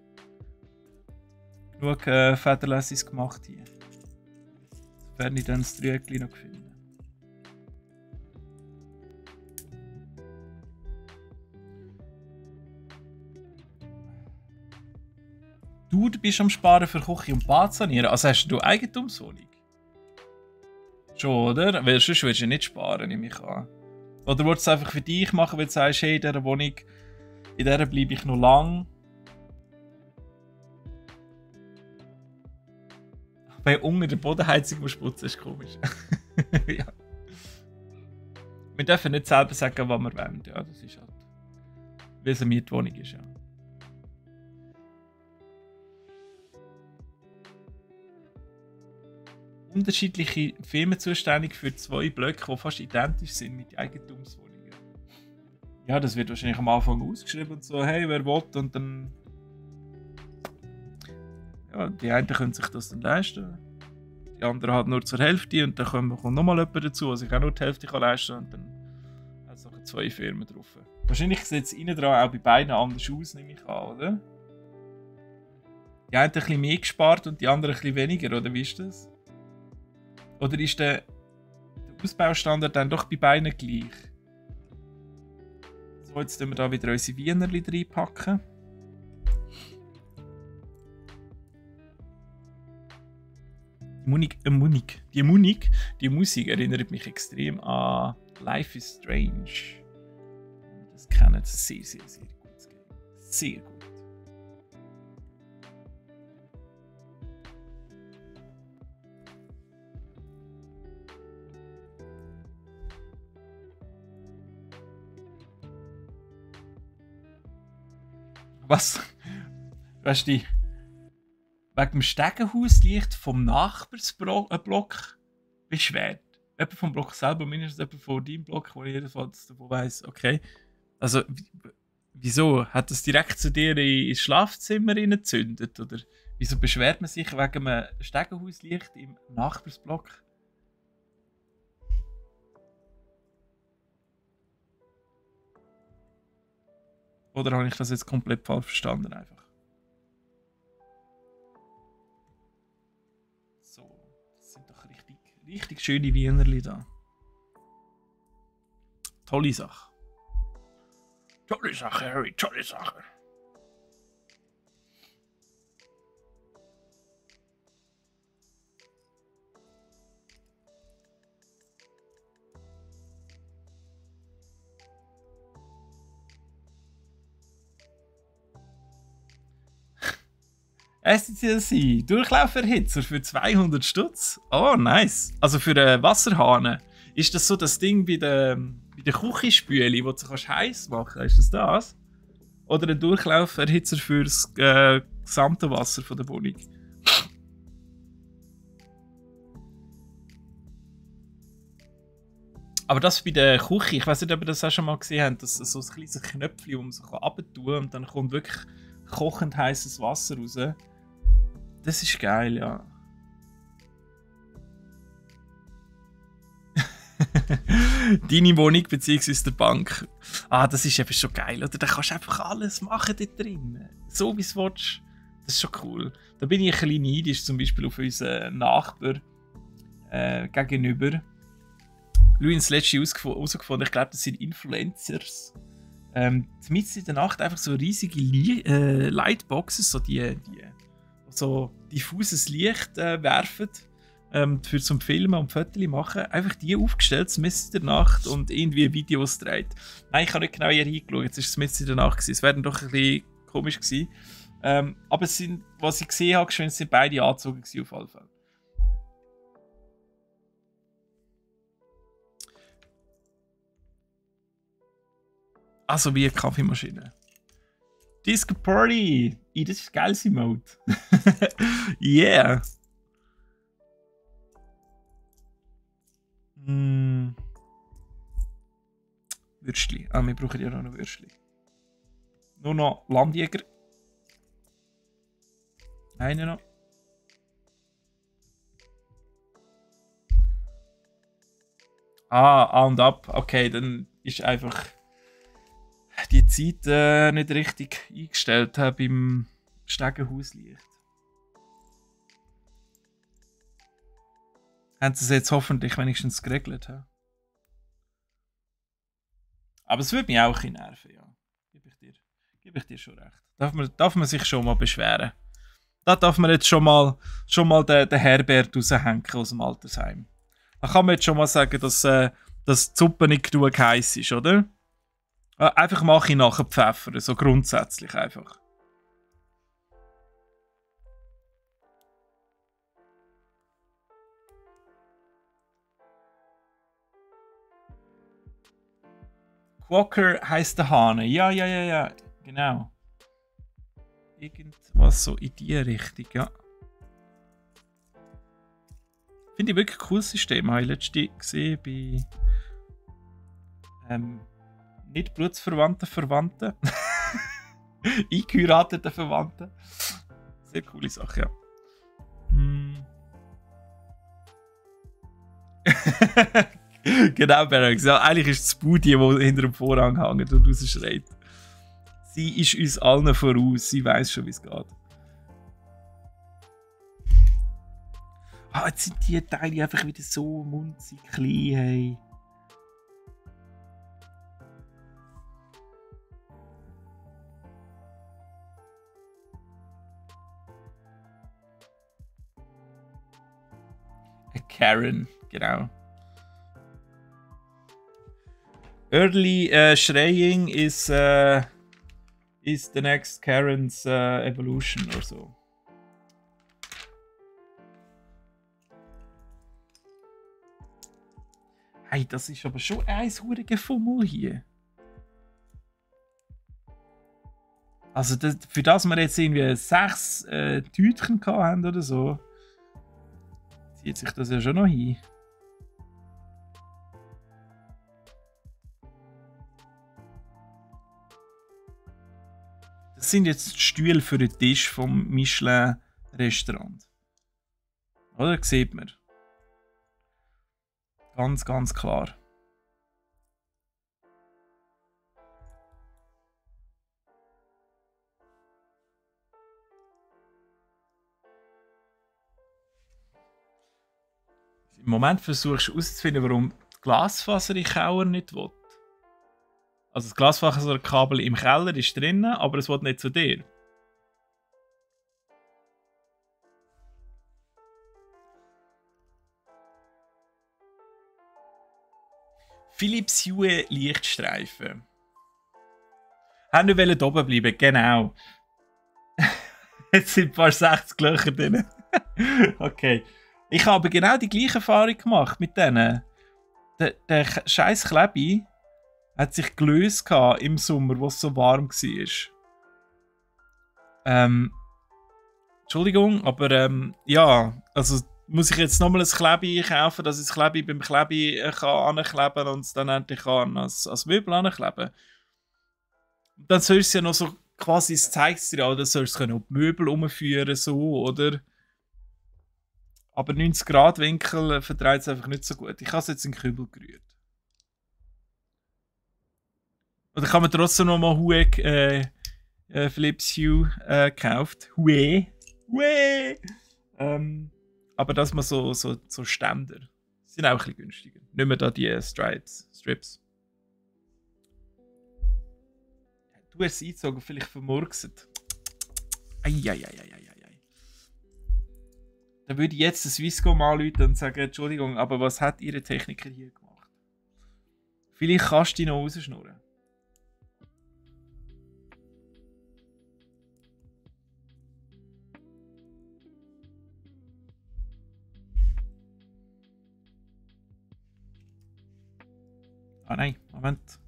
Genug Federlässiges gemacht hier. Sofern ich dann das Dreieckchen noch finde. Du bist am Sparen für Küche und Bad sanieren. Also hast du Eigentumswohnung? Schon, oder? Weil sonst würdest du nicht sparen, nehme ich an. Oder willst du es einfach für dich machen, weil du sagst, hey, in dieser Wohnung, in dieser bleibe ich noch lang. Weil unter der Bodenheizung musst du putzen, ist komisch. Ja. Wir dürfen nicht selber sagen, was wir wollen. Ja, das ist halt, wie es eine Mietwohnung ist, ja. Unterschiedliche Firmen zuständig für 2 Blöcke, die fast identisch sind mit Eigentumswohnungen. Ja, das wird wahrscheinlich am Anfang ausgeschrieben und so, hey, wer will, und dann... Ja, die einen können sich das dann leisten. Die anderen halt nur zur Hälfte und dann kommt nochmal jemand dazu, der sich auch nur die Hälfte kann leisten kann, und dann hat es noch 2 Firmen drauf. Wahrscheinlich sieht es innen dran auch bei beiden anders aus, nehme ich an, oder? Die einen haben ein bisschen mehr gespart und die anderen ein bisschen weniger, oder wie ist das? Oder ist der Ausbaustandard dann doch bei beiden gleich? So, jetzt tun wir da wieder unsere Wienerli reinpacken. Die Musik erinnert mich extrem an Life is Strange. Das kennen sehr, sehr, sehr gut. Sehr gut. Was? Weißt du, wegen dem Stegenhauslicht vom Nachbarsblock beschwert? Jemand vom Block selber, mindestens jemand von deinem Block, wo ich jedenfalls davon weiss, okay. Also, wieso? Hat das direkt zu dir ins Schlafzimmer gezündet? Oder wieso beschwert man sich wegen einem Stegenhauslicht im Nachbarsblock? Oder habe ich das jetzt komplett falsch verstanden einfach? So, das sind doch richtig schöne Wienerli da. Tolle Sache. Tolle Sache, Harry, tolle Sache. SCCLC, Durchlauferhitzer für 200 Stutz. Oh, nice. Also für einen Wasserhahn. Ist das so das Ding bei der Küchenspüle, wo du heiß machen kannst? Ist das das? Oder ein Durchlauferhitzer für das gesamte Wasser von der Wohnung? Aber das bei der Küche, ich weiß nicht, ob ihr das auch schon mal gesehen habt, das so ein kleines Knöpfchen, wo man so runter kann und dann kommt wirklich kochend heißes Wasser raus. Das ist geil, ja. Deine Wohnung bzw. der Bank. Ah, das ist eben schon geil, oder? Da kannst du einfach alles machen dort drin. So wie es willst. Das ist schon cool. Da bin ich ein bisschen neidisch, zum Beispiel auf unseren Nachbar gegenüber. Luis das letzte herausgefunden, ich glaube, das sind Influencers. Mitten in der Nacht einfach so riesige Lightboxes, so so diffuses Licht werfen für zum Filmen und Fotos machen. Einfach die aufgestellt, mitten in der Nacht und irgendwie Videos dreht. Nein, ich habe nicht genau hier reingeschaut, jetzt war es mitten in der Nacht. Es wäre dann doch ein bisschen komisch gewesen. Aber was ich gesehen habe, sind beide angezogen gewesen, auf jeden Fall. Also wie eine Kaffeemaschine. Disco Party! Das ist geil, Mode. Yeah! Würstli. Ah, wir brauchen ja noch ein Würstli. Nur noch Landjäger. Einen noch. A und ab. Okay, dann ist einfach die Zeit nicht richtig eingestellt beim Stegenhauslicht. Haben sie es jetzt hoffentlich wenigstens geregelt? He? Aber es würde mich auch ein bisschen nerven, ja. Gebe ich dir schon recht. Darf man sich schon mal beschweren. Da darf man jetzt schon mal den Herbert raushängen aus dem Altersheim. Da kann man jetzt schon mal sagen, dass die Suppe nicht genug heiß ist, oder? Einfach mache ich nachher Pfeffer, so grundsätzlich einfach. Quacker heisst der Hahn. Ja, genau. Irgendwas so in die Richtung, ja. Finde ich wirklich ein cooles System. Habe ich letztens gesehen bei nicht blutsverwandten Verwandten. Eingeheirateten Verwandten. Sehr coole Sache, ja. Genau, Berex. Ja, eigentlich ist es Budi, die hinter dem Vorhang hängt und rausschreit. Sie ist uns allen voraus. Sie weiß schon, wie es geht. Ah, jetzt sind die Teile einfach wieder so munzig klein, hey. Karen, genau. Early Shreying is the next Karen's evolution or so. Hey, das ist aber schon ein hure Fummel hier. Also für das wir jetzt irgendwie 6 Tütchen haben oder so, zieht sich das ja schon noch hin. Das sind jetzt die Stühle für den Tisch vom Michelin-Restaurant. Oder? Sieht man. Ganz, ganz klar. Im Moment versuchst du herauszufinden, warum die Glasfaser in Keller nicht will. Also das Glasfaserkabel im Keller ist drin, aber es will nicht zu dir. Philips Hue Lichtstreifen. Haben wir oben bleiben, genau. Jetzt sind ein paar 60 Löcher drin. Okay. Ich habe genau die gleiche Erfahrung gemacht mit denen. Der scheiß Klebi hat sich gelöst im Sommer, wo es so warm war. Entschuldigung, aber ja, also muss ich jetzt nochmal ein Klebi kaufen, dass ich das Klebi beim Klebi ankleben kann und es dann endlich als Möbel ankleben. Dann sollst du ja noch so quasi, es zeigt dir ja, dann sollst du die Möbel umführen, so, oder? Aber 90 Grad Winkel vertreibt es einfach nicht so gut. Ich habe es jetzt in den Kübel gerührt. Oder kann man trotzdem noch mal Philips Hue gekauft. Hue. Aber das mal so Ständer. Sind auch ein bisschen günstiger. Nicht mehr da die Strips. Du hast es eingezogen, vielleicht vermurkset. Eieieiei. Dann würde ich jetzt den Swisscom anrufen und sagen, Entschuldigung, aber was hat Ihre Techniker hier gemacht? Vielleicht kannst du dich noch rausschnurren. Ah nein, Moment.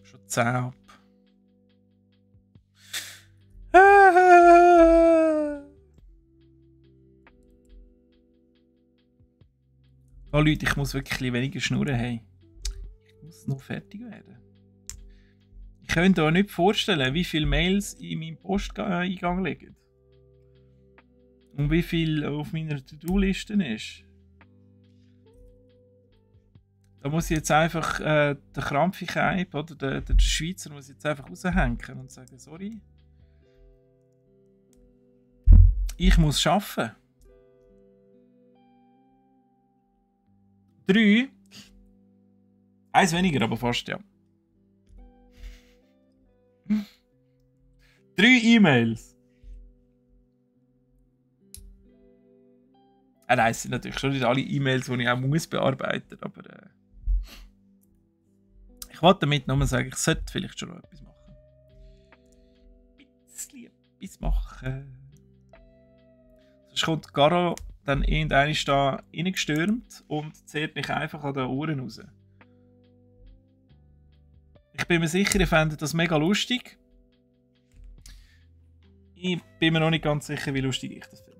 Schon 10 ab. Oh Leute, ich muss wirklich ein weniger schnurren. Hey. Ich muss noch fertig werden. Ich könnte euch nicht vorstellen, wie viele Mails in meinem Posteingang liegen. Und wie viel auf meiner To-Do-Liste ist. Da muss ich jetzt einfach den Krampfigkeit oder der Schweizer muss ich jetzt einfach raushängen und sagen, sorry. Ich muss arbeiten. 3. Eins weniger, aber fast, ja. 3 E-Mails. Nein, es sind natürlich schon nicht alle E-Mails, die ich auch muss bearbeiten, aber ich wollte damit nur sagen, ich sollte vielleicht schon noch etwas machen. Ein bisschen etwas machen. Sonst kommt Garo dann irgendwann da reingestürmt und zieht mich einfach an den Ohren raus. Ich bin mir sicher, ihr fändet das mega lustig. Ich bin mir noch nicht ganz sicher, wie lustig ich das finde.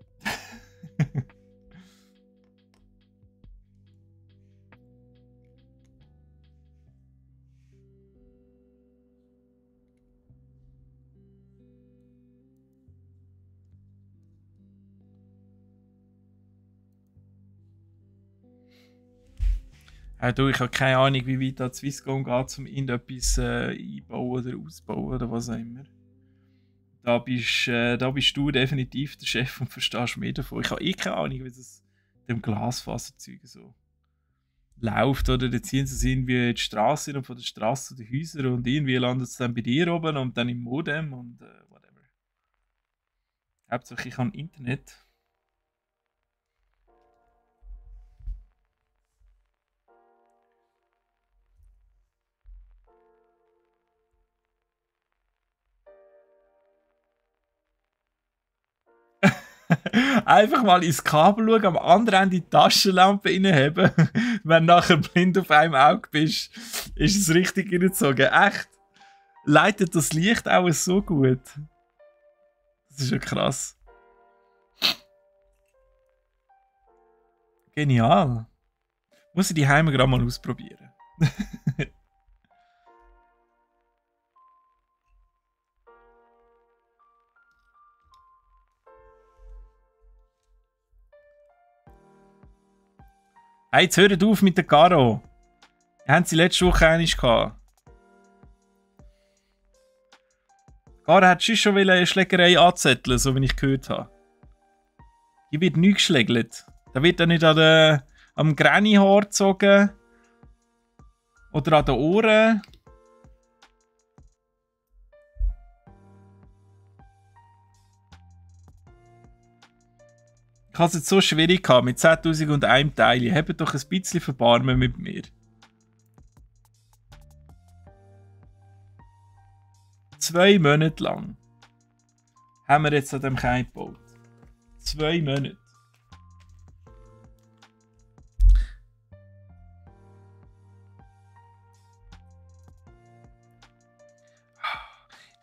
Du, ich habe keine Ahnung, wie weit da Swisscom geht, um irgendetwas einbauen oder ausbauen oder was auch immer. Da bist du definitiv der Chef und verstehst mehr davon. Ich habe keine Ahnung, wie das dem Glasfaserzeug so läuft. Oder da ziehen sie irgendwie die Straße und von der Straße zu den Häusern und irgendwie landet es dann bei dir oben und dann im Modem und whatever. Hauptsache ich habe Internet. Einfach mal ins Kabel schauen, am anderen Ende die Taschenlampe reinhaben. Wenn du nachher blind auf einem Auge bist, ist es richtig reingezogen. Echt? Leitet das Licht auch so gut? Das ist ja krass. Genial. Muss ich die Heime gerade mal ausprobieren. Hey, jetzt hört auf mit der Caro. Wir haben sie letzte Woche einig gehabt. Caro hat schon eine Schlägerei anzetteln, so wie ich gehört habe. Hier wird nichts geschlägelt. Da wird dann nicht am Grannyhaar gezogen. Oder an den Ohren. Ich habe es jetzt so schwierig gehabt mit 10.001 Teilen. Habt doch ein bisschen Verbarmen mit mir. 2 Monate lang haben wir jetzt an dem Keim gebaut. 2 Monate.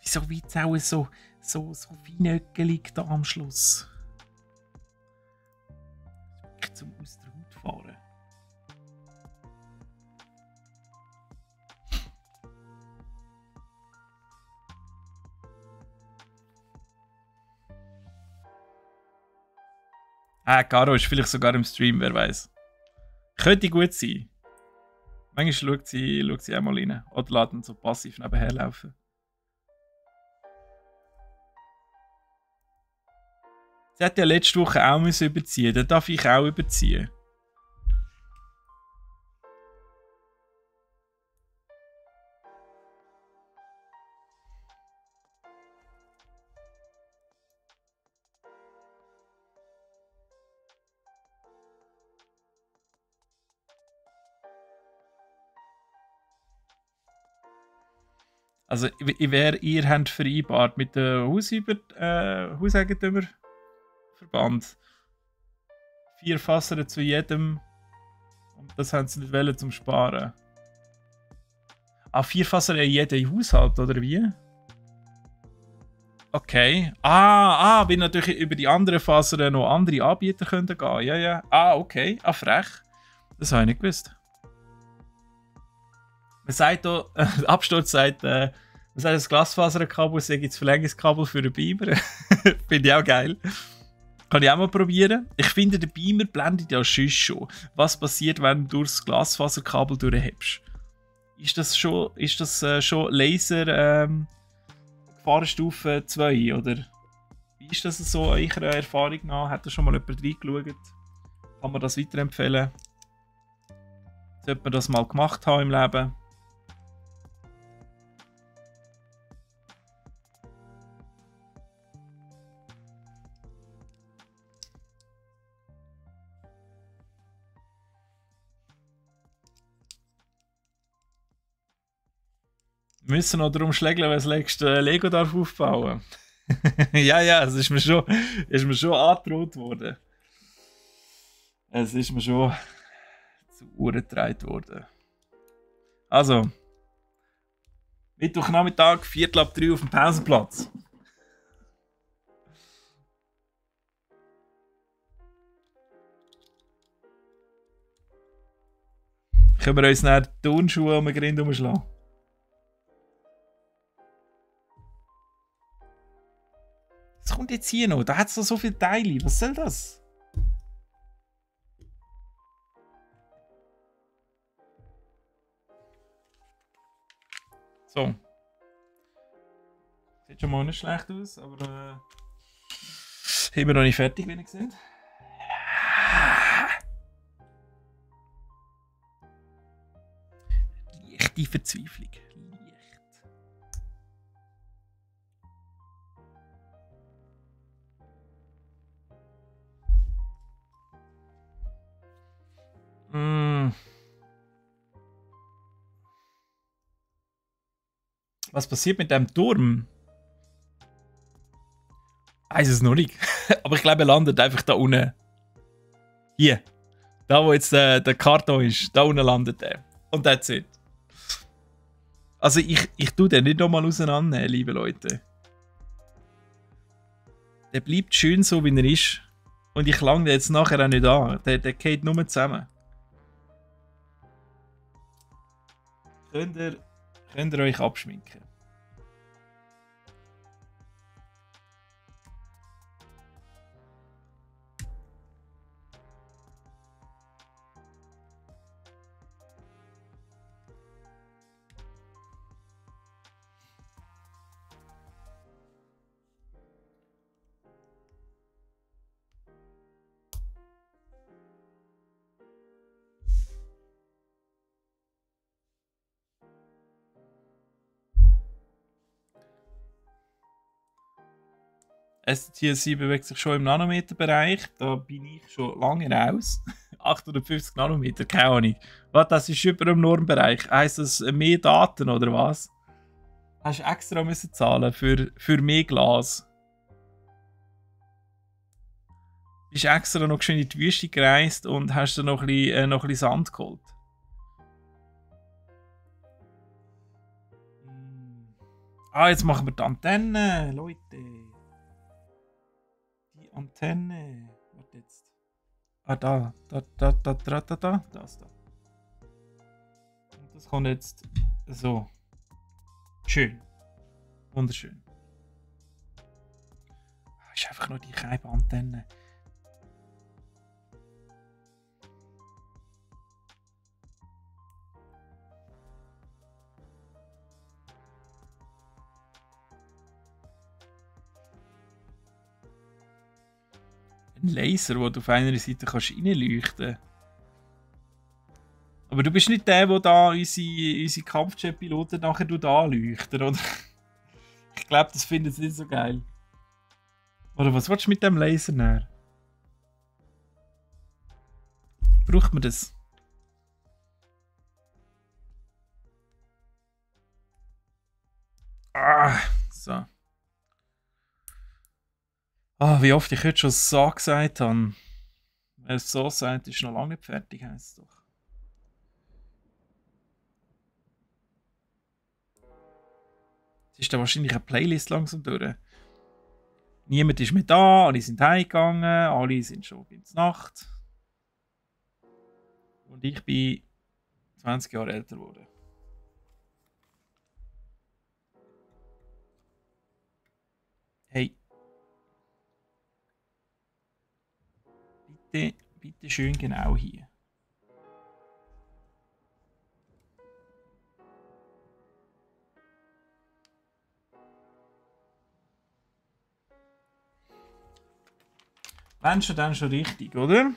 Wieso wird es auch so Weinöckelig da am Schluss? Zum aus der Haut fahren. Caro ist vielleicht sogar im Stream, wer weiß. Könnte gut sein. Manchmal schaut sie auch mal rein. Oder lässt ihn so passiv nebenher laufen. Sie hat ja letzte Woche auch überziehen. Dann darf ich auch überziehen. Also, ihr habt vereinbart mit dem Hauseigentümerverband 4 Fasser zu jedem. Und das haben sie nicht wollen zum Sparen. 4 Fasser in jedem Haushalt, oder wie? Okay. Weil natürlich über die anderen Fasern noch andere Anbieter können gehen. Ja. Okay. Frech. Das habe ich nicht gewusst. Man sagt hier, der Absturz sagt, das Glasfaserkabel sei das Verlängerungskabel für den Beamer. Finde ich auch geil. Kann ich auch mal probieren. Ich finde, der Beamer blendet ja sonst schon. Was passiert, wenn du durchs Glasfaserkabel durchhebst? Ist das schon Laser Gefahrenstufe 2, oder? Wie ist das so eurer Erfahrung nach? Hat da schon mal jemand reingeschaut? Kann man das weiterempfehlen? Sollte man das mal gemacht haben im Leben? Wir müssen noch darum schlägeln, wer das nächste Lego darf aufbauen. Ja, es ist mir schon angedroht worden. Es ist mir schon zu Ohren getragen worden. Also, Mittwochnachmittag, 2:45 auf dem Pausenplatz. Können wir uns nach die Turnschuhe um den Grind umschlagen? Was kommt jetzt hier noch? Da hat es so viele Teile. Was soll das? So. Sieht schon mal nicht schlecht aus, aber haben wir noch nicht fertig, wie ihr seht. Leichte Verzweiflung. Was passiert mit dem Turm? Ich weiß es noch nicht. Aber ich glaube, er landet einfach da unten. Hier. Da, wo jetzt der Karton ist. Da unten landet er. Und that's it. Also ich tue den nicht nochmal auseinandernehmen, liebe Leute. Der bleibt schön so, wie er ist. Und ich lange den jetzt nachher auch nicht an. Der geht nur zusammen. Könnt ihr euch abschminken? STC bewegt sich schon im Nanometerbereich. Da bin ich schon lange raus. 850 Nanometer, keine Ahnung. Was, das ist über im Normbereich. Heisst das mehr Daten oder was? Hast du extra müssen zahlen für mehr Glas? Bist extra noch schön in die Wüste gereist und hast dann noch ein bisschen Sand geholt? Ah, jetzt machen wir die Antenne, Leute. Die Antenne. Warte jetzt. Ah, das da. Und das kommt jetzt so. Schön. Wunderschön. Ist einfach nur die kleine Antenne. Ein Laser, den du auf einer Seite kannst reinleuchten kannst. Aber du bist nicht der da unsere Kampfjet-Piloten nachher anleuchten, oder? Ich glaube, das finden sie nicht so geil. Oder was willst du mit dem Laser näher? Braucht man das? Ah, so. Ah, wie oft ich heute schon so gesagt habe. Wer es so sagt, ist noch lange nicht fertig, heisst es doch. Es ist da wahrscheinlich eine Playlist langsam durch. Niemand ist mehr da, alle sind heimgegangen, alle sind schon in der Nacht. Und ich bin 20 Jahre älter geworden. Hey. bitte, bitte schön genau hier. Wenn schon, dann schon richtig, oder?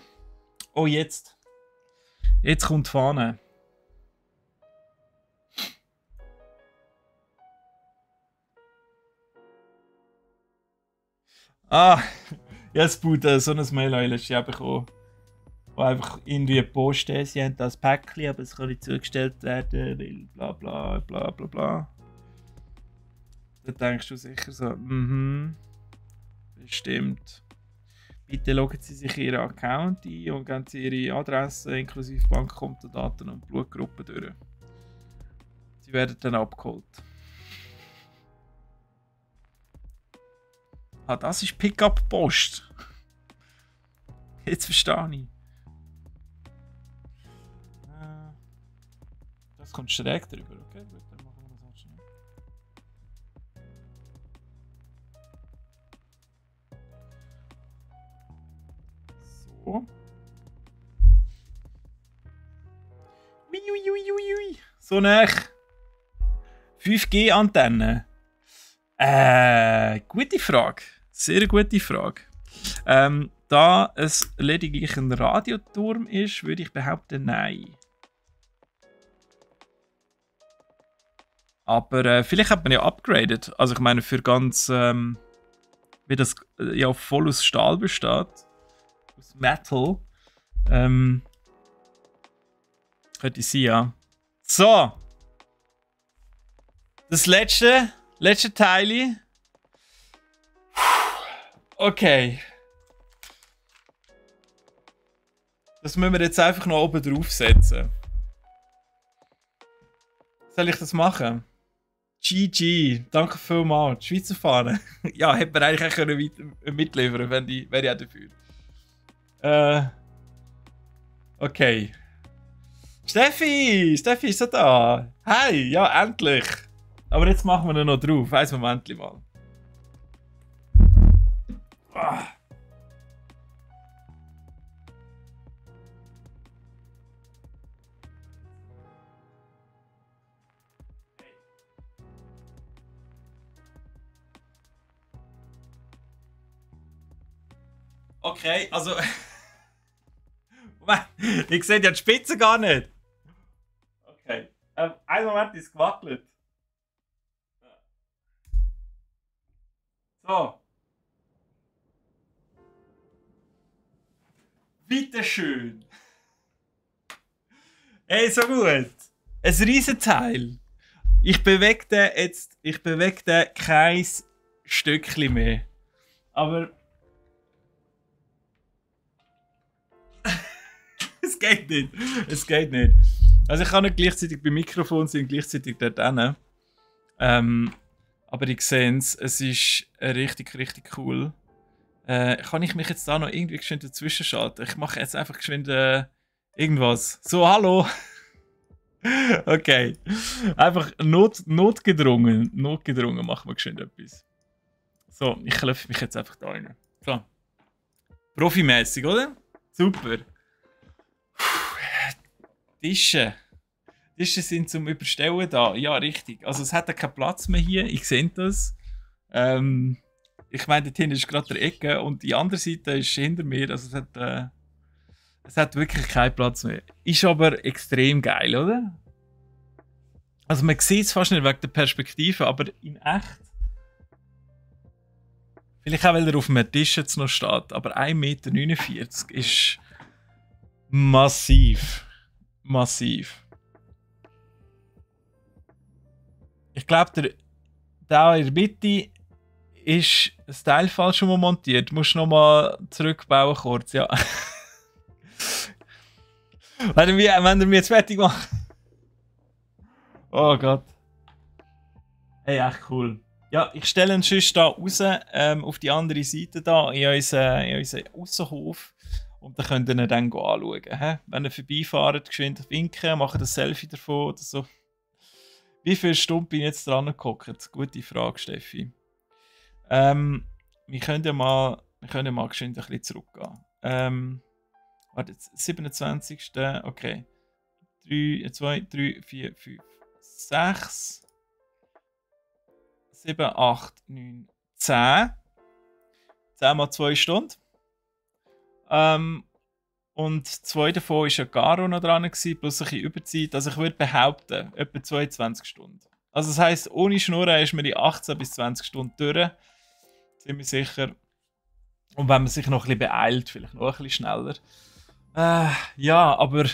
Oh, jetzt. Jetzt kommt die Fahne. Ah, jetzt baut so ein Mail an, letztes Jahr bekommen. Wo einfach irgendwie eine Post ist, sie haben das Päckchen, aber es kann nicht zugestellt werden, weil bla bla bla bla bla. Da denkst du sicher so, bestimmt. Bitte loggen Sie sich Ihren Account ein und geben Sie Ihre Adresse inklusive Bankkontodaten und Blutgruppe durch. Sie werden dann abgeholt. Ah, das ist Pickup-Post. Jetzt verstehe ich. Das kommt schräg drüber, okay? Gut, dann machen wir das auch schnell. So. Uiuiuiui. So nah. 5G-Antenne. Gute Frage. Sehr gute Frage. Da es lediglich ein Radioturm ist, würde ich behaupten, nein. Aber vielleicht hat man ja upgraded. Also ich meine, für ganz... wie das ja voll aus Stahl besteht. Aus Metal. Könnte sein, ja. So. Das letzte Teil. Okay. Das müssen wir jetzt einfach noch oben drauf setzen. Soll ich das machen? GG, danke vielmals. Die Schweizer Fahne. Ja, hätte man eigentlich auch können mitliefern können, wäre ich auch dafür. Okay. Steffi ist so da. Hi, ja, endlich. Aber jetzt machen wir ihn noch drauf. Ein Moment mal. Ah. Okay, also... Moment, ich sehe ja die Spitze gar nicht. Okay, einen Moment ist gewackelt. So. Bitteschön. Hey, so gut. Ein Riesenteil. Ich bewege den kein Stückchen mehr. Aber... Es geht nicht. Es geht nicht. Also ich kann nicht gleichzeitig beim Mikrofon sein und gleichzeitig dort hin. Aber ich sehe es ist richtig, richtig cool. Kann ich mich jetzt da noch irgendwie geschwind dazwischen schalten? Ich mache jetzt einfach geschwind irgendwas. So, hallo! Okay. Einfach notgedrungen machen wir geschwind etwas. So, ich klopfe mich jetzt einfach da rein. So. Profimäßig, oder? Super. Tische sind zum Überstellen da. Ja, richtig. Also es hat ja keinen Platz mehr hier. Ich sehe das. Ich meine, dort hinten ist gerade der Ecke und die andere Seite ist hinter mir. Also es hat wirklich keinen Platz mehr. Ist aber extrem geil, oder? Also man sieht es fast nicht wegen der Perspektive, aber in echt. Vielleicht auch, weil er auf einem Tisch jetzt noch steht. Aber 1,49 Meter ist massiv. Massiv. Ich glaube, der in der Mitte ist das Teil falsch montiert. Du musst nochmal zurückbauen kurz, ja. Wenn er mich jetzt fertig macht. Oh Gott. Hey, echt cool. Ja, ich stelle ihn sonst da raus, auf die andere Seite da, in unseren Aussenhof. Und dann könnt ihr ihn dann anschauen. He? Wenn ihr vorbeifahrt, geschwind winken, machen ein Selfie davon oder so. Wie viele Stunden bin ich jetzt dran geguckt? Gute Frage, Steffi. Wir können ja mal geschwind ein bisschen zurückgehen. Warte, jetzt 27. Okay. 3, 2, 3, 4, 5, 6, 7, 8, 9, 10. 10 mal 2 Stunden. Und 2 davon war ja Garo noch dran, plus ein bisschen Überzeit. Also ich würde behaupten, etwa 22 Stunden. Also das heisst, ohne Schnurren ist man die 18 bis 20 Stunden durch. Ziemlich sicher. Und wenn man sich noch ein bisschen beeilt, vielleicht noch ein bisschen schneller. Ja, aber...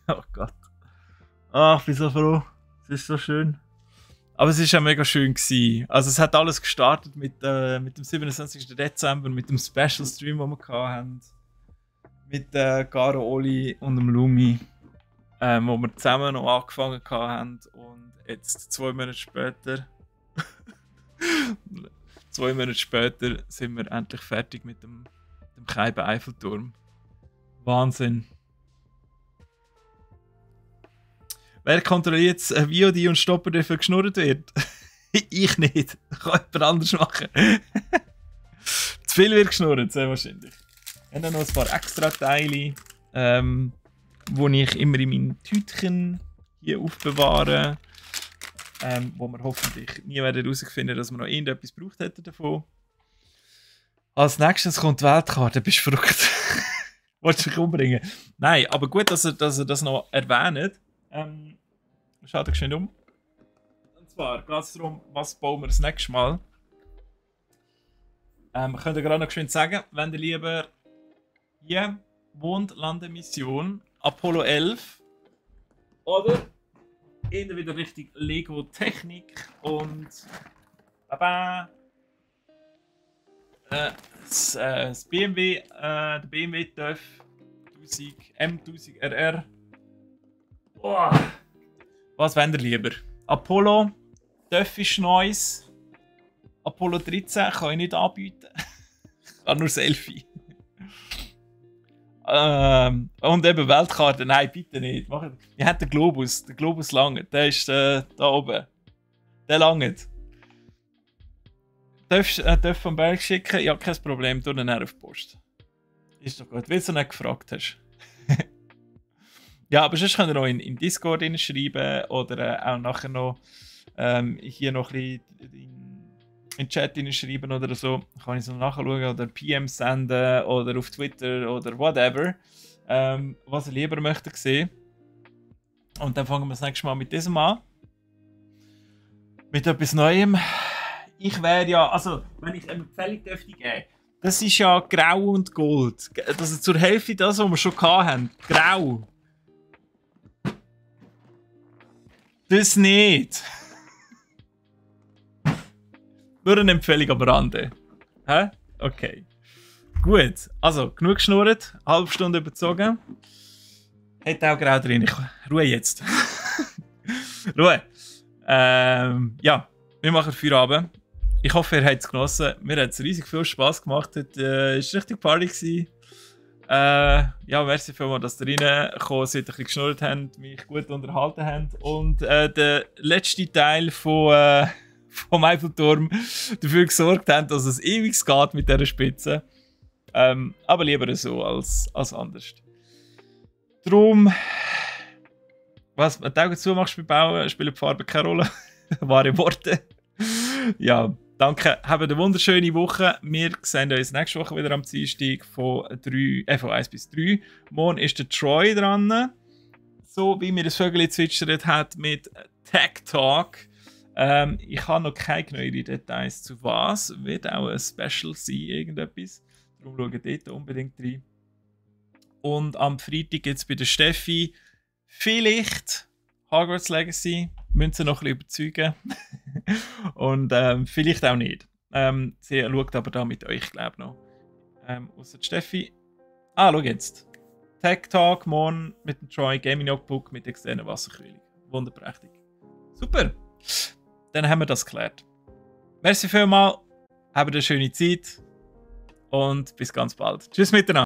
Oh Gott. Ach, ich bin so froh. Es ist so schön. Aber es war ja mega schön gewesen. Also es hat alles gestartet mit dem 27. Dezember, mit dem Special Stream, den wir hatten. Mit Garo, Oli und dem Lumi. Wo wir zusammen noch angefangen haben. Und jetzt 2 Monate später... 2 Monate später sind wir endlich fertig mit dem Keiben Eiffelturm. Wahnsinn. Wer kontrolliert jetzt, wie die und Stopper dafür geschnurrt wird? Ich nicht. Kann jemand anders machen. Zu viel wird geschnurrt, sehr wahrscheinlich. Wir haben noch ein paar extra Teile, die ich immer in meinen Tütchen hier aufbewahre. Wo wir hoffentlich nie werden herausfinden, dass wir noch irgendetwas gebraucht hätten davon. Als nächstes kommt die Weltkarte, bist du verrückt. Wolltest du dich umbringen? Nein, aber gut, dass ihr das noch erwähnt. Schaut euch schön um. Und zwar geht es darum, was bauen wir das nächste Mal. Könnt ihr gerade noch schön sagen, wenn ihr lieber hier Mondlandemission Apollo 11 oder eher wieder richtig Lego Technik und das BMW, der BMW TÜV M1000 RR. Oh. Was wollt ihr lieber? Apollo, TÜV ist Neues. Apollo 13 kann ich nicht anbieten. Ich kann nur Selfie. Und eben Weltkarte, nein, bitte nicht. Wir haben den Globus langt, der ist da oben. Der langt. Darfst du vom Berg schicken? Ja, kein Problem, tu den auf die Post. Ist doch gut, weil du nicht gefragt hast. Ja, aber sonst könnt ihr noch in Discord schreiben oder auch nachher noch hier noch ein bisschen in den Chat schreiben oder so. Kann ich es noch nachschauen oder PM senden oder auf Twitter oder whatever. Was ihr lieber möchtet sehen. Und dann fangen wir das nächste Mal mit diesem an. Mit etwas Neuem. Ich wäre ja, also wenn ich eine Empfehlung dürfte geben, das ist ja Grau und Gold. Das ist zur Hälfte das, was wir schon hatten. Grau. Das nicht. Nur eine Empfehlung am Rande. Hä? Okay. Gut. Also, genug geschnurrt. Halbe Stunde überzogen. Hat auch Grau drin. Ruhe jetzt. Ruhe. Ja, wir machen Feierabend. Ich hoffe, ihr habt es genossen. Mir hat es riesig viel Spass gemacht. Es war richtig Party. Ja, merci vielmals, dass ihr reingekommen seid, ein bisschen geschnurrt habt, mich gut unterhalten habt. Und der letzte Teil vom Eiffelturm dafür gesorgt haben, dass es ewig geht mit dieser Spitze. Aber lieber so als anders. Darum, was die Augen zumachst beim Bauen, spielen die Farben keine Rolle. Wahre Worte. Ja, danke. Habt eine wunderschöne Woche. Wir sehen uns nächste Woche wieder am Dienstag von 1 bis 3. Morgen ist der Troy dran. So wie mir das Vögel zwitschert hat mit Tech Talk. Ich habe noch keine genaueren Details zu was. Wird auch ein Special sein, irgendetwas. Darum schaut dort unbedingt rein. Und am Freitag jetzt bei der Steffi vielleicht Hogwarts Legacy. Müssen sie noch ein bisschen überzeugen. Und vielleicht auch nicht. Sie schaut aber da mit euch, glaube ich, noch. Außer Steffi. Schau jetzt. Tech Talk morgen mit dem Troy Gaming Notebook mit externer Wasserkühlung. Wunderprächtig. Super. Dann haben wir das geklärt. Merci vielmals. Habt eine schöne Zeit. Und bis ganz bald. Tschüss miteinander.